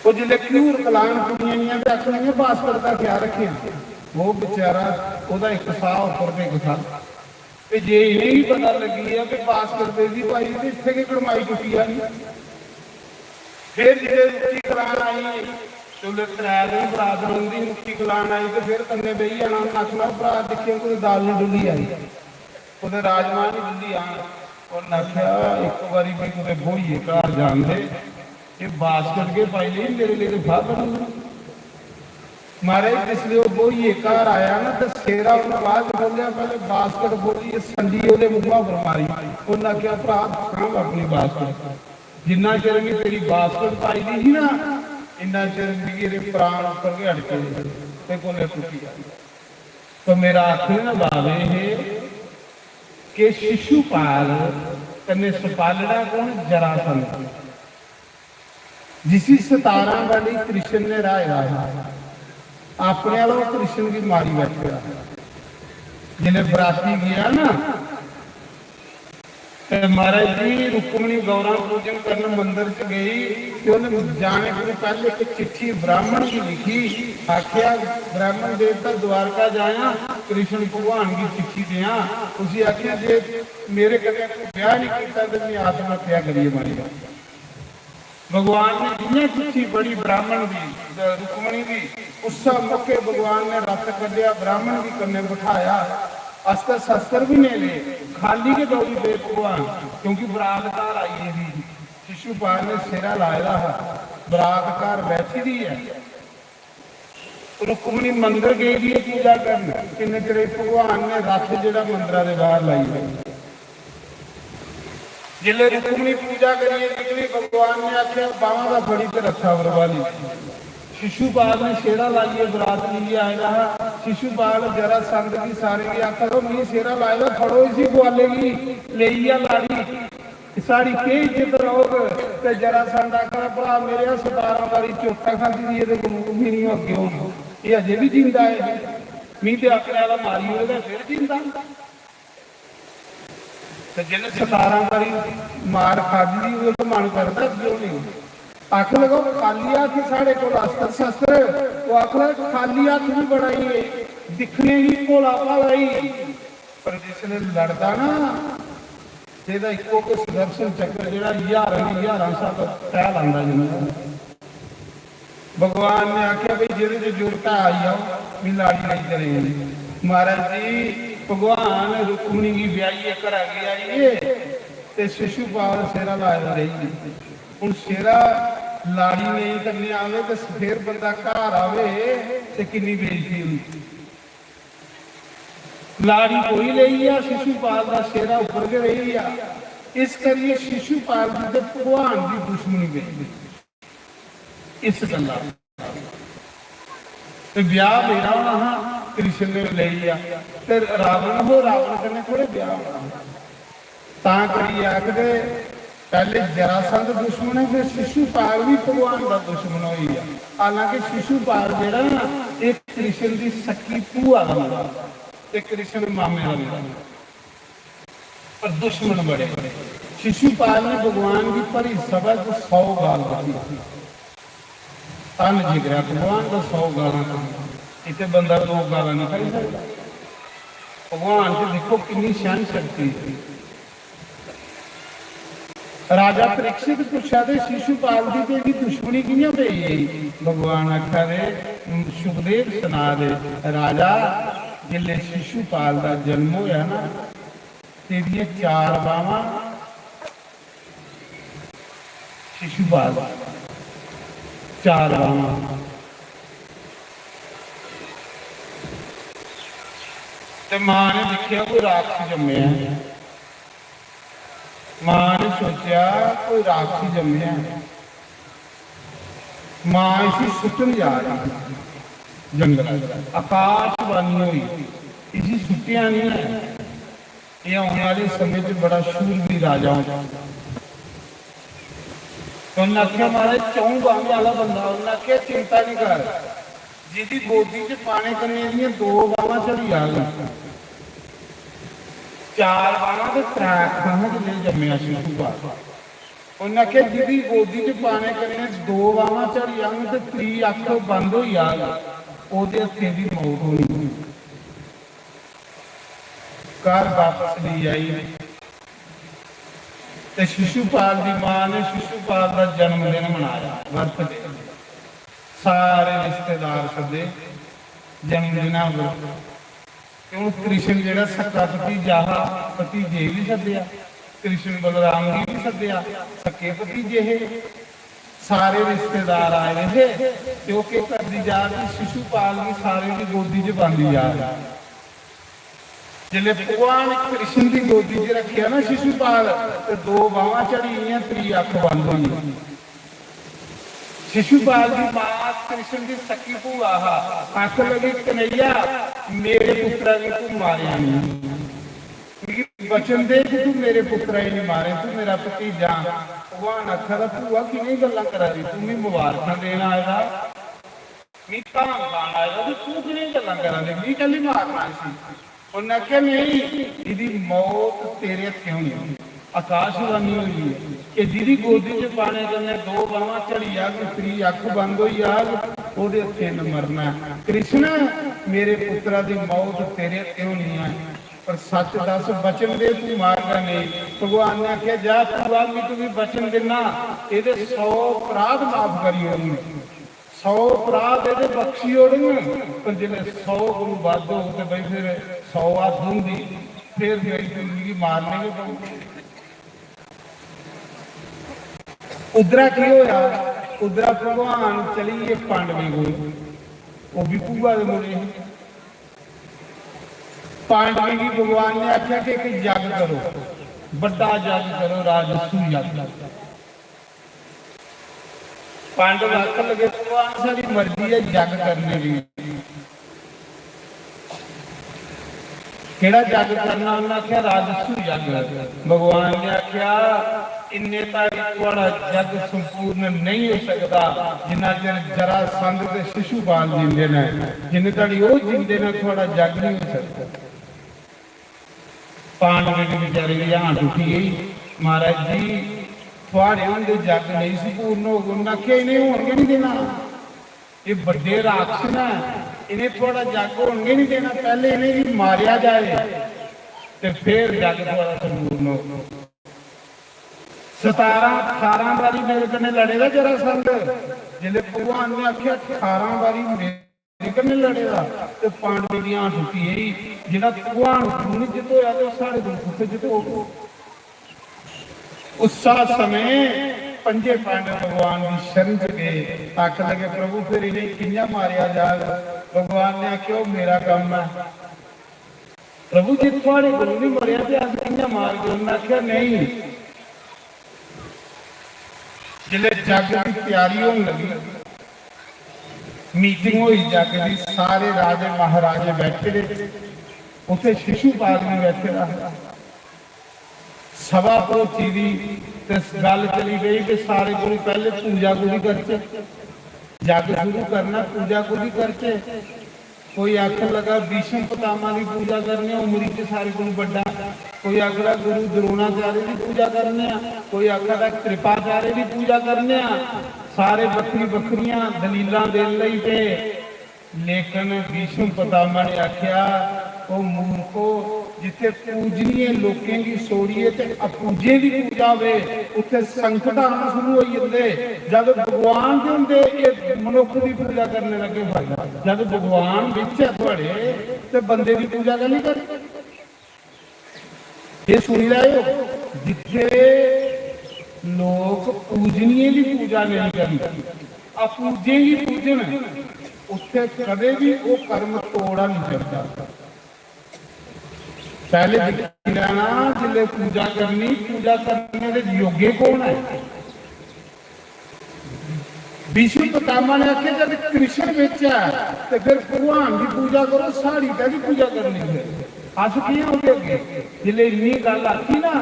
ओह् जिसलै घ्यूर खलान कुड़ियां दियां ते आखन लगियां, "बास्कट दा ख्याल रक्खेआं।" ओह् बेचारा, ओह्दा इक साह् उप्पर ते इक थल्लै। ते जे इ'नेंगी पता लग्गी गेआ कि बास्कट ते एह्दी पाई दी, ते इत्थै गै कड़माई टुट्टी जानी। फिर जिसलै रुट्टी खलान आई, ते उसलै त्रै दिन बरात रौंह्दी, रुट्टी खलान आई ते फिर कन्नै बेही जाना, उ'नें आखना, "भ्राऽ, दिक्खेओ, कुतै दाल निं डु'ल्ली आई।" कुतै राजमांह् निं डु'ल्ली आन। उन्नै आखेआ, "इक बारी भी कुतै ब्होइयै घर जान दे, एह् बास्कट गै पाई लेई, मेरे लेई ते फाह् बनग।" महाराज, जिसलै ओह् ब्होइयै घर आया ना, ते सेरा उन्नै बाद च खोह्लेआ, पैह्लें बास्कट खोह्लियै संडी ओह्दे मुंहा पर मारी। उन्नै आखेआ, "भ्राऽ, सांभ अपनी बास्कट। जिन्ना चिर में तेरी बास्कट पाई दी ही ना, इन्ना चिर मिगी एह्दे प्राण उप्पर गै अटके दे हे, ते कोले टुट्टी जाने।" तो मेरा आखने दा भाव एह् हे कि शिशुपाल कन्नै सपालड़ा कौन? जरासंध। जिसी सतारां बारी कृष्ण ने र्हाए दा हा, अपने आह्ला ओह् कृष्ण गी मारी बैठे दा। जिसलै बराती गेआ ना, ते महाराज जी, रुक्मणी गौरा पूजन करन मंदर च गई, ते उन्नै जाने कोला पैह्ले इक चिट्ठी ब्राह्मण गी लिखी, आखेआ, "ब्राह्मण देवता, द्वारका जायां, कृष्ण भगवान गी चिट्ठी देआं, उसी आखेआं जे मेरे कन्नै तूं ब्याह् निं कीता ते में आत्म हत्या करियै मरी जां।" भगवान ने जियां चिट्ठी पढ़ी ब्राह्मण दी, रुक्मणी दी, उस्सै मौके भगवान ने रथ कड्ढेआ, ब्राह्मण गी कन्नै बठाया, अस्त्र शस्त्र बी नेईं ले, खाली गै दौड़ी पे भगवान, क्योंकि बरात घर आई गेदी ही। शिशुपाल ने सेरा लाए दा हा, बरात घर बैठी दी ऐ। रुक्मणी मंदर गेई दी ऐ पूजा करन, इन्ने चिरे भगवान ने रथ जेह्ड़ा मंदरा दे बाह्र लाई ओड़ेआ। जिसलै रुक्मणी पूजा करियै निकली, भगवान ने आखेआ, "बांह् दा फड़ी ते रथा पर बाली।" शिशुपाल ने सेरा लाइयै बरात लेइयै आए दा हा। शिशुपाल जरासंध गी, सारें गी आखा दा, "मिगी सेरा लाए दा, फड़ो इसी, गुआले गी लेई जा लाड़ी।" साढ़ी केह् इज्जत रौह्ग? ते जरासंध आखदा, "भ्राऽ मेरे, सतारां बारी चोटां खाद्धी दी, एह्दे कोल बी निं अग्गें होनी, एह् अजें बी जींदा ऐ, मी ते अपने आह्ला मारी ओड़े दा, फिर जींदा।" ते जिन्ने सतारां बारी मार खाद्धी दी, ओह्दा मन करदा अग्गें होने गी। आखन लगा, "खाली हत्थ साढ़े कोल अस्त्र शस्त्र।" ओह् आखदा, "खाली हत्थ बी बड़ा ही दिक्खने गी भोला भाला ही, पर जिसलै लड़दा ना, एह्दा इक्को गै सुदर्शन चक्र, जेह्ड़ा ज्हारां दी ज्हारां शा तैह् लांदा जंदा। भगवान ने आखेआ, "भई, जेह्दे च जुरत ऐ, आई जाओ, मी लाड़ी लेई चले।" महाराज जी, भगवान रुक्मणी गी ब्याहियै घरा गी आई गे ते शिशुपाल सेरा लाए दा रेही गे। हून सेरा लाड़ी नेईं कन्नै आवे ते फिर बंदा घर आवे ते किन्नी बेइज्जती होंदी। लाड़ी कोई लेई गेआ, शिशुपाल दा सेरा उप्पर गै रेही गेआ। इस करियै शिशुपाल दी ते भगवान दी दुश्मनी पेई गेई इस गल्ला। ते ब्याह मेरा होना हा, कृष्ण ने लेई गेआ। ते रावण हो, रावण कन्नै थोड़े ब्याह होना हा। तां करियै आखदे, पैह्ले जरासंध दुश्मन ऐ, फिर शिशुपाल बी भगवान दा दुश्मन होई गेआ। हालांकि शिशुपाल जेह्ड़ा ना, एह् कृष्ण दी सक्की भूआ दा मुड़ा, ते कृष्ण मामे दा मुड़ा, पर दुश्मन बड़े। शिशुपाल ने भगवान दी भरी सभा च सौ गाल कड्ढी। धन जिगरा, भगवान दा सौ गालां कड्ढी। इत्थै बंदा दो गालां निं कड्ढी सकदा। भगवान च दिक्खो किन्नी सैह्न शक्ति। राजा परीक्षित पुच्छा दे, "शिशुपाल दी तेरी दुश्मनी कि'यां पेई गेई?" भगवान आखा दे, सुखदेव सना दे, "राजा, जिसलै शिशुपाल दा जन्म होया ना, तेरियां चार बावां, शिशुपाल, चार बावां।" ते मां ने दिक्खेआ, कोई राक्षस जम्मेआ ऐ। मां ने सोचेआ, कोई राक्षस जम्मेआ ऐ। मां इसी सुट्टन जा दी जंगल। आकाशवाणी होई, इसी सुट्टेआ निं ऐ। एह् औने आह्ले समें च बड़ा शूरवीर राजा होना। ते उन्नै आखेआ, "महाराज, च'ऊं बांहें आह्ला बंदा।" उन्नै आखेआ, "चिंता निं कर, जिदी गोदी च पाने कन्नै एह्दियां दो बांहां झड़ी जाङन।" चार बांहां ते त्रै अक्खां हियां जिसलै जम्मेआ शिशुपाल। उन्नै आखेआ, "जिदी गोदी च पाने कन्नै दो बांहां झड़ी जाङन ते त्री अक्ख बंद होई जाग, ओह्दे हत्थें दी मौत होनी।" घर बापस लेई आई ते शिशुपाल दी मां ने शिशुपाल दा जन्मदिन मनाया, बर्थडे। सारे रिश्तेदार सद्दे जन्मदिना पर। ते हून कृष्ण जेह्ड़ा सक्का भतीजा हा, भतीजे गी बी सद्देआ। कृष्ण बलराम गी बी सद्देआ, सक्के भतीजे हे, सारे रिश्तेदार आए दे हे। ते ओह् केह् करदी जा दी, शिशुपाल गी सारें दी गोदी च पांदी जा दी। जिसलै भगवान कृष्ण दी गोदी च रक्खेआ ना शिशुपाल, ते दो बांह् झड़ी गेइयां, त्री अक्ख बंद होई गेई। शिशुपाल दी मां कृष्ण दी सक्की भूआ हा, आखन लगी, "कन्हैया, मेरे पुत्रा गी तू मारेआं नेईं, मिगी वचन दे कि तू मेरे पुत्रा गी नेईं मारे, तू मेरा भतीजा।" भगवान आखा दा, "भूआ, कि'नें गल्लां करा दी? तू मिगी मबारखां देन आए दा, मिगी धाम खान आए दा, ते तू कि'नें गल्लां करा दे? मिगी कैल्ली मारना इसी?" उन्नै आखेआ, "नेईं, एह्दी मौत तेरे हत्थें होनी।" आकाशवाणी होई ऐ कि जिदी गोदी च पाने कन्नै दो बांह् झड़ी जाग, त्री अक्ख बंद होई जाग, ओह्दे हत्थें न मरना ऐ। कृष्ण, मेरे पुत्रा दी मौत तेरे हत्थें होनी ऐ, पर सच दस, वचन दे, तू मारगा नेईं। भगवान ने आखेआ, "जा भूआ, में तुगी वचन दिन्ना, एह्दे सौ अपराध माफ करी ओड़न।" सौ अपराध एह्दे बख्शी ओड़न, पर जिसलै सौ कोलू बद्ध होग ते बई फिर सौ हद्द होंदी, फिर मेरी, मिगी मारने गै पौंदे। उद्धरा केह् होआ? उद्धरा भगवान चली गे पांडवें कोल, ओह् बी भूआ दे मुड़े हे। पांडवें गी भगवान ने आखेआ कि इक जग करो, बड्डा जग करो, राजसू जग। पांडव आखन लगे, "भगवान, सारी मर्जी ऐ जग करने दी, केह्ड़ा जग करना?" उन्नै आखेआ, "राजसू जग।" भगवान ने आखेआ, "इन्ने ताई थुआढ़ा जग संपूर्ण नेईं होई सकदा जिन्ना चिर जरासंध ते शिशुपाल जींदे न। जिन्ने धड़ी ओह् जींदे न, थुआढ़ा जग नेईं होई सकदा।" पांडवें दी बेचारे दी हां टुटी गई, "महाराज जी, थुआड़े होंदे जग नेईं संपूर्ण होग।" उन्नै आखेआ, "इ'नें होन गै निं देना, एह् बड्डे राक्षस न, इ'नें थुआड़ा जग होन गै निं देना, पैह्ले इ'नेंगी मारेआ जाए ते फिर जग थुआड़ा संपूर्ण होग।" सतारां ठारां बारी मेरे कन्नै लड़े दा जरासंध, जिसलै भगवान ने आखेआ, "ठारां बारी मेरे कन्नै लड़े दा ते पांडवें दी हां टुट्टी गेई, जेह्ड़ा भगवान गी निं जितोआ ते ओह् साढ़े कोल कुत्थै जितोग?" उस्सा समें पंजे पांडव भगवान दी शरण च गे। आखन लगे, "प्रभु, फिर इ'नेंगी कि'यां मारेआ जाग?" भगवान ने आखेआ, "ओह् मेरा कम्म ऐ।" "प्रभु, जे थुआड़े कोल निं मरेआ ते अस कि'यां मारगे?" उन्नै आखेआ, "नेईं।" जिसलै जग दी त्यारी होन लगी, मीटिंग होई जग दी, सारे राजे महाराजे बैठे दे, उत्थै शिशुपाल बी बैठे दा हा। सभा भरोची दी ते गल्ल चली पेई कि सारे कोलू पैह्ले पूजा कोह्दी करचै, जग शुरू करना, पूजा कोह्दी करचै। कोई आखन लगा, "भीष्म पितामह दी पूजा करने आं, उमरी च सारे कोलू बड्डा।" कोई आखदा, "गुरु द्रोणाचार्य दी पूजा करने आं।" कोई आखदा, "कृपाचार्य दी पूजा करने आं।" सारे बक्खरी बक्खरियां दलीलां देन लगी पे। लेकिन भीष्म पितामह ने आखेआ, "ओ मूर्खो, जित्थे पूजनीय लोकें गी छोड़ियै ते अपूजे दी पूजा होवे, उत्थे संकट आना शुरू होई जंदे। जद भगवान दे होंदे, एह् मनुक्ख दी पूजा करने दा केह् फायदा? जद भगवान बिच ऐ थुआड़े, ते बंदे दी पूजा कैल्ली करनी?" एह् सुनी लैओ, जित्थे लोक पूजनीय दी पूजा नेईं करदे, अपूजे गी पूजन, उत्थे कदे भी ओह् कर्म तोड़ा नहीं चढ़दा। पैह्ले दिक्खी लैना, जिसलै पूजा करनी, पूजा करने दे योग्य कौन ऐ? भीष्म पितामह ने आखेआ, "जद कृष्ण बिच ऐ, ते फिर भगवान दी पूजा करो, साढ़ी कैह्दी पूजा करनी फिर? अस केह् ओह्दे अग्गें?" जिसलै इन्नी गल्ल आखी ना,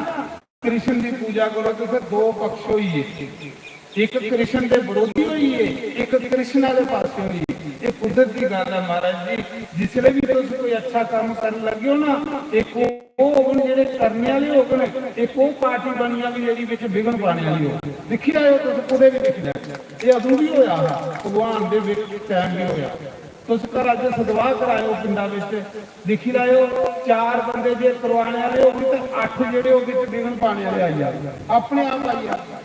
"कृष्ण दी पूजा करो", ते फिर दो पक्ष होई गे। इक कृष्ण दे विरोधी होई गे, इक कृष्ण आह्ले पासै होई गे। एह् कुदरत दी गल्ल ऐ महाराज जी। जिसलै बी तुस कोई अच्छा कम्म करन लग्गे ओ ना, इक ओह् होङन जेह्ड़े करने आह्ले होङन, इक ओह् पार्टी बनी जानी जेह्ड़ी बिच विघ्न पाने आह्ली होग। दिक्खी लैओ तुस, कुतै बी दिक्खी लैओ, एह् अदूं बी होआ हा, भगवान दे बिच टैम बी होआ। तुस घरा च सदवाह् कराएओ पिंडा बिच, दिक्खी लैओ, चार बंदे जे करवाने आह्ले होङन ते अट्ठ जेह्ड़े ओह् बिच विघ्न पाने आह्ले आई जाङन, अपने आप आई जाङन।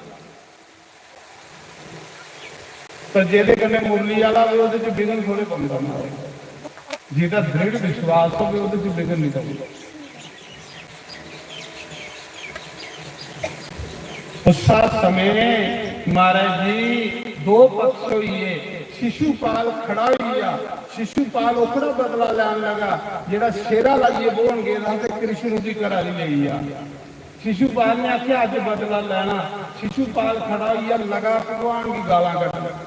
पर जेह्दे कन्नै मुरली आह्ला होवे, ओह्दे च विघ्न थोड़े पौंदा महाराज। जेह्दा दृढ़ विश्वास होवे, ओह्दे च विघ्न निं पौंदा। उस्सा समें महाराज जी दो पक्ष होई गे। शिशुपाल खड़ा होई गेआ। शिशुपाल ओकड़ा बदला लैन लगा जेड़ा शेरा लाइयै बोहन गेदा हा ते कृष्ण ओदी घरा दी लेई गेआ। शिशुपाल ने आखेआ अज्ज बदला लैना। शिशुपाल खड़ा होई गेआ, लगा भगवान गी गालां कड्ढन।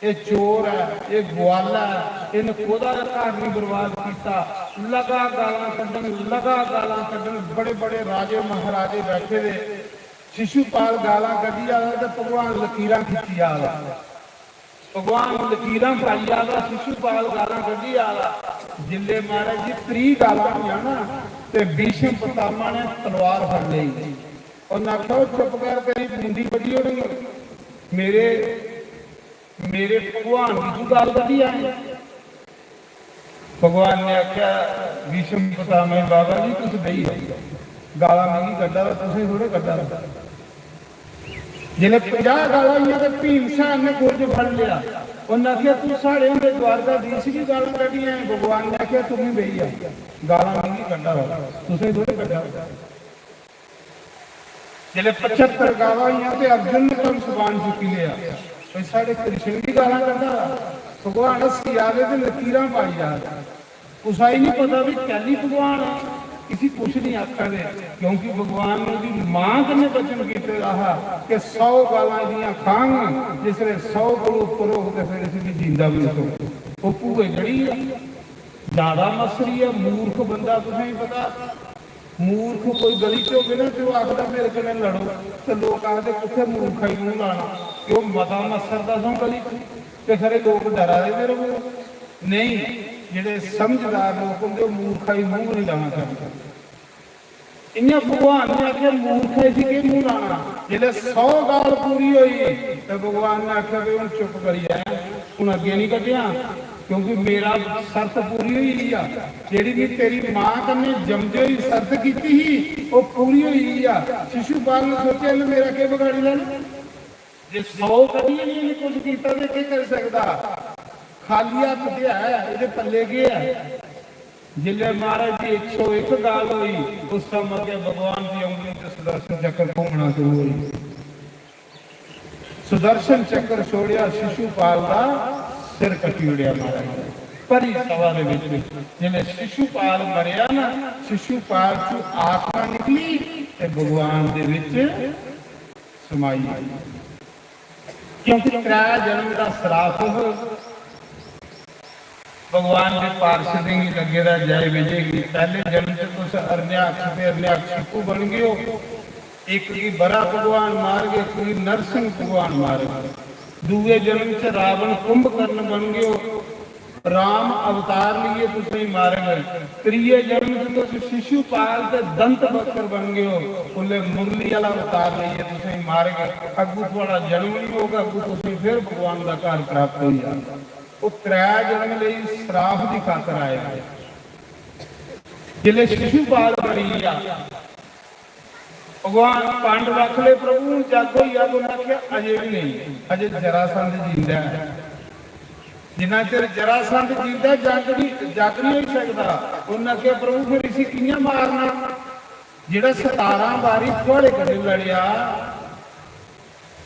एह चोर ऐ, एह ग्वाला ऐ, इन्न कोदा गै घर नहीं बर्बाद कीता। लगा गालां कड्ढन, लगा गालां कड्ढन। बड़े बड़े राजे महाराजे बैठे दे। शिशुपाल गालां कड्ढी आवा ते भगवान लकीरां खिच्ची आवा। भगवान लकीरां पाई आवा, शिशुपाल गालां कड्ढी आवा। जिल्ले महाराज जी त्री गालां होइयां ना, ते भीष्म पितामह ने तलवार फड़ लेई। उन्हें आखेआ, "ओह चुप कर, तेरी मुंडी बड्ढी ओड़नी। मेरे मेरे भगवान दी तू गाल कड्ढी आए।" भगवान ने आखेआ, "भीष्म पितामह, बाबा जी तुस बेही जाओ, गालां मिगी कड्ढा दा, तुसें थोड़े कड्ढा दा।" जिसलै पंजाह गालां होइयां ते भीमसेन ने गुरज फड़ लिया। उन्नै आखेआ, "तू साढ़े होंदे द्वारकाधीश गी गालां कड्ढी आए।" भगवान ने आखेआ, "तू बी बेही जा, गालां मिगी कड्ढा दा, तुसें थोड़े कड्ढा दा।" जिसलै पचहत्तर गालां होइयां ते अर्जुन ने धनुष बाण चुक्की लेआ। भाई, साढ़े कृष्ण गी गालां कड्ढा दा। भगवान हस्सी आ दे ते लकीरां पाई जा दे। कुसै गी नहीं पता भी कैली भगवान आ, इसी कुछ नहीं आखा दे, क्योंकि भगवान ने ओह्दी मां कन्नै वचन कीते दा हा कि सौ गालां एह्दियां खांग, जिसलै सौ कोला उप्पर होग ते फिर इसी जींदा बी नहीं छोड़ग। ओह् भूए चढ़ी गेआ, ज्यादा मसरी ऐ, मूर्ख बंदा, तुसें गी पता। मूर्ख कोई गली च होवे ना ते ओह् आखदा, "मेरे कन्नै लड़ो," ते लोक आखदे, "कुत्थै मूर्खा गी मूंह लाना?" कि ओह् मता मसरदा सो गली च, ते खरे लोक डरा दे मेरे कोल। नेईं, जेह्ड़े समझदार लोक होंदे, ओह् मूर्खा गी मूंह नहीं लाना चांह्दे। इ'यां भगवान ने आखेआ, "मूर्खा इसी केह् मूंह लाना?" जिसलै सौ गाल पूरी होई ते भगवान ने आखेआ, "भाई, हून चुप करी जा, हून अग्गें नहीं कड्ढेआं।" क्योंकि मेरा शर्त पूरी होई गेई आ, जेह्ड़ी में तेरी मां कन्नै जमदे होई शर्त कीती ही, ओह् पूरी होई गेई आ। शिशुपाल ने सोचेआ, "इन्नै मेरा केह् बगाड़ी लैना? जे सौ करियै नहीं इन्नै कुछ कीता ते केह् करी सकदा? खाली हत्थ ते है, एह्दे पल्ले केह् ऐ?" जिसलै महाराज जी इक सौ इक गाल होई, उस समें अग्गें भगवान दी औंगली ते सुदर्शन चक्र घूमना शुरू होई। सुदर्शन चक्र छोड़ेआ, शिशुपाल दा सिर कट्टी ओड़ेआ महाराज ने। भरी सभा दे विच जिसलै शिशुपाल मरेआ ना, शिशुपाल चों आत्मा निकली ते भगवान दे विच समाई गेई। क्योंकि त्रै जन्म दा श्राप हा। भगवान दे पार्षदें गी लग्गे दा, जय विजय गी, पैह्ले जन्म च तुस हरण्याक्ष ते हरण्याक्षिपु बन गए हो। इक गी बराह भगवान मारग, इक गी नरसिंह भगवान मारग। दूए जन्म च रावण कुंभकर्ण बन गए हो। राम अवतार लेइयै तुसेंगी मारग। त्रिये जन्म च तुस शिशुपाल ते दंत वक्र बन गए हो। उसलै मुरली आह्ला अवतार लेइयै तुसेंगी मारग। अग्गू थुआढ़ा जन्म नहीं होगा, अग्गू तुसेंगी फिर भगवान दा घर प्राप्त होई जाएगा। ओह् त्रै जन्म लेई श्राप दी खातर आए दे। जिसलै शिशुपाल मरी गेआ, भगवान पांडव आखले, "प्रभु, हून जग होई जाग।" उन्नै आखेआ, "अजें बी नेईं, अजें जरासंध जींदा ऐ। जिन्ना चिर जरासंध जींदा ऐ, जग बी, जग नहीं होई सकदा।" उन्नै आखेआ, "प्रभु, फिर इसी कि'यां मारना? जेह्ड़ा सतारां बारी थुआढ़े कन्नै लड़ेआ,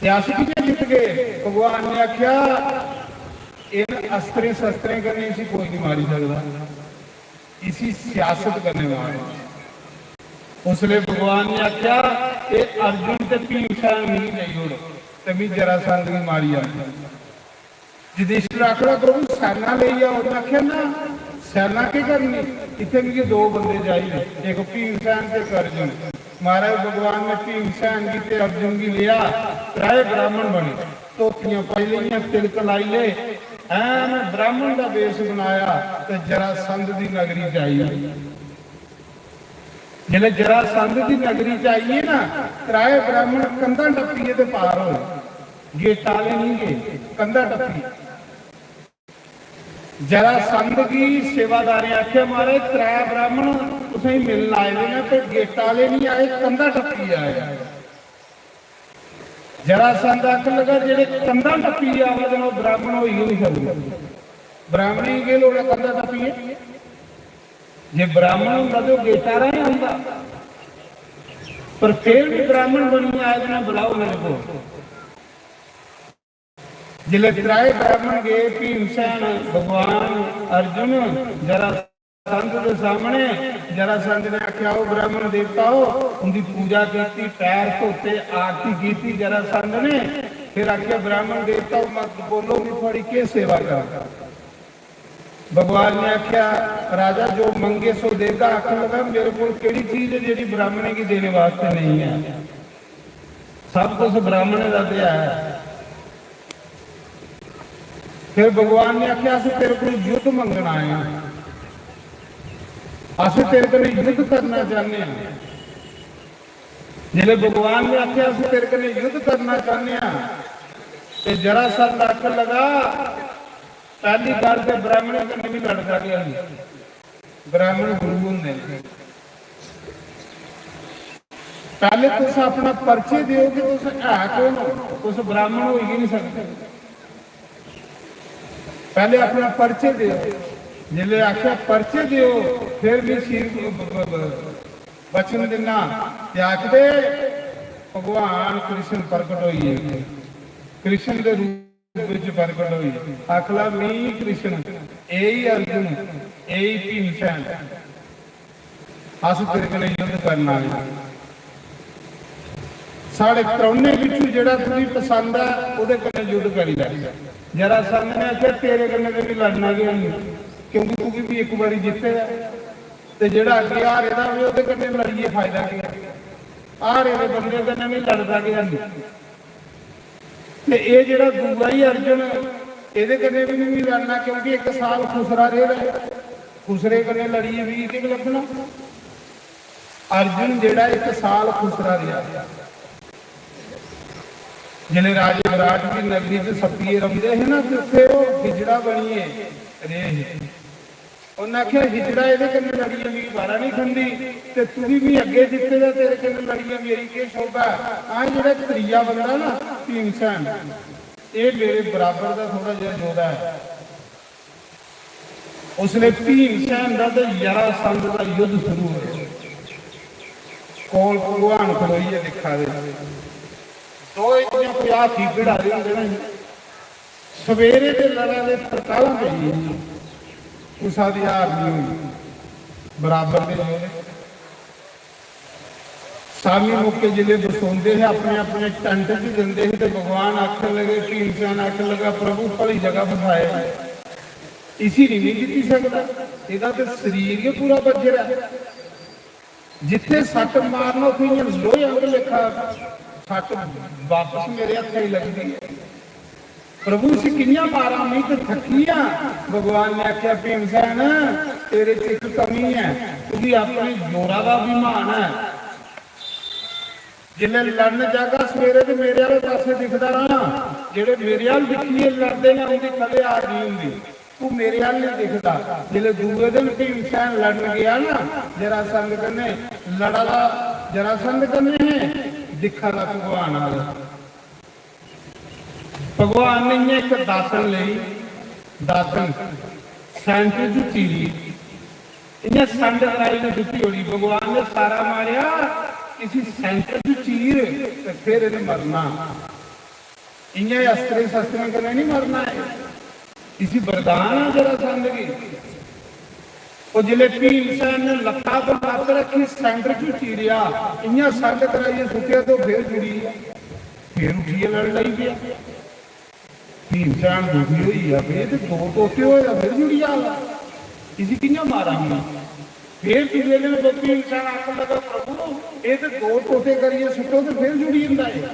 ते अस कि'यां जितगे?" भगवान ने आखेआ, "इन अस्त्रें शस्त्रें कन्नै इसी कोई नहीं मारी सकदा, इसी सियासत कन्नै मारो।" उसलै भगवान ने आखेआ, "एह् अर्जुन ते भीमसेन मिगी देई ओड़ ते मी जरासंध गी मारी आंदा।" युधिष्ठिर आखदा, "प्रभु, सैना लेई आओ।" उन्नै आखेआ, "ना, सैना केह् करनी? इत्थै मिगी दो बंदे चाहिदे, इक भीमसेन ते इक अर्जुन।" महाराज, भगवान ने भीमसेन गी ते अर्जुन गी लेआ, त्रै ब्राह्मण बने, धोतियां पाई लेइयां, तिलक लाई ले, ऐन ब्राह्मण दा वेश बनाया ते जरासंध दी नगरी च आई। जिसलै जरासंध दी नगरी च आई गे ना, त्रै ब्राह्मण कंधां टप्पियै ते पार होए। गेटा आह्ले नहीं गे, कंधां टप्पी। जरासंध गी सेवादारें आखेआ, "महाराज, त्रै ब्राह्मण तुसेंगी मिलन आए दे न, ते गेटा आह्ले नहीं आए, कंधां टप्पियै आए।" जरासंध आखन लगा, "जेह्ड़े कंधां टप्पियै आवा दे न, ओह् ब्राह्मण होई गै नहीं सकदे। ब्राह्मणें गी केह् लोड़ ऐ कंधां टप्पियै? जे ब्राह्मण होंदा ते ओह् गेटा राहें औंदा।" पर फिर भी ब्राह्मण बनियै आए दे न, बुलाओ मेरे को। जिसलै त्रैए ब्राह्मण गए, भीमसेन, भगवान अर्जुन, जरासंध दे सामने, जरासंध ने आखेआ, "ओ ब्राह्मण देवता हो," उंदी पूजा कीती, पैर धोते, आरती कीती जरासंध ने। फिर आखेआ, "ब्राह्मण देवता हो, मत बोलो भी थुआड़ी केह् सेवा करां?" भगवान ने आखेआ, "राजा, जो मंगे सो देगा।" आखन लगा, "मेरे कोल केह्ड़ी चीज है जेह्ड़ी ब्राह्मणें गी देने वास्ते नहीं है? सब कुछ ब्राह्मणें दा ते है।" फिर भगवान ने आखेआ, "अस तेरे कोल युद्ध मंगन आए हैं, अस तेरे कन्नै युद्ध करना चाहते हैं।" जिसलै भगवान ने आखेआ, "अस तेरे कन्नै युद्ध करना चाहते हैं," ते जरासंध आखन लगा, "पहली गल्ल ते ब्राह्मणें कन्नै भी लड़दा गै नहीं, ब्राह्मण गुरु होंदे न। पैह्ले तुस अपना परिचय देओ कि तुस है कौन हो, तुस ब्राह्मण होई गै नहीं सकदे। पैह्ले अपना परिचय देओ।" जिसलै आखेआ, "परिचय देओ, फिर भी शील ब-, ब-, ब-, वचन दिन्ना," ते आखदे, "भगवान कृष्ण प्रकट होई गे, कृष्ण दे रूप बिच प्रकट होई गे।" आखला, "मी कृष्ण, एही अर्जुन, एही भीमसेन, अस तेरे कन्नै युद्ध करना है। साढ़े त्रौने बिचू जेह्ड़ा तुगी पसंद ऐ, ओह्दे कन्नै युद्ध करी लै।" जरासंध ने आखेआ, "तेरे कन्नै ते भी लड़ना गै नहीं, क्योंकि तुगी भी इक बारी जित्ते दा ऐ, ते जेह्ड़ा अग्गें हारे दा होवे, ओह्दे कन्नै लड़ियै फायदा केह् ऐ? हारे दे बंदे कन्नै नहीं लड़दा गै नहीं।" ते एह् जेह्ड़ा दूआ ही अर्जुन, एह्दे कन्नै बी नहीं लड़ना, क्योंकि इक साल खुसरा रेह् दा ऐ। खुसरे कन्नै लड़ियै बी इक लग्गना। अर्जुन जेह्ड़ा इक साल खुसरा रेहा, जिसलै राजे विराट दी नगरी च सप्पियै रौंह्दे हे ना, ते उत्थै ओह् हिजड़ा बनियै रेह् हे। उन्नै आखेआ, "हिजड़ा एह्दे कन्नै लड़ियै मिगी बारा नहीं खंदी, ते तुगी मी अग्गें जित्ते दा, तेरे कन्नै लड़ियै मेरी केह् शोभा ऐ? हां, जेह्ड़ा त्रीया बंदा ना, भीमसेन, एह् मेरे बराबर दा थोह्ड़ा जेहा जोधा ऐ।" उसलै भीमसेन दा ते जरासंध दा युद्ध शुरू होया। कोल भगवान खड़ोइयै दिक्खा दे, दो इ'यां कोई हाथी भिड़ा दे होंदे ना, सवेरे दे लड़ै दे, तरकालां पेई गेइयां, कुसा दी हार नहीं होई, बराबर दे जोधे। शामी मौके जिसलै बसोंदे हे, अपने अपने टैंट च जंदे हे, ते भगवान आखन लगे, भीमसेन आखन लगा, "प्रभु, भली जगह बसाए, इसी नहीं, नहीं जित्ती सकदा, एह्दा ते शरीर गै पूरा बज्झर ऐ।" जित्थे सट्ट मारना, उत्थे इ'यां लोहे आंगर लेखा सट्ट वापस मेरे हत्थे च लगदी ऐ। "प्रभु, इसी कि'यां मारां? में ते थक्की आं।" भगवान ने आखेआ, "भीमसेन, तेरे च इक कमी ऐ, तुगी अपने जोरा दा अभिमान ऐ। जिसलै लड़न जागा सवेरे ते मेरे आह्ले पासै दिखदा रौह्ना, जेह्ड़े मेरे आह्ल दिक्खियै लड़दे न, उं'दी कदें हार नहीं होंदी।" तू मेरे अल्ल नहीं दिखदा। जिसलै दूए दिन भीमसेन लड़न गया ना जरासंध कन्नै, लड़ा दा जरासंध कन्नै है, दिक्खा दा भगवान आह्ल। भगवान ने इ'यां इक दातन लेई, दातन सैंटर च चीरी, इ'यां संड कराई ने सुट्टी ओड़ी। भगवान ने सारा मारेआ, इसी सैंटर च चीर ते फिर इ'नें मरना। इ'यां अस्त्रें शस्त्रें कन्नै नहीं मरना है। इसी वरदान है जरासंध गी। ओह् जिसलै भीमसेन ने लत्ता पर लत्त रखी, सैंटर च चीरेआ, इ'यां संड कराइयै सुट्टेआ ते ओह् फिर जुड़ी गेआ, फिर उट्ठियै लड़न लगी पेआ। भीमसेन दुखी होई गेआ, "बे, ते दो टोटे होए दा फिर जुड़ी जा, इसी कि'यां मारां में?" फिर दूए दिन भीमसेन आखन लगा, "प्रभु, एह् ते दो टोटे करियै सुट्टो ते फिर जुड़ी जंदा ऐ।"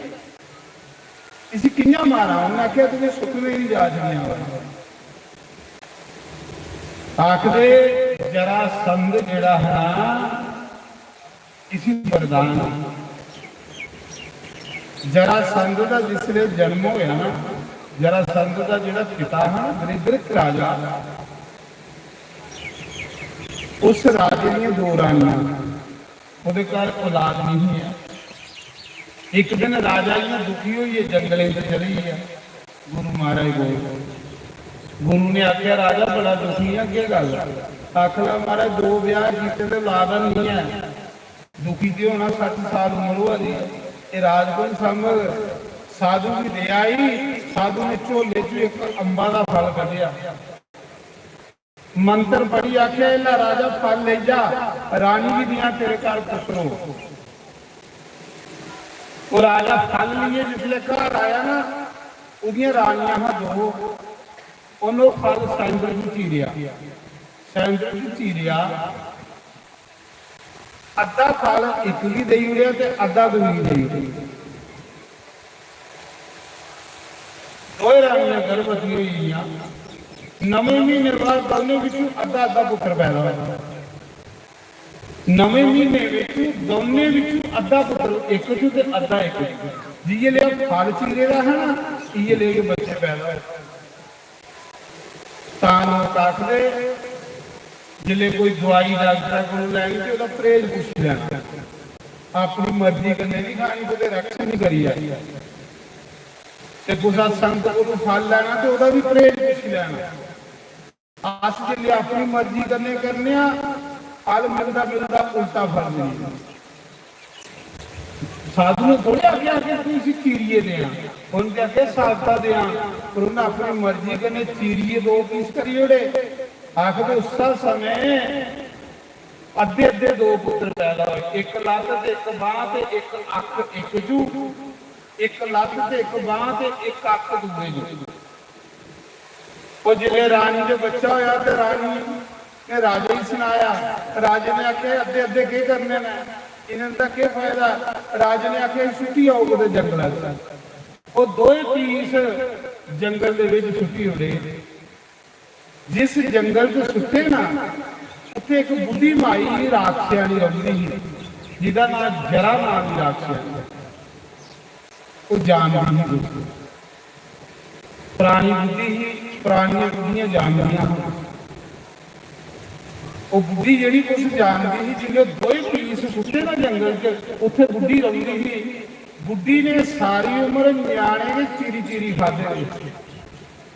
इसी कि'यां मारां? उन्नै आखेआ, "तुगी सुत्तने दी जाच नहीं आवा।" आखदे जरासंध जेह्ड़ा हा ना, इसी वरदान हा। जरासंध दा जिसलै जन्म होया ना, जरासंध दा जेह्ड़ा पिता हा ना, दरिद्रक राजा, उस राजे दियां दो रानियां, ओह्दे घर औलाद नहीं है। इक दिन राजा इ'यां दुखी होइयै जंगलें च चली गेआ, गुरु महाराज कोल। गुरु ने आखेआ, "राजा बड़ा दुखी ऐ, केह् गल्ल?" आखन लगा, "महाराज, दो ब्याह कीते ते औलाद नहीं है।" दुखी ते होना, सट्ठ साल उम्र होआ दी ऐ, एह् राज कौन सांभग? साधु गी देआ ई, साधु ने झोले च इक अम्बा दा फल कड्ढेआ। मंत्र पढ़ी आखेआ, "एह् लै राजा, फल लेई जा, रानी गी देआं तेरे घर पुत्तर होग।" ओह् राजा फल लेइयै जिसलै घर आया ना, ओह्दियां रानियां हा दो, उन्न ओह् फल सैंडल च चीरेआ, सैंडल च चीरेआ, अद्धा फल इक गी देई ओड़ेआ ते अद्धा दूई गी देई ओड़ेआ। दोए रानियां गर्भवती होई गेइयां। नमें म्हीने बाद दौनें बिच्चों अद्धा अद्धा पुत्तर पैदा होया। नमें म्हीने बिच दौनें बिच्चों अद्धा पुत्तर इक च ते अद्धा इक च। जि'यै लेआ फल चीरे दा हा ना, इ'यै लेह गै बच्चे पैदा होए। तां लोक आखदे, जिसलै कोई दवाई डाक्टरै कोल लैनी ते ओह्दा परहेज पुच्छी लैना, अपनी मर्जी कन्नै निं खानी, कुतै रक्ष निं करी जाए। ते कुसै संत कोलू फल लैना ते ओह्दा बी परहेज पुच्छी लैना। अस जिसलै अपनी मर्जी कन्नै करने आं, फल मिलदा मिलदा उल्टा फल मिलदा। साधु ने थोड़े आखेआ कि तू इसी चीरियै देआं, उन्नै आखेआ साबता देआं, पर उन्नै अपनी मर्जी कन्नै चीरियै दो पीस करी ओड़े। आखदे उस्सै समें अद्धे अद्धे दो पुत्तर पैदा होए, इक लत्त ते इक बांह ते इक अक्ख इक जू, इक लत्त ते इक बांह ते इक अक्ख दूए जू। ओह् जिसलै रानी दे बच्चा होया ते रानी ने राजे गी सनाया। राजे ने आखेआ, "अद्धे अद्धे केह् करने न, इन्हें दा केह् फायदा?" राजे ने आखेआ, "सुट्टी आओ कुतै जंगलै च।" ओह् दोए पीस जंगल दे बिच सुट्टी ओड़े। जिस जंगल च सुट्टे ना, उत्थे इक बुड्ढी माई राक्षसनी रौंह्दी ही, जिदा नांऽ जरा नांऽ दी राक्षसनी। ओह् जानदी ही कुछ। परानी बुड्ढी ही, परानियां बुड्ढियां जानदियां हियां। ओह् बुड्ढी जेह्ड़ी कुछ जानदी ही, जिसलै दोए पीस सुट्टे ना जंगल च, उत्थे बुड्ढी रौंह्दी ही। बुड्ढी ने सारी उम्र ञ्याणे गै चीरी चीरी खाद्धे दे।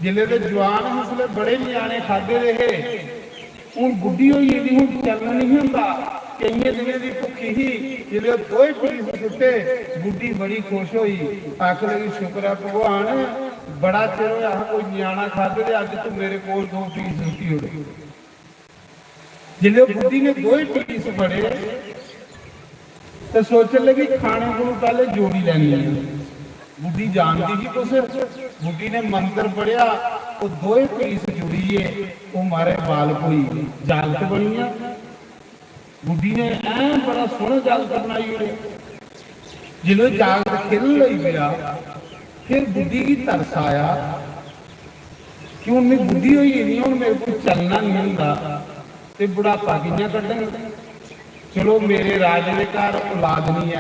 जिसलै ते जुआन हे, उसलै बड़े ञ्याणे खाद्धे दे हे। हून बुड्ढी होई गेदी, हून चलन निं होंदा। केइयें दिनें दी भुक्खी ही, जिसलै ओह् दोए पीस सुट्टे, बुड्ढी बड़ी खुश होई, आखन लगी, "शुक्र ऐ भगवान, बड़ा चिर होया हा कोई ञ्याणा खाद्धे दे, अज्ज तूं मेरे कोल दो पीस सुट्टी ओड़े।" जिसलै ओह् बुड्ढी ने दोए पीस फड़े ते सोचन लगी, "खाने कोलूं पैह्ले जोड़ी लैनी ऐ।" बुड्ढी जानदी ही कुछ, बुड्ढी ने मंत्र पढ़ेआ, ओह् दोए पीस जुड़ियै ओह् मारे बालक होई गे, जागत बनी गेआ। बुड्ढी ने ऐं बड़ा सोह्ना जागत बनाई ओड़ेआ। जिसलै जागत खेलन लगी पेआ, फिर बुड्ढी गी तरस आया कि हून में बुड्ढी होई गेदी आं, हून मेरे कोल चलना निं होंदा, ते बुढ़ापा कि'यां कड्ढङ? चलो, मेरे राजे दे घर औलाद निं ऐ,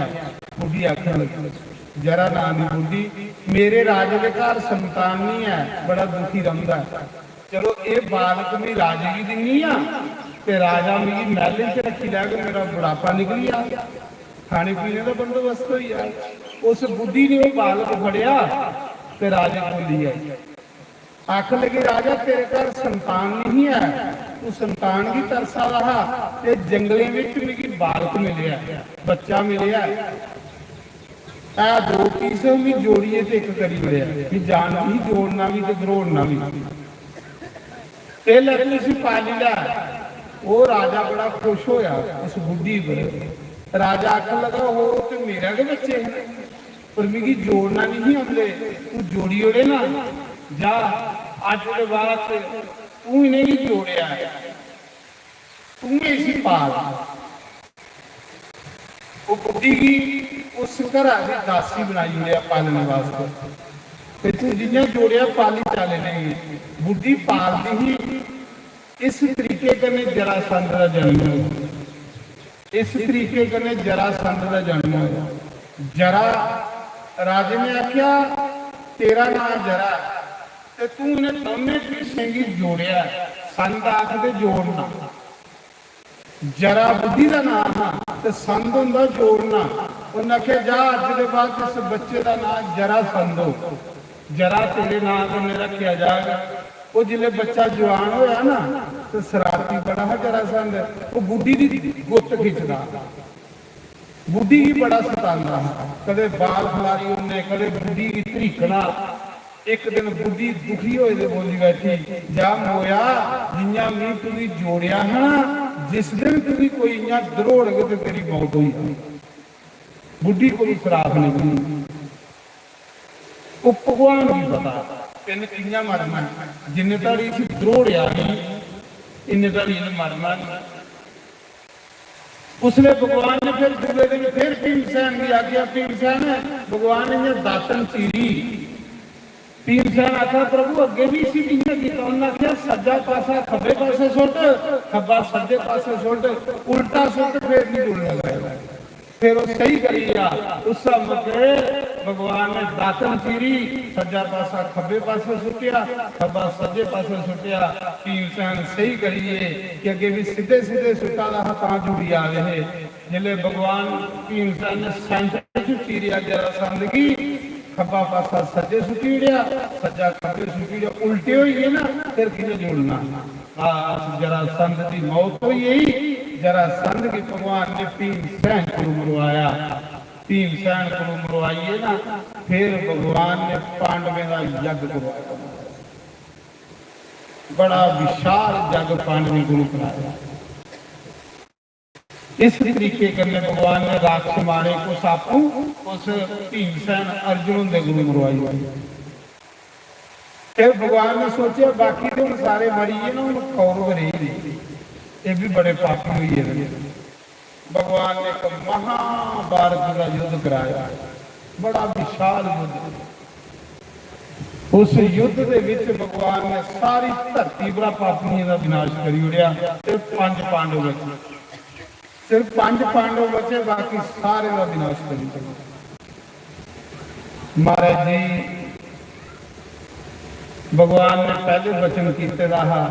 बुड्ढी आखन लगी। जरा नांऽ दी बुड्ढी, मेरे राजे दे घर संतान निं ऐ, बड़ा दुखी रौंह्दा ऐ। चलो, एह् बालक में राजे गी दिन्नी आं, ते राजा मिगी मैह्लें च रक्खी लैग, मेरा बुढ़ापा निकली जाग, खाने पीने दा बंदोबस्त होई जाग। उस बुड्ढी ने ओह् बालक फड़ेआ ते राजे कोल लेई आई। आखन लगी, "राजा, तेरे घर संतान नहीं है, तू संतान गी तरसा दा हा, ते जंगलें विच मिगी बालक मिलेआ, बच्चा मिलेआ। ऐ दो पीस, मी जोड़ियै ते इक करी ओड़ेआ। मी जानदी ही जोड़ना बी ते द्रोड़ना बी। ते लै तू इसी पाली लै।" ओह् राजा बड़ा खुश होया उस बुड्ढी पर। राजा आखन लगा, "ओह् ते मेरे गै बच्चे हे।" पर मिगी जोड़ना नहीं औंदे, तू जोड़ी ओड़े ना। जा, अज्ज दे बाद च तू इ'नेंगी जोड़ेआ ऐ, तू गै इसी पाल। ओह् बुड्ढी गी उस घरा दी दासी बनाई ओड़ेआ पालने वास्तै। ते तू जि'यां जोड़ेआ, पाली चाले नहीं। बुड्ढी पालदी ही। इस तरीके कन्नै जरासंध दा जन्म होया। इस तरीके कन्नै जरासंध दा जन्म होया। जरा, राजे ने आख्या, "तेरा नां जरा ऐ, ते तू इ'नें दौनें पीसें गी जोड़ेआ ऐ।" संध आखदे जोड़ना। जरा बुड्ढी दा नां हा ते संध होंदा जोड़ना। उन्नै आखेआ, "जा, अज्ज दे बाद इस बच्चे दा नां जरासंध हो, जरा तेरे नां कन्नै रक्खेआ जाग।" ओह् जिसलै बच्चा जवान होया ना, ते शरारती बड़ा हा जरासंध, ओह् बुड्ढी दी गुत्त खिच्चदा। बुड्ढी गी बड़ा सतांदा हा। कदें बाल खलारी ओड़ने, कदें बुड्ढी गी धरीकना। इक दिन बुड्ढी दुखी होए दे बोली बैठी, "जा मोया, जि'यां मी तुगी जोड़ेआ हा ना, जिस दिन तुगी कोई इ'यां द्रोड़ग ते तेरी मौत होई जानी।" बुड्ढी कोलू सराफ निकली। ओह् भगवान गी पता इन्न कि'यां मरना ऐ। जिन्ने धड़ी इसी द्रोड़ेआ निं, इन्ने धड़ी इन्न मरना निं। उसलै भगवान ने फिर दूए दिन फिर भीमसेन गी आखेआ, "भीमसेन," भगवान ने इ'यां दातन चीरी। भीमसेन आखेआ, "प्रभु, अग्गें बी इसी कि'यां कीता?" उन्नै आखेआ, "सज्जा पासा खब्बे पासै सुट्ट, खब्बा सज्जे पासै सुट्ट, उल्टा सुट्ट, फिर निं जुड़ने लगा।" फिर ओह् स्हेई करी गेआ। उस मौके भगवान ने दातन चीरी, सज्जा पासा खब्बे पासै सुट्टेआ, खब्बा सज्जे पासै सुट्टेआ। भीमसेन स्हेई करी गे कि अग्गें बी सिद्धे सिद्धे सुट्टा दा हा, तां जुड़ी आ दे हे। जिसलै भगवान भीमसेन ने सैंटर च चीरेआ जरासंध गी, खब्बा पासा सज्जे सुट्टी ओड़ेआ, सज्जा खब्बे सुट्टी ओड़ेआ, उल्टे होई गे ना, फिर कि'यां जुड़ना? बस जरासंध दी मौत होई गेई। जरासंध गी भगवान ने भीमसेन कोलू मरवाया। भीमसेन कोलू मरवाइयै ना, फिर भगवान ने पांडवें दा यज्ञ करवाया। बड़ा विशाल यज्ञ पांडवें कोलू कराया। इस तरीके कन्नै भगवान ने राक्षस मारे, कुछ आपूं, कुछ भीमसेन अर्जुन हुंदे कोलू मरवाई। फिर भगवान ने सोचेआ, "बाकी ते हुन सारे मरी गे न, हुन कौरव रेही गे, एह् बी बड़े पापी होई गेदे न।" भगवान ने इक महाभारत दा युद्ध कराया, बड़ा विशाल युद्ध। उस युद्ध दे विच भगवान ने सारी धरती परा पापियें दा विनाश करी ओड़ेआ ते पंज पांडव बचे। सिर्फ पंज पांडव बचे, बाकी सारे दा विनाश करी ओड़ेआ। महाराज जी, भगवान ने पैह्ले वचन कीते दा हा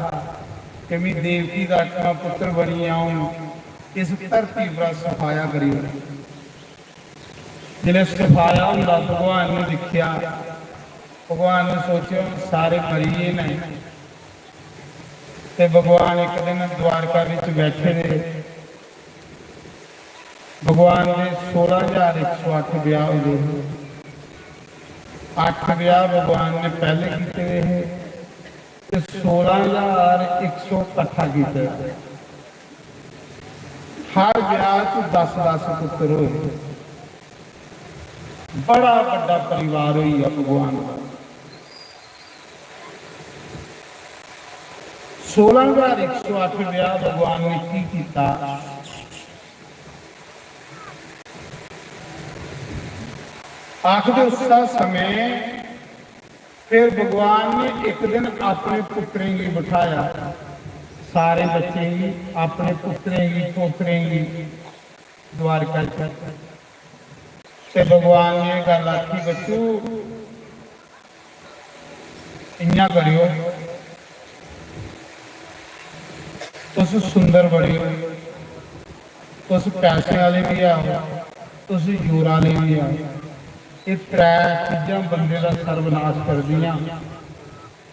कि "मी देवकी दा अठवां पुत्र बनियै अ'ऊं इस धरती परा सफाया करी ओड़ां।" जिसलै सफाया होंदा, भगवान ने दिक्खेआ, भगवान ने सोचेआ, "हून सारे मरी गे न।" ते भगवान इक दिन द्वारका बिच बैठे दे, भगवान दे सोलां ज्हार इक सौ अट्ठ ब्याह होए दे हे। अट्ठ ब्याह भगवान ने पैह्ले कीते दे हे ते सोलां ज्हार इक सौ कट्ठा कीते दा। हर ब्याह च दस दस पुत्तर होए। बड़ा बड्डा परिवार होई गेआ भगवान दा। सोलां ज्हार इक सौ अट्ठ ब्याह भगवान ने की कीता? आखदे उस समय फिर भगवान ने इक दिन अपने पुत्तरें गी बठाया, सारे बच्चें गी, अपने पुत्तरें गी, पोतरें गी द्वारका च। ते भगवान ने एह् गल्ल आखी, "बच्चू, इ'यां करेओ, तुस सुंदर बनेओ, तुस पैसे आह्ले बी आओ, तुस जोर आह्ले बी आओ।" एह् त्रै चीजां बंदे दा सर्वनाश करदियां।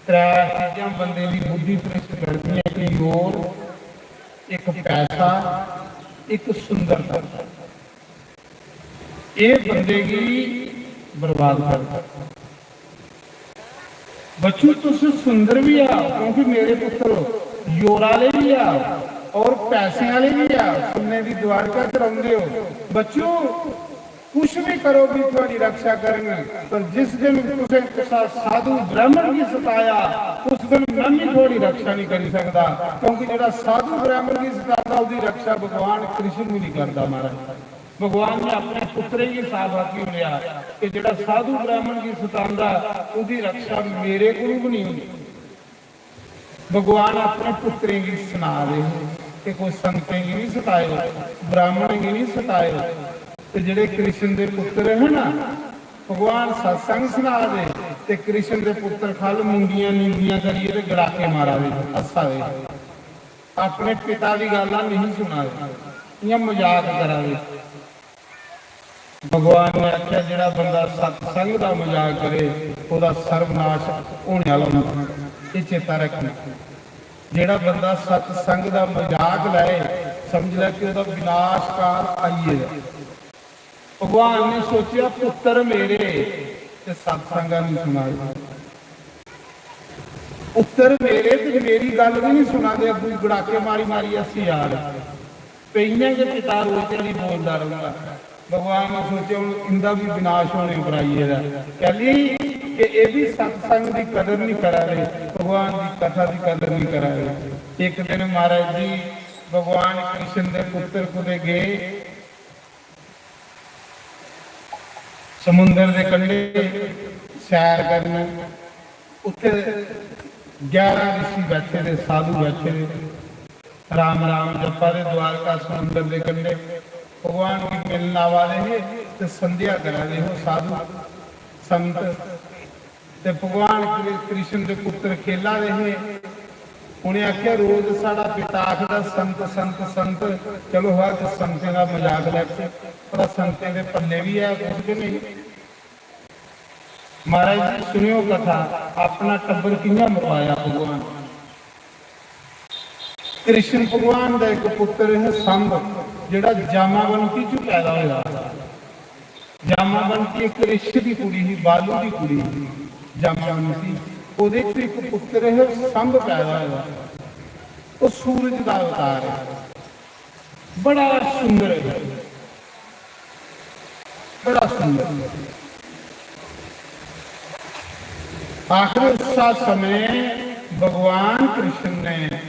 त्रै चीजां बंदे दी बुद्धि भ्रष्ट करदियां, इक जोर, इक पैसा, इक सुंदरता। एह् बंदे गी बर्बाद करदा। बच्चू, तुस सुंदर भी आओ, क्योंकि मेरे पुत्र जोर आह्ले भी आओ और पैसे आह्ले भी आओ। सुन्ने दी द्वारका च रौंह्दे ओ। बच्चू, कुछ भी करो भी थुआड़ी रक्षा करन, पर जिस दिन तुसें कुसै साधु ब्राह्मण गी सताया, उस दिन मैं भी थुआड़ी रक्षा नहीं करी सकदा, क्योंकि जेह्ड़ा साधु ब्राह्मण गी सतांदा, ओह्दी रक्षा भगवान कृष्ण भी नहीं करदा। महाराज, भगवान ने अपने पुत्तरें गी साफ आखी ओड़ेआ कि जेह्ड़ा साधु ब्राह्मण गी सतांदा, ओह्दी रक्षा मेरे कोलू भी नहीं होंदी। भगवान अपने पुत्तरें गी सना दे हे कि कोई संतें गी नहीं सताएओ, ब्राह्मणें गी नहीं सताएओ। ते जेह्ड़े कृष्ण दे पुत्तर हे ना, भगवान सत्संग सना दे ते कृष्ण दे पुत्तर खल मुंडियां नींदियां करियै ते गड़ाके मारा दे, हस्सा दे। अपने पिता दी गल्ल नहीं सुना दे, इ'यां मजाक करा दे। भगवान ने आखेआ, "जेह्ड़ा बंदा सत्संग दा मजाक करे, ओह्दा सर्वनाश होने आह्ला होंदा।" एह् चेता रक्खना। जेह्ड़ा बंदा सत्संग दा मजाक लैए, समझ लै कि ओह्दा विनाश काल आई गेदा। भगवान ने सोचेआ, पुत्तर मेरे ते सत्संग नहीं सुना दे, पुत्तर मेरे ते मेरी गल्ल भी नहीं सुना दे, अग्गू गड़ाके मारी मारी अस्सी यार। ते इ'यां गै पिता रोज ध्याड़ी बोलदा रौंह्दा। भगवान ने सोचेआ, "हून इं'दा बी विनाश होने पर आई गेदा।" कैली कि एह् बी सत्संग दी कदर नहीं करा दे, भगवान दी कथा दी कदर नहीं करा दे। इक दिन महाराज जी, भगवान कृष्ण दे पुत्तर कुतै गे समुंदर दे कंढे सैर करन, उत्थे ग्यारह ऋषि बैठे दे, साधु बैठे दे, राम राम जप्पा दे द्वारका समुंदर दे कंढे भगवान गी मिलन आवा दे हे ते संध्या करा दे हो साधु संत। ते भगवान कृ-, कृष्ण दे पुत्तर खेला दे हे। उ'नें आखेआ, "रोज साढ़ा पिता आखदा, 'संत, संत, संत।' चलो, हा ते संतें दा मजाक लैचे, पर संतें दे पल्ले बी है कुछ के नहीं।" महाराज जी, सुनियो कथा, अपना टब्बर कि'यां मरवाया भगवान। कृष्ण भगवान दा इक पुत्तर है संभ, जेह्ड़ा जामावंती च पैदा होया। जामावंती इक ऋषि दी कुड़ी ही, बालू दी कुड़ी ही जामावंती। ओह्दे च इक पुत्तर है संभ पैदा होया। ओह् सूरज दा अवतार है, बड़ा सुंदर है, बड़ा सुंदर। आखिर उस समय भगवान कृष्ण ने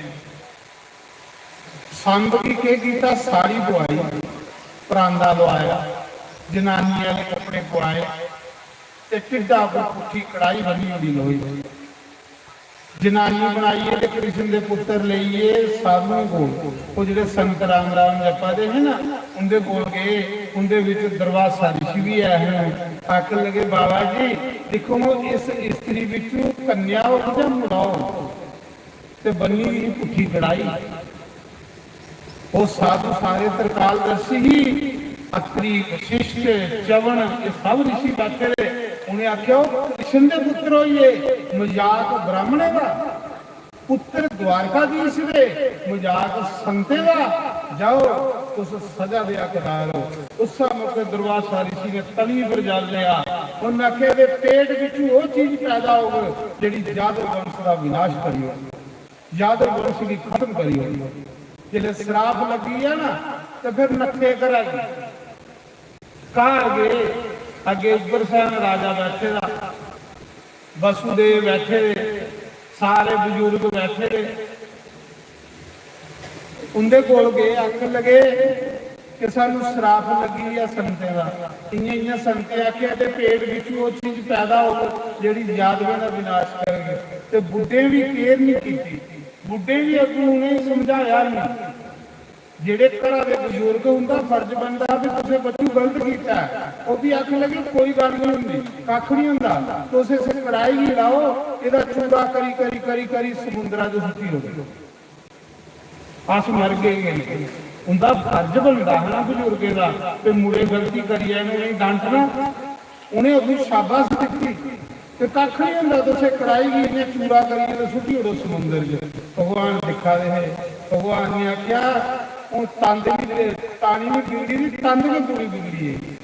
संभ गी केह् कीता? साड़ी पुआई, परांदा लुआया, जनानियां दे कपड़े पुआए ते ढिड्डा पर पुट्ठी कढ़ाई बन्नी ओड़ी लोहे दी। जनानी बनाइयै ते कृष्ण दे पुत्तर लेइयै साधुएं कोल, ओह् जेह्ड़े संत राम राम जपा दे हे ना, उं'दे कोल गे। उं'दे बिच दुर्वासा ऋषि बी ऐ हे। आखन लगे, "बाबा जी, दिक्खो, इस स्त्री बिचू कन्या होग जां मुड़ा होग?" ते बन्नी दी पुट्ठी कढ़ाई। ओह् साधु सारे त्रिकालदर्शी ही, अत्रि, वशिष्ठ, च्यवन, ये सब ऋषि बैठे दे। उ'नें आखेआ, "ओह् कृष्ण दे पुत्र होइए, मजाक ब्राह्मणें दा, पुत्र द्वारकाधीश दे, मजाक संतें दा। जाओ, तुस सजा दे हकदार हो।" उस्सै मौके दुर्वासा ऋषि ने तली पर जल लिया। उन्हें आखेआ, "एह्दे पेट बिचू ओह् चीज पैदा होग, जेह्ड़ी यादव वंश दा विनाश करी ओड़ग, यादव वंश गी खत्म करी ओड़ग।" जिसलै श्राप लग्गी गेआ ना, ते फिर नत्थे घरा गी। घर गए, अग्गे उग्रसेन राजा बैठे दा, वसुदेव बैठे दे, सारे बुजुर्ग बैठे दे। उंदे कोल गए, आखन लगे कि सानू श्राप लग्गी गेआ संतें दा। इयां इयां संतें आखेआ, ते पेट बिच ओह् चीज पैदा होग जेह्ड़ी यादवें दा विनाश करग। ते बुड्ढें बी केयर नहीं कीती, बुड्ढें बी अग्गों उ'नेंगी समझाया नहीं। जेह्ड़े घरा दे बुजुर्ग, उं'दा फर्ज बनदा हा कि तुसें बच्चू गलत कीता ऐ। ओह् बी आखन लगे, "कोई गल्ल नहीं होंदी, कक्ख नहीं होंदा, तुस इस कढ़ाई गी लाओ, एह्दा चूरा करी, करी, करी, करी समुंदरा च सुट्टी ओड़ो। अस मरगे गै नहीं।" उं'दा फर्ज बनदा हा ना बुजुर्गें दा, ते मुड़े गलती करी जाए, उ'नेंगी डांटना। उ'नें अग्गू शाबाश दित्ती ते कक्ख नहीं होंदा, तुस इस कढ़ाई गी इ'यां चूरा करियै ते सुट्टी ओड़ो समुंदर च। भगवान दिक्खा दे हे, भगवान ने आखेआ, "हून तंद बी, तानी बी बिगड़ी दी, तंद बी पूरी बिगड़ी गेई,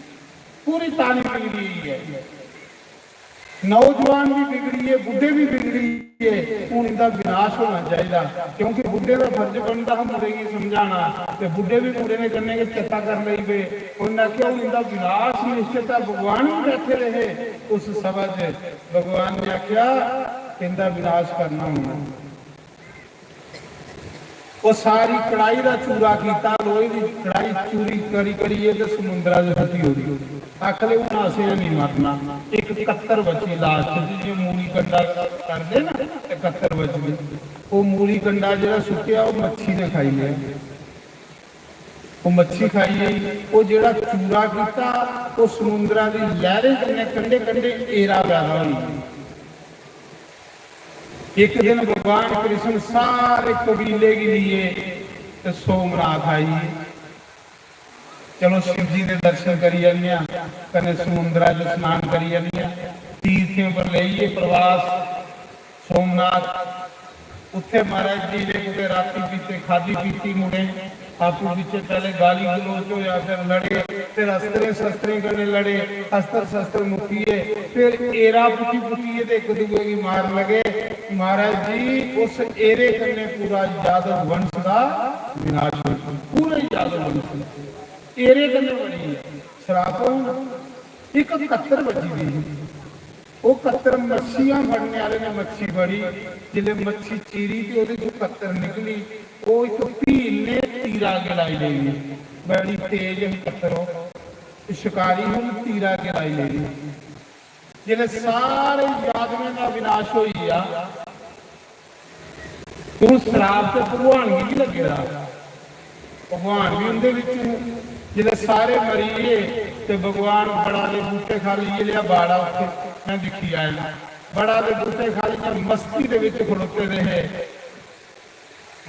पूरी तानी बिगड़ी गेई ऐ। नौजवान बी बिगड़ी गे, बुड्ढे बी बिगड़ी गे, हून इंदा विनाश होना चाहिदा।" क्योंकि बुड्ढे दा फर्ज बनदा हा मुड़े गी समझाना, ते बुड्ढे बी मुड़े ने कन्नै गै चेता कर लेई पे। उन्नै आखेआ, "हून इंदा विनाश निश्चत ऐ।" भगवान बी बैठे दे हे उस सभा च। भगवान ने आखेआ, "इंदा विनाश करना हून।" ओह् सारी कढ़ाई दा चूरा कीता, लोहे दी कढ़ाई चूरी करी करियै ते समुंदरा च सुट्टी ओड़ी। आखले, "हून असें नहीं मरना।" इक कत्तर बची लास्ट च, जि'यां मूली कंडा करदे ना, ते कत्तर बचदी। ओह् मूली कंडा जेह्ड़ा सुट्टेआ, ओह् मच्छी ने खाई लेआ। ओह् मच्छी खाई गेई। ओह् जेह्ड़ा चूरा कीता, ओह् समुंदरा दी लैह्रें कन्नै कंढे कंढे एरा पैदा होई गेआ। इक दिन भगवान कृष्ण सारे कबीले गी लिए ते सोमनाथ आई गे। चलो, शिव जी दे दर्शन करी आनियां, कन्नै समुंदरा च स्नान करी आनियां। तीर्थें पर लेइयै प्रवास सोमनाथ। उत्थे महाराज जी ने कुतै राती पीते, खादी पीती मुड़े, आपूं बिच्चें पैह्ले गाली गलोच होया, फिर लड़े, फिर अस्त्रें शस्त्रें कन्नै लड़े, अस्त्र शस्त्र मुक्की गे, फिर एरा पुट्टी पुट्टियै ते इक दूए गी मार लगे। महाराज जी, उस एरे कन्नै पूरा यादव वंश दा विनाश होई, पूरे यादव वंश दा एरे कन्नै बनी गेआ। श्राप होना, इक कत्तर बची दी ही। ओह् कत्तर मच्छियां फड़ने आह्ले ने मच्छी फड़ी, जिसलै मच्छी चीरी ते ओह्दे चों कत्तर निकली, ओह् इक भील ने तीरा अग्गें लाई लेई। बड़ी तेज ही कत्तर, ओह् शिकारी ही, ओह् तीरा अग्गें लाई लेई। जिसलै सारे यादवें दा विनाश होई गेआ, हून श्राप ते भगवान गी बी लग्गे दा। भगवान बी उं'दे बिच हे। जिसलै सारे मरी गे ते भगवान बड़ा दे बूह्टे ख'ल्ल, इ'यै लेआ बाड़ा उत्थै में दिक्खी आया, बड़ा दे बूह्टे ख'ल्ल इ'यां मस्ती दे बिच खड़ोते दे हे।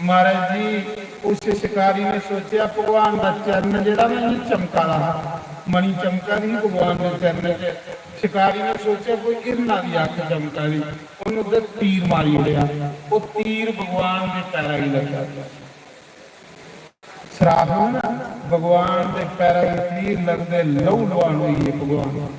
महाराज जी, उस शिकारी ने सोचेआ, भगवान दा चरण जेह्ड़ा ना, इ'यां चमका दा हा, मणि चमका दी ही भगवान दे चरणें च। शिकारी ने सोचेआ, कोई हिरना दी अक्ख चमका दी, उन्नै उद्धर तीर मारी ओड़ेआ। ओह् तीर भगवान दे पैरा गी लग्गा। श्राप है ना, भगवान दे पैरा गी तीर लगदे लहू लुहान होई गे भगवान।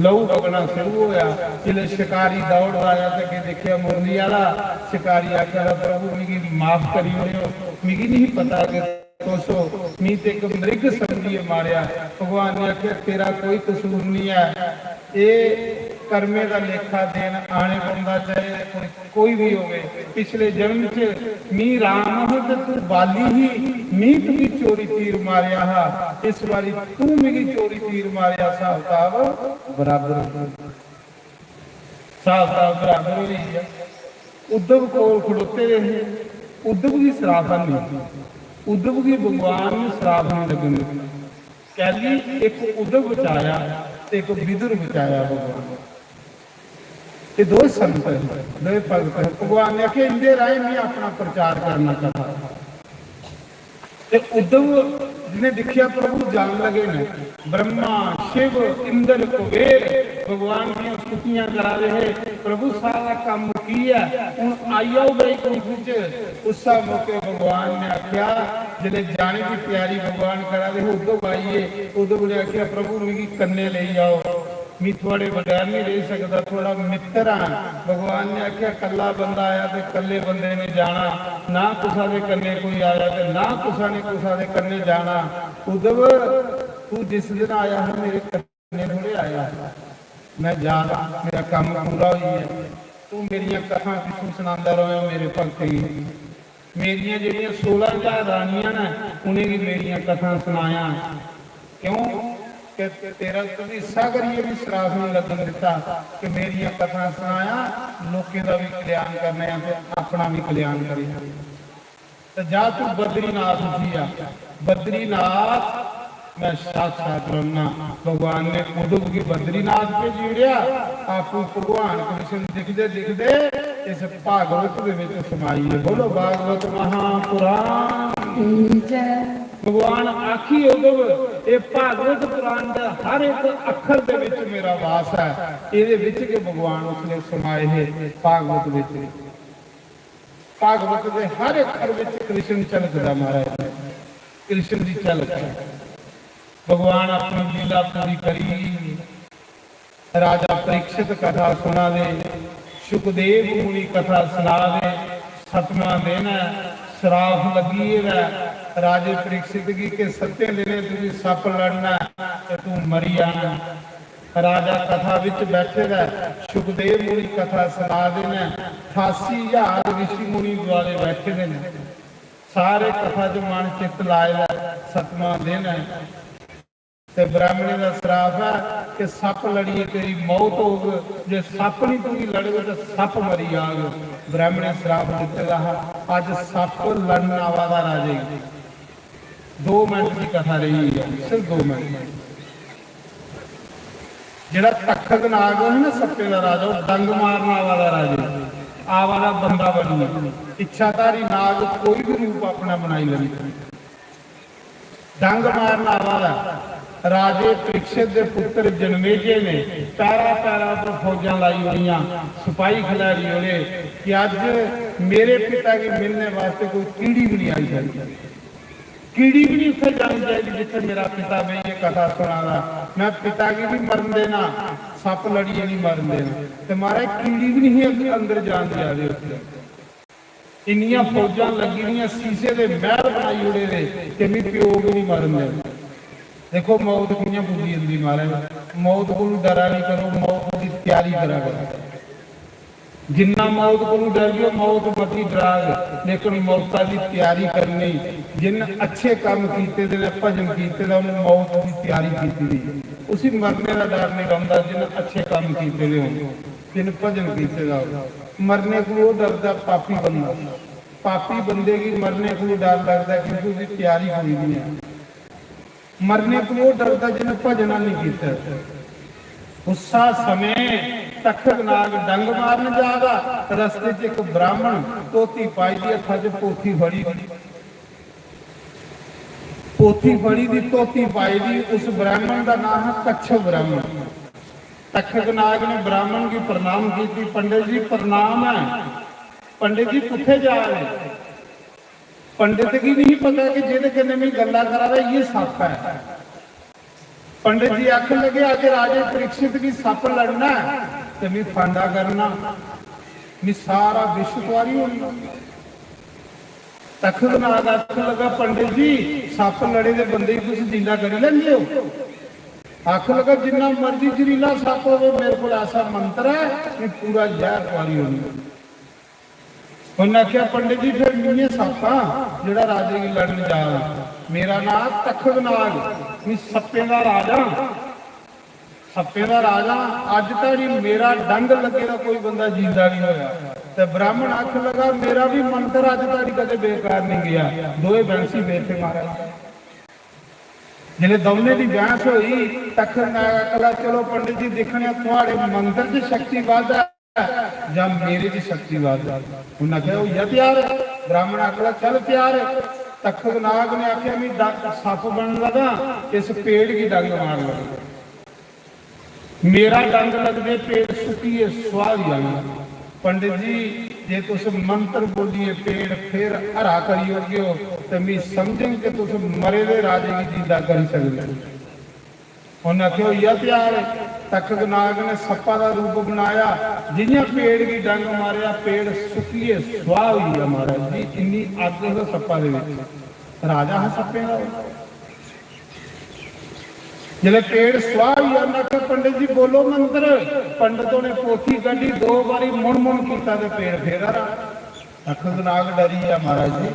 लहू बगना शुरू होया। जिसलै शिकारी दौड़दा आया ते अग्गें दिक्खेआ मुरली आह्ला, शिकारी आखेआ, "प्रभु, मिगी माफ करी ओड़ेओ, मिगी नहीं पता कि तुस हो, मी ते इक मृग समझियै मारेआ।" भगवान ने आखेआ, "तेरा कोई कसूर नहीं है, एह् कर्में दा लेखा देन आने पौंदा, चाहे कोई कोई भी होवे, पिछले जन्म च मी राम हा ते तू बाली ही, मी तुगी चोरी तीर मारेआ हा, इस बारी तू मिगी चोरी तीर मारेआ।" स्हाब कताब बराबर, स्हाब कताब बराबर होई गेआ। उद्धव कोल खड़ोते दे हे, उद्धव गी श्राप नहीं, उद्धव गी भगवान ने श्राप नहीं लगन दित्ता। कैली इक उद्धव बचाया ते इक विदुर बचाया भगवान। ये दो संत हैं, दो भगत हैं। भगवान ने आखेआ, "इंदे राहें मैं अपना प्रचार करना कथा।" ते उद्धव जी ने दिक्खेआ, प्रभु जान लगे ने, ब्रह्मा, शिव, इंद्र, कुबेर भगवान दियां स्तुतियां करा दे हे, "प्रभु, सारा कम्म की है, हुन आई जाओ बैकुंठ च।" उस्सै मौके भगवान ने आखेआ, जिसलै जाने दी त्यारी भगवान करा दे हे, उद्धव आई गे। उद्धव ने आखेआ, "प्रभु, मिगी कन्नै लेई जाओ।" "मी थुआड़े बगैर नहीं रेही सकदा, थुआड़ा मित्तर आं।" भगवान ने आखेआ, "कल्ला बंदा आया ते कल्ले बंदे ने जाना, ना कुसा दे कन्नै कोई आया ते ना कुसा ने कुसा दे कन्नै जाना। उद्धव, तू जिस दिन आया हा, मेरे कन्नै थोड़े आया। मैं जा रहा, मेरा कम्म पूरा होई गेआ। तू मेरियां कथां कित्थों सनांदा रवें मेरे भक्तें गी?" मेरियां जेह्ड़ियां सोलां ज्हार रानियां न, उ'नेंगी मेरियां कथां सनाया। क्यों? कि तेरा, तुगी इस्सा करियै बी श्राप नहीं लगन दित्ता कि मेरियां कथां सनाया, लोकें दा भी कल्याण करना है ते अपना भी कल्याण करी। ते जा तू बद्रीनाथ उठी आ। बद्रीनाथ मैं साक्षात रौह्ना। भगवान ने उद्धव गी बद्रीनाथ भेजी ओड़ेआ। आपूं भगवान कृष्ण दिखदे दिखदे इस भागवत दे विच समाई गे। बोलो भागवत महापुराण। जय। भगवान आखी उद्धव, ये भागवत पुराण दा हर एक अक्खर दे विच मेरा वास है। एदे विच गै भगवान उसले समाए हे भागवत विच। भागवत दे हर अक्खर विच कृष्ण झलकदा महाराज, कृष्ण दी झलक है। भगवान अपनी लीला पूरी करी। राजा परीक्षित कथा सुना दे, सुखदेव मुनि कथा सुना दे। सतवां दिन है, श्राप लगी गेदा है राजे परीक्षित गी कि सत्तें दिनें तुगी सप्प लड़ना है ते तू मरी जाना है। राजा कथा विच बैठे दा है, सुखदेव मुनि कथा सुना दे ने, अठासी हजार ऋषि मुनि दुआले बैठे दे ने। सारे कथा च मन चित्त लाए दा है। सतवां दिन है ते ब्राह्मणें दा श्राप है कि सप्प लड़ियै तेरी मौत होग, जे सप्प नहीं तुगी लड़ग ते सप्प मरी जाग। ब्राह्मणें श्राप दित्ते दा हा। अज्ज सप्प लड़न आवा दा राजे गी। दो मिनट की कथा रही है, सिर्फ दो मिनट। जेड़ा तक्षक नाग है ना, सप्पें दा राजा, वो डंग मारन आवा दा राजे, आवा दा बंदा बनियै। इच्छाधारी नाग कोई भी रूप अपना बनाई लेंदा। डंग मारन आवा दा। राजे परीक्षित दे पुत्र जनमेजय ने पैरा पैरा पर फौजां लाई ओड़ियां, सिपाही खिलारी ओड़े कि अज्ज मेरे पिता गी मिलने वास्ते कोई कीड़ी भी नहीं आई सकदी। कीड़ी भी नहीं उत्थे जानी चाहिदी जित्थे मेरा पिता बेहियै कथा सुना दा। मैं पिता गी भी मरन देना, सप्प लड़ियै नहीं मरन देना। ते महाराज, कीड़ी भी नहीं अंदर जान देआ दे उत्थे। इन्नियां फौजां लग्गी दियां, शीशे दे महल बनाई ओड़े दे, ते मी प्यो भी नहीं मरन देना। देखो मौत कि'यां पुज्जी जंदी महाराज। मौत कोलू डरा नहीं करो, मौत दी त्यारी करा करो। जिन्ना मौत कोलू डरगे ओ, मौत मती डराग, लेकिन मौता दी त्यारी करनी। जिन अच्छे काम कीते दे ने, भजन कीते दा, उन्हें मौत दी त्यारी कीती दी। उसी मरने दा डर नहीं रौंदा, जिन अच्छे काम कीते दे होन, जिन भजन कीते दा हो। मरने को वो डरदा पापी बंदा। पापी बंदे गी मरने को डर लगदा, क्योंकि उसकी त्यारी कोई नहीं है। मरने को वो डरदा जिन्हें भजन नहीं कीता। उस्सा समें तखत नाग डंग मारन जादा, रस्ते च एक ब्राह्मण धोती पाई दी, हत्था च पोथी फड़ी दी। पोथी फड़ी दी, धोती पाई दी, उस ब्राह्मण का नाम है कच्छप ब्राह्मण। तखत नाग ने ब्राह्मण की प्रणाम की, "पंडित जी प्रणाम है।" "पंडित जी कुत्थे जा रहे?" पंडित गी नहीं पता कि जेह्दे कन्नै में गल्ला करा दा, ये सप्प ऐ। पंडित जी आखन लगे, "अज राजे परीक्षित गी सप्प लड़ना है, ते मी फांडा करना, मी सारा विश्व तुआरी होना।" तखत नाग आखन लगा, "पंडित जी, सप्प लड़े दे बंदे गी तुस जिंदा करी लैंदे हो?" आखन लगा, "जिन्ना मर्जी जरीला सप्प होवे, मेरे कोल ऐसा मंत्र है कि पूरा जहर तुआरी होनी।" उन्नै आखेआ, "पंडित जी, फिर में सप्प आं जेह्ड़ा राजे गी लड़न जा। मेरा नांऽ तखत नाग, में सप्पें दा राजा आं, सप्पें दा राजा आं। अज्ज धोड़ी मेरा डंग लग्गे दा कोई बंदा जींदा नहीं होया।" ते ब्राह्मण आखन लगा, "मेरा भी मंत्र अज्ज धोड़ी कदे बेकार नहीं गया।" दोए बैंसी बैठे महाराज। जिसलै दौनें दी बैहस होई, तखत नाग आखन लगा, "चलो पंडित जी, दिक्खने आं थुआड़े मंत्र च शक्ति बद्ध ऐ जां मेरे च शक्ति बद्ध ऐ?" उन्नै आखेआ, "होई जा त्यार।" ब्राह्मण आखन लगा, "चल त्यार।" तखत नाग ने आखेआ, "में डंग सप्प बनन लगा, इस पेड़ गी डंग मारन लगा। मेरा डंग लगदे पेड़ सुक्कियै सुआह होई जाना। पंडित जी, जे तुस मंत्र बोलियै पेड़ फिर हरा करी ओड़गे ओ, ते में समझङ कि तुस मरे दे राजे गी जींदा करी सकदे ओ।" उन्नै आखेआ, "होई जा त्यार।" तखत नाग ने सप्पा दा रूप बनाया, जि'यां पेड़ गी डंग मारेआ, पेड़ सुक्कियै सुआह होई गेआ। महाराज जी, इन्नी अग्ग ही सप्पा दे बिच। राजा हा सप्पें दा। जिसलै पेड़ सुआह होई गेआ, उन्नै आखेआ, "पंडित जी, बोलो मंत्र।" पंडित होरें पोथी कड्ढी, दो बारी मुन मुन कीता ते पेड़ फिर हरा। तखत नाग डरी गेआ, महाराज जी।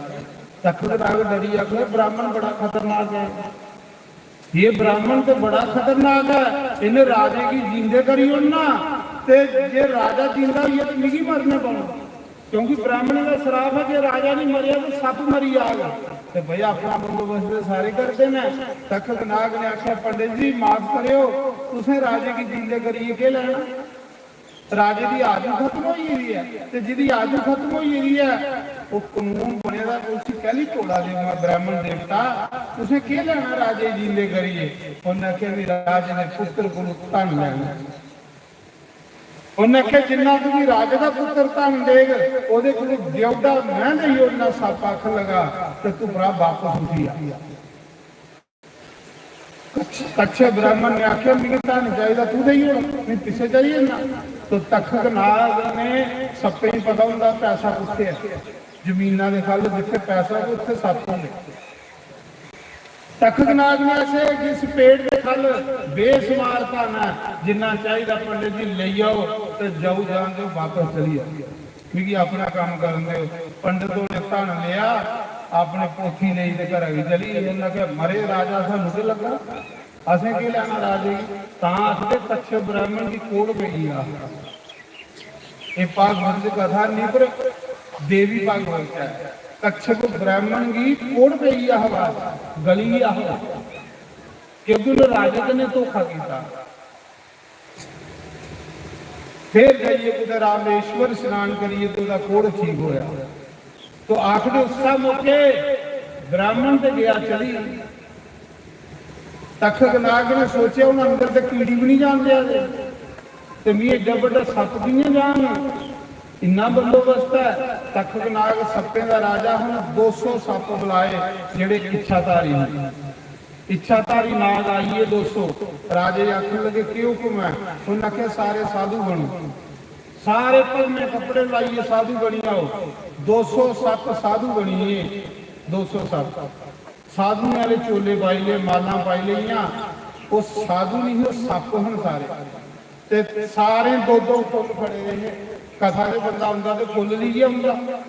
तखत नाग डरी गेआ, आखदे, "ब्राह्मण बड़ा खतरनाक है।" ये ब्राह्मण ते बड़ा खतरनाक ऐ, इन्हें राजे गी जींदे करी ओड़ना, ते जे राजा जींदा होइया ते मिगी मरने पौना, क्योंकि ब्राह्मणें दा श्राप है, जे राजा नहीं मरेआ ते सप्प मरी जाग। ते भई अपना बंदोबस्त ते सारे करदे न। तखत नाग ने आखेआ, "पंडित जी माफ करेओ, तुसें राजे गी जींदे करियै केह् लैना?" राजे दी आयु खत्म होई गेदी ऐ, ते जिदी आयु खत्म होई गेदी ऐ, ओह् कानून बने दा, उसी कैली तोड़ा दे उ'आं ब्राह्मण देवता? तुसें केह् लैना राजे गी जींदे करियै? उन्नै आखेआ, "भी राजे दे पुत्र कोलू धन लैना।" उन्नै आखेआ, "जिन्ना तुगी राजे दा पुत्र धन देग, ओह्दे कोलू देउड़ा मैं देई ओड़ना।" सप्प आखन लगा, "ते तू भ्रा बापस उठी आ।" कच्छ-, कच्छप ब्राह्मण ने आखेआ, "मिगी धन चाहिदा, तू देई ओड़, में पिच्छे चली जन्ना।" तो तखत नाग ने, सप्पें गी पता होंदा पैसा कुत्थै ऐ, जमीना दे ख'ल्ल जित्थै पैसा होऐ, उत्थै सप्प होंदे। तखत नाग ने आखेआ, "जिस पेड़ दे ख'ल्ल बेशुमार धन ऐ, जिन्ना चाहिदा पंडित जी लेई आओ ते जाओ, जान देओ, बापस चली जाओ।" मिगी अपना कम्म करन देओ। पंडित होरें धन लेआ, अपने पोथी लेई ते घरा गी चली गे। उन्नै आखेआ, "मरे राजा, सानू केह् लग्गा, असें केह् लैना राजे गी?" तां आखदे, कच्छप ब्राह्मण गी कोढ़ पेई गेआ। एह् भागवत दी कथा निं, पर देवी भागवत च ऐ। कच्छप ब्राह्मण गी कोढ़ पेई गेआ हा, गली गेआ हा, क्योंकि उन्नै राजे कन्नै धोखा कीता। फिर जाइयै कुतै रामेश्वर स्नान करियै ते ओह्दा कोढ़ ठीक होआ। तो आखदे उस्सै मौके ब्राह्मण ते गेआ चली। तखत नाग ने सोचेआ, "हून अंदर ते कीड़ी बी निं जान देआ दे, ते मी एड्डा बड्डा सप्प कि'यां जान?" इन्ना बंदोबस्त ऐ। तखत नाग सप्पें दा राजा, हुन दो सौ सप्प बुलाए जेह्ड़े इच्छाधारी न। इच्छाधारी नाग आई गे दो सौ। राजे आखन लगे, "केह् हुक्म ऐ?" उन्न आखेआ, "सारे साधु बनो, सारे भलमें कपड़े लाइयै साधु बनी जाओ।" दो सौ सप्प साधु बनी गे, दो सौ सप्प। साधुएं आह्ले चोले पाई ले, मालां पाई लेइयां। ओह् साधु निं हे, ओह् सप्प हन सारे। ते सारें दो दो फुल्ल फड़े दे हे। कथा च बंदा औंदा ते फुल्ल लेइयै औंदा।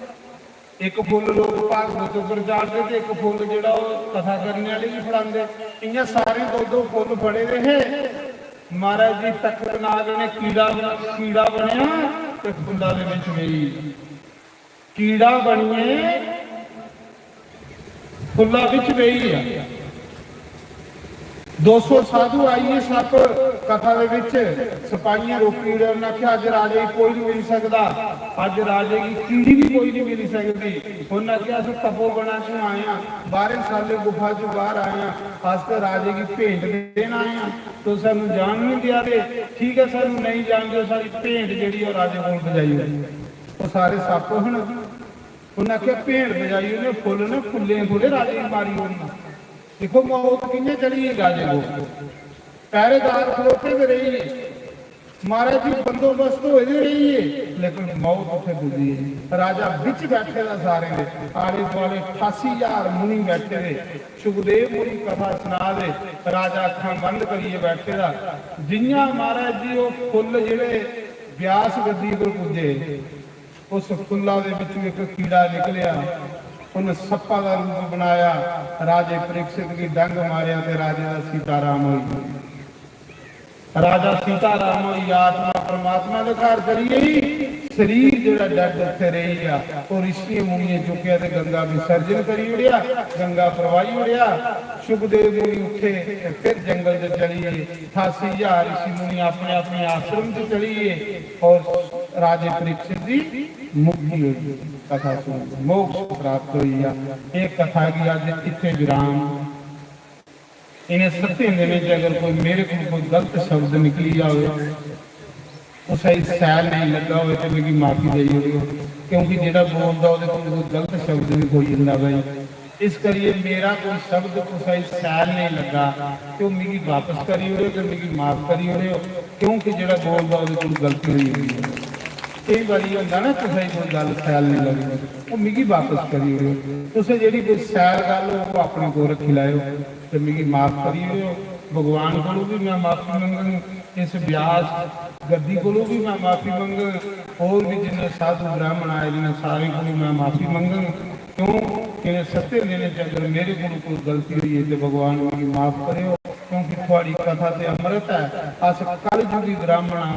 इक फुल्ल लोक भागवत उप्पर चाढ़दे ते इक फुल्ल जेह्ड़ा ओह् कथा करने आह्ले गी फड़ांदे। इ'यां सारें दो दो फुल्ल फड़े दे हे। महाराज जी, तखतनाग ने कीड़ा, कीड़ा बनेआ ते फुल्ला दे बिच बेही। कीड़ा बनियै फुल्ला बिच बेही गेआ। दो सौ साधु आई गे, सप्प कथा दे बिच। सपाहियें रोकी ओड़ेआ, उन्नै आखेआ, "अज्ज राजे गी कोई निं मिली सकदा, अज्ज राजे गी कीड़ी बी कोई निं मिली सकदी।" उन्नै आखेआ, "अस तपोवना चों आए आं, बारें सालें गुफा चों बाह्र आए आं, अस ते राजे गी भेंट देन आए आं, तुस सानूं जान निं देआ दे। ठीक ऐ, सानूं नेईं जान देओ, साढ़ी भेंट जेह्ड़ी ऐ ओह् राजे कोल पजाई ओड़ो।" ओह् सारे सप्प हन। उन्नै आखेआ, "भेंट पजाई ओड़ने, फुल्ल न, फुल्लें थोड़े राजे गी मारी ओड़ना।" दिक्खो, मौत कि'यां चढ़ी गेई राजे कोल। पैह्रेदार खड़ोते दे रेही गे। महाराज जी, बंदोबस्त होए दे रेही गे, लेकिन मौत उत्थै पुज्जी गेई। राजा बिच बैठे दा सारें दे, आले दुआले ठासी ज्हार मुनि बैठे दे। सुखदेव मुनि कथा सना दे, राजा अक्खां बंद करियै बैठे दा। जि'यां महाराज जी ओह् फुल्ल जेह्ड़े व्यास गद्दी पर पुज्जे, उस फुल्ला दे बिच्चों इक कीड़ा निकलेआ। उन्न सप्पा दा रूप बनाया, राजे परीक्षित गी डंग मारेआ ते राजे दा सीताराम होई गेआ। राजा सीताराम होई गेआ, आत्मा परमात्मा दे घर चली गेई, शरीर जेह्ड़ा डैड उत्थे रेही गेआ। ओह् रिशियें मुनियें चुक्केआ ते गंगा विसर्जन करी ओड़ेआ, गंगा परवाही ओड़ेआ। सुखदेव मुनि उठे ते फिर जंगल च चली गे। ठासी ज्हार रिशी मुनि अपने अपने आश्रम च चली गे और राजे परीक्षित दी मुक्ति होई, कथा सुन मोक्ष प्राप्त होई गेआ। एह् कथा गी अज्ज इत्थै विराम। इ'नें सत्तें दिनें च अगर कोई मेरे कोल कोई गलत शब्द निकली जावे, कुसै गी सैल नेईं लग्गा होवे ते मिगी माफी देई ओड़ेओ, क्योंकि जेह्ड़ा बोलदा ओह्दे कोल कोई गलत शब्द बी होई जंदा भाई। इस करियै मेरा कोई शब्द कुसै गी सैल नेईं लग्गा ते ओह् मिगी बापस करी ओड़ेओ ते मिगी माफ करी ओड़ेओ, क्योंकि जेह्ड़ा बोलदा ओह्दे कोल गलती होई जंदी ऐ। केईं बारी होंदा ना, कुसै गी कोई गल्ल शैल नेईं लगदी, ओह् मिगी बापस करी ओड़ेओ। तुसें जेह्ड़ी कोई शैल गल्ल होग, ओह् अपने कोल रक्खी लैएओ ते मिगी माफ करी ओड़ेओ। भगवान कोलू बी मैं माफी मंगङ, इस व्यास गद्दी कोलू बी मैं माफी मंगङ, होर बी जिन्ने साधु ब्राह्मण आए दे न, सारें कोलू मैं माफी मंगङ। क्यों? इ'नें सत्तें दिनें च अगर मेरे कोलू कोई गलती होई है ते भगवान मिगी माफ करेओ, क्योंकि थुआड़ी कथा ते अमृत ऐ। अस कलयुगी ब्राह्मण आं,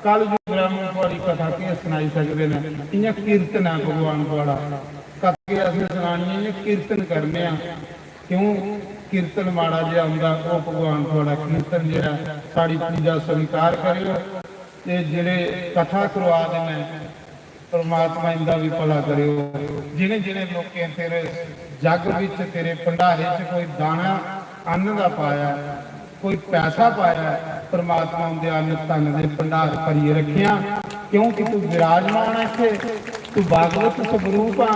कलयुगी ब्राह्मण थुआड़ी कथा केह् सनाई सकदे न? इ'यां कीर्तन ऐ भगवान थुआड़ा, कथा केह् असें सनानी ऐ, इ'यां कीर्तन करने आं। क्यों? कीर्तन माड़ा जेहा होंदा, ओह् भगवान थुआड़ा कीर्तन जेह्ड़ा ऐ, साढ़ी पूजा स्वीकार करेओ। ते जेह्ड़े कथा करवा दे न, परमात्मा इंदा बी भला करेओ। जिनें जिनें लोकें तेरे जग बिच, तेरे भंडारे च कोई दाना अन्न दा पाया ऐ, कोई पैसा पाया ऐ, परमात्मा उंदे अन्न धन दे भंडार भरियै रखेआं, क्योंकि तू विराजमान ऐ इत्थै, तू भागवत स्वरूप आ।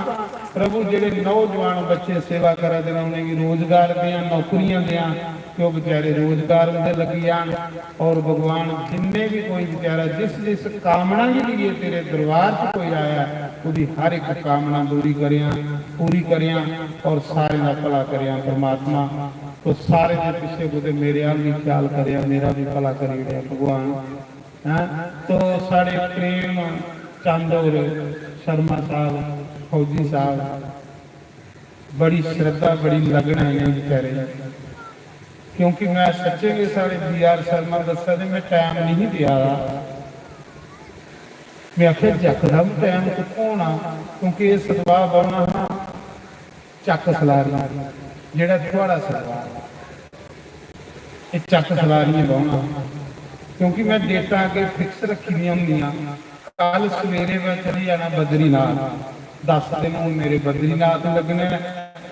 प्रभु, जेह्ड़े नौजवान बच्चे सेवा करा दे न, उ'नेंगी रोजगार देआं, नौकरियां देआं, कि ओह् बेचारे रोजगार उंदे लग्गी जान। और भगवान, जिन्ने भी कोई बेचारा जिस जिस कामना गी लेइयै तेरे दरबार च कोई आया ऐ, ओह्दी हर एक कामना पूरी करेआं, पूरी करेआं और सारें दा भला करेआं परमात्मा। तो सारे दे पिच्छे कुतै मेरे आह्ल बी ख्याल करेआं, मेरा बी भला करी ओड़ेआं भगवान। हैं? तो साढ़े प्रेम चंद होर, शर्मा साहब, फौजी साहब, बड़ी श्रद्धा, बड़ी लगन ऐ इ'नें बेचारे च। क्योंकि मैं सच्चे गै, साढ़े बी आर शर्मा दस्सा दे, मैं टैम नहीं देआ दा। मैं आखेआ, "यकदम टैम कुत्थों होना?" क्योंकि एह् सतवाह बौह्ना हा चक्क सलारियां, जेह्ड़ा थुआढ़ा सतवाह, एह् चक्क सलारियां बौह्ना। क्योंकि मैं डेटां अग्गें फिक्स रक्खी दियां होंदियां। कल सवेरे मैं चली जाना बद्रीनाथ, दस दिन हून मेरे बद्रीनाथ लग्गने न।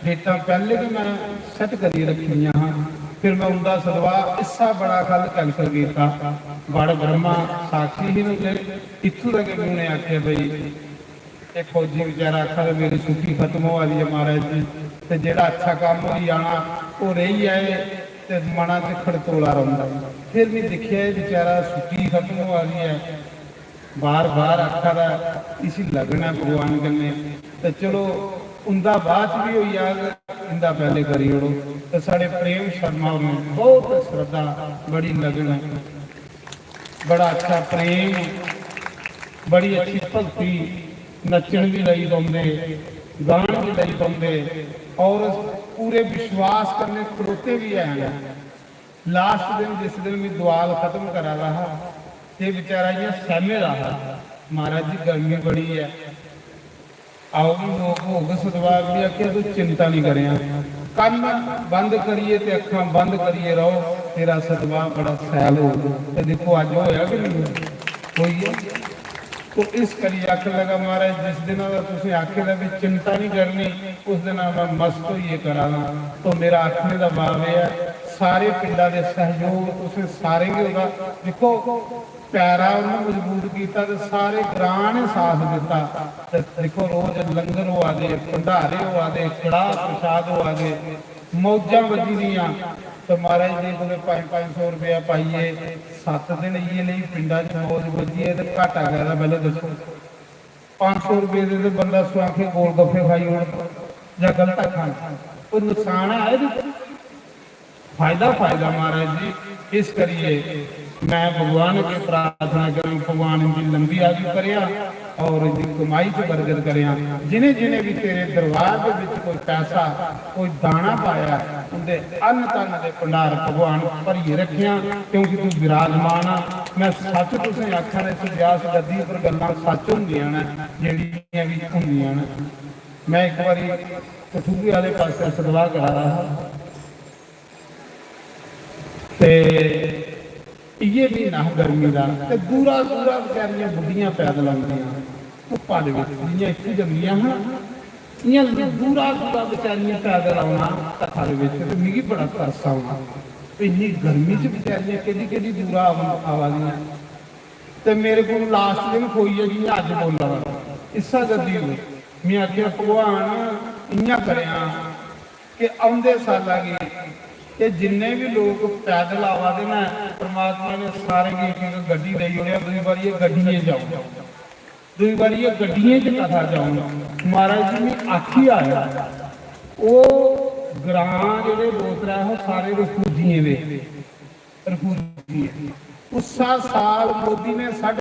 डेटां पैह्ले गै मैं सैट करियै रक्खी दियां हां। फिर मैं उंदा सदवा इस्सा बड़ा खल कैंसल कीता। बड़ ब्रह्मा साक्षी ही उंदे, इत्थूं तक भी उ'नें आखेआ, "भाई, एह् फौजी बेचारा आखा दा मेरी छुट्टी खत्म होआ दी ऐ महाराज जी, ते जेह्ड़ा अच्छा कम्म होई जाना, ओह् रेही जाए, ते मना च खड़तोला रौंह्दा।" फिर में दिक्खेआ, एह् बेचारा छुट्टी खत्म होआ दी ऐ, बार-बार आखा दा, इसी लगन ऐ भगवान कन्नै। ते चलो, उंदा बाद च बी होई जाग, इंदा पैह्ले करी ओड़ो। ते साढ़े प्रेम शर्मा होरें बहुत श्रद्धा, बड़ी लगन ऐ, बड़ा अच्छा प्रेम, बड़ी अच्छी भक्ति, नच्चन बी लगी पौंदे, गान बी लगी पौंदे, और पूरे विश्वास कन्नै खड़ोते बी हैन। लास्ट दिन, जिस दिन में दुआल खत्म करा दा हा, ते बेचारा इ'यां सैह्मे दा हा, "महाराज जी, गर्मी बड़ी ऐ।" आओ भी लोग होग सदवा, में आखेआ, "तू चिंता नहीं करेआं, कन्न बंद करियै ते अक्खां बंद करियै रहो, तेरा सदवा बड़ा सैल होग।" ते दिक्खो, अज्ज होया कि नहीं होया? तो इस करियै आखन लगा, "महाराज, जिस दिन दा तुसें आखे दा भी चिंता नहीं करनी, उस दिन मैं मस्त होइयै करा दा।" तो मेरा आखने दा भाव एह् ऐ, सारे पिंडा दे सहयोग तुसें सारें गी होगा। दिक्खो, पैरा उन्नै मजबूत कीता ते सारे ग्रां ने साथ दित्ता। ते दिक्खो, रोज लंगर होआ दे, भंडारे होआ दे, कड़ाह प्रसाद होआ दे, मौजां बज्जी दियां। ते महाराज जी कुतै पंज पंज सौ रपेआ पाइयै सत्त दिन इ'यै नेही पिंडा च मौज बज्जी ऐ ते घाटा कैह्दा, पैह्लें दस्सो। पंज सौ रपेऽ दे ते बंदा सुआंखे गोलगप्फे खाई ओड़दा जां गलत आखां, कोई नुकसान ऐ एह्दे च? फायदा, फायदा महाराज जी। इस करियै मैं भगवान अग्गें प्रार्थना करां, भगवान इंदी लंबी आयु करेआ और इंदी कमाई च बरकत करेआ। जिनें जिनें भी तेरे दरबार दे विच कोई पैसा, कोई दाना पाया, उंदे अन्न धन दे भंडार भगवान भरियै रखेआं, क्योंकि तू विराजमान आ। मैं सच तुसें आखा, इस व्यास गद्दी पर गल्लां सच होंदियां न, जेह्ड़ियां भी होंदियां न। मैं इक बारी कठुए आह्ले पासै सदवा करा दा हा, ते इ'यै म्हीना हा गर्मी दा, ते दूरा दूरा बेचारियां बुड्ढियां पैदल औंदियां धुप्पा दे बिच, जि'यां इत्थै जंदियां हां, इ'यां दूरा दूरा बेचारियां पैदल औना कथा दे बिच, ते मिगी बड़ा तरस औना। इन्नी गर्मी च बेचारियां केड्डी केड्डी दूरा आवा दियां। ते मेरे कोल लास्ट दिन खोई ऐ, जि'यां अज्ज बोला दा, इस्सा गद्दी पर। में आखेआ, "भगवान, इ'यां करेआं कि औंदे साला गी ते जिन्ने बी लोक पैदल आवा दे न, परमात्मा ने सारें गी इक इक गड्डी देई ओड़ेआ, दूई बारी एह् गड्डियें च औन, दूई बारी एह् गड्डियें च कथा च औन।" महाराज जी, में आखी आया, ओह् ग्रां जेह्ड़े दो त्रै हे, सारे रिफ्यूजियें दे, रिफ्यूजी। उस्सा साल मोदी ने साढ़े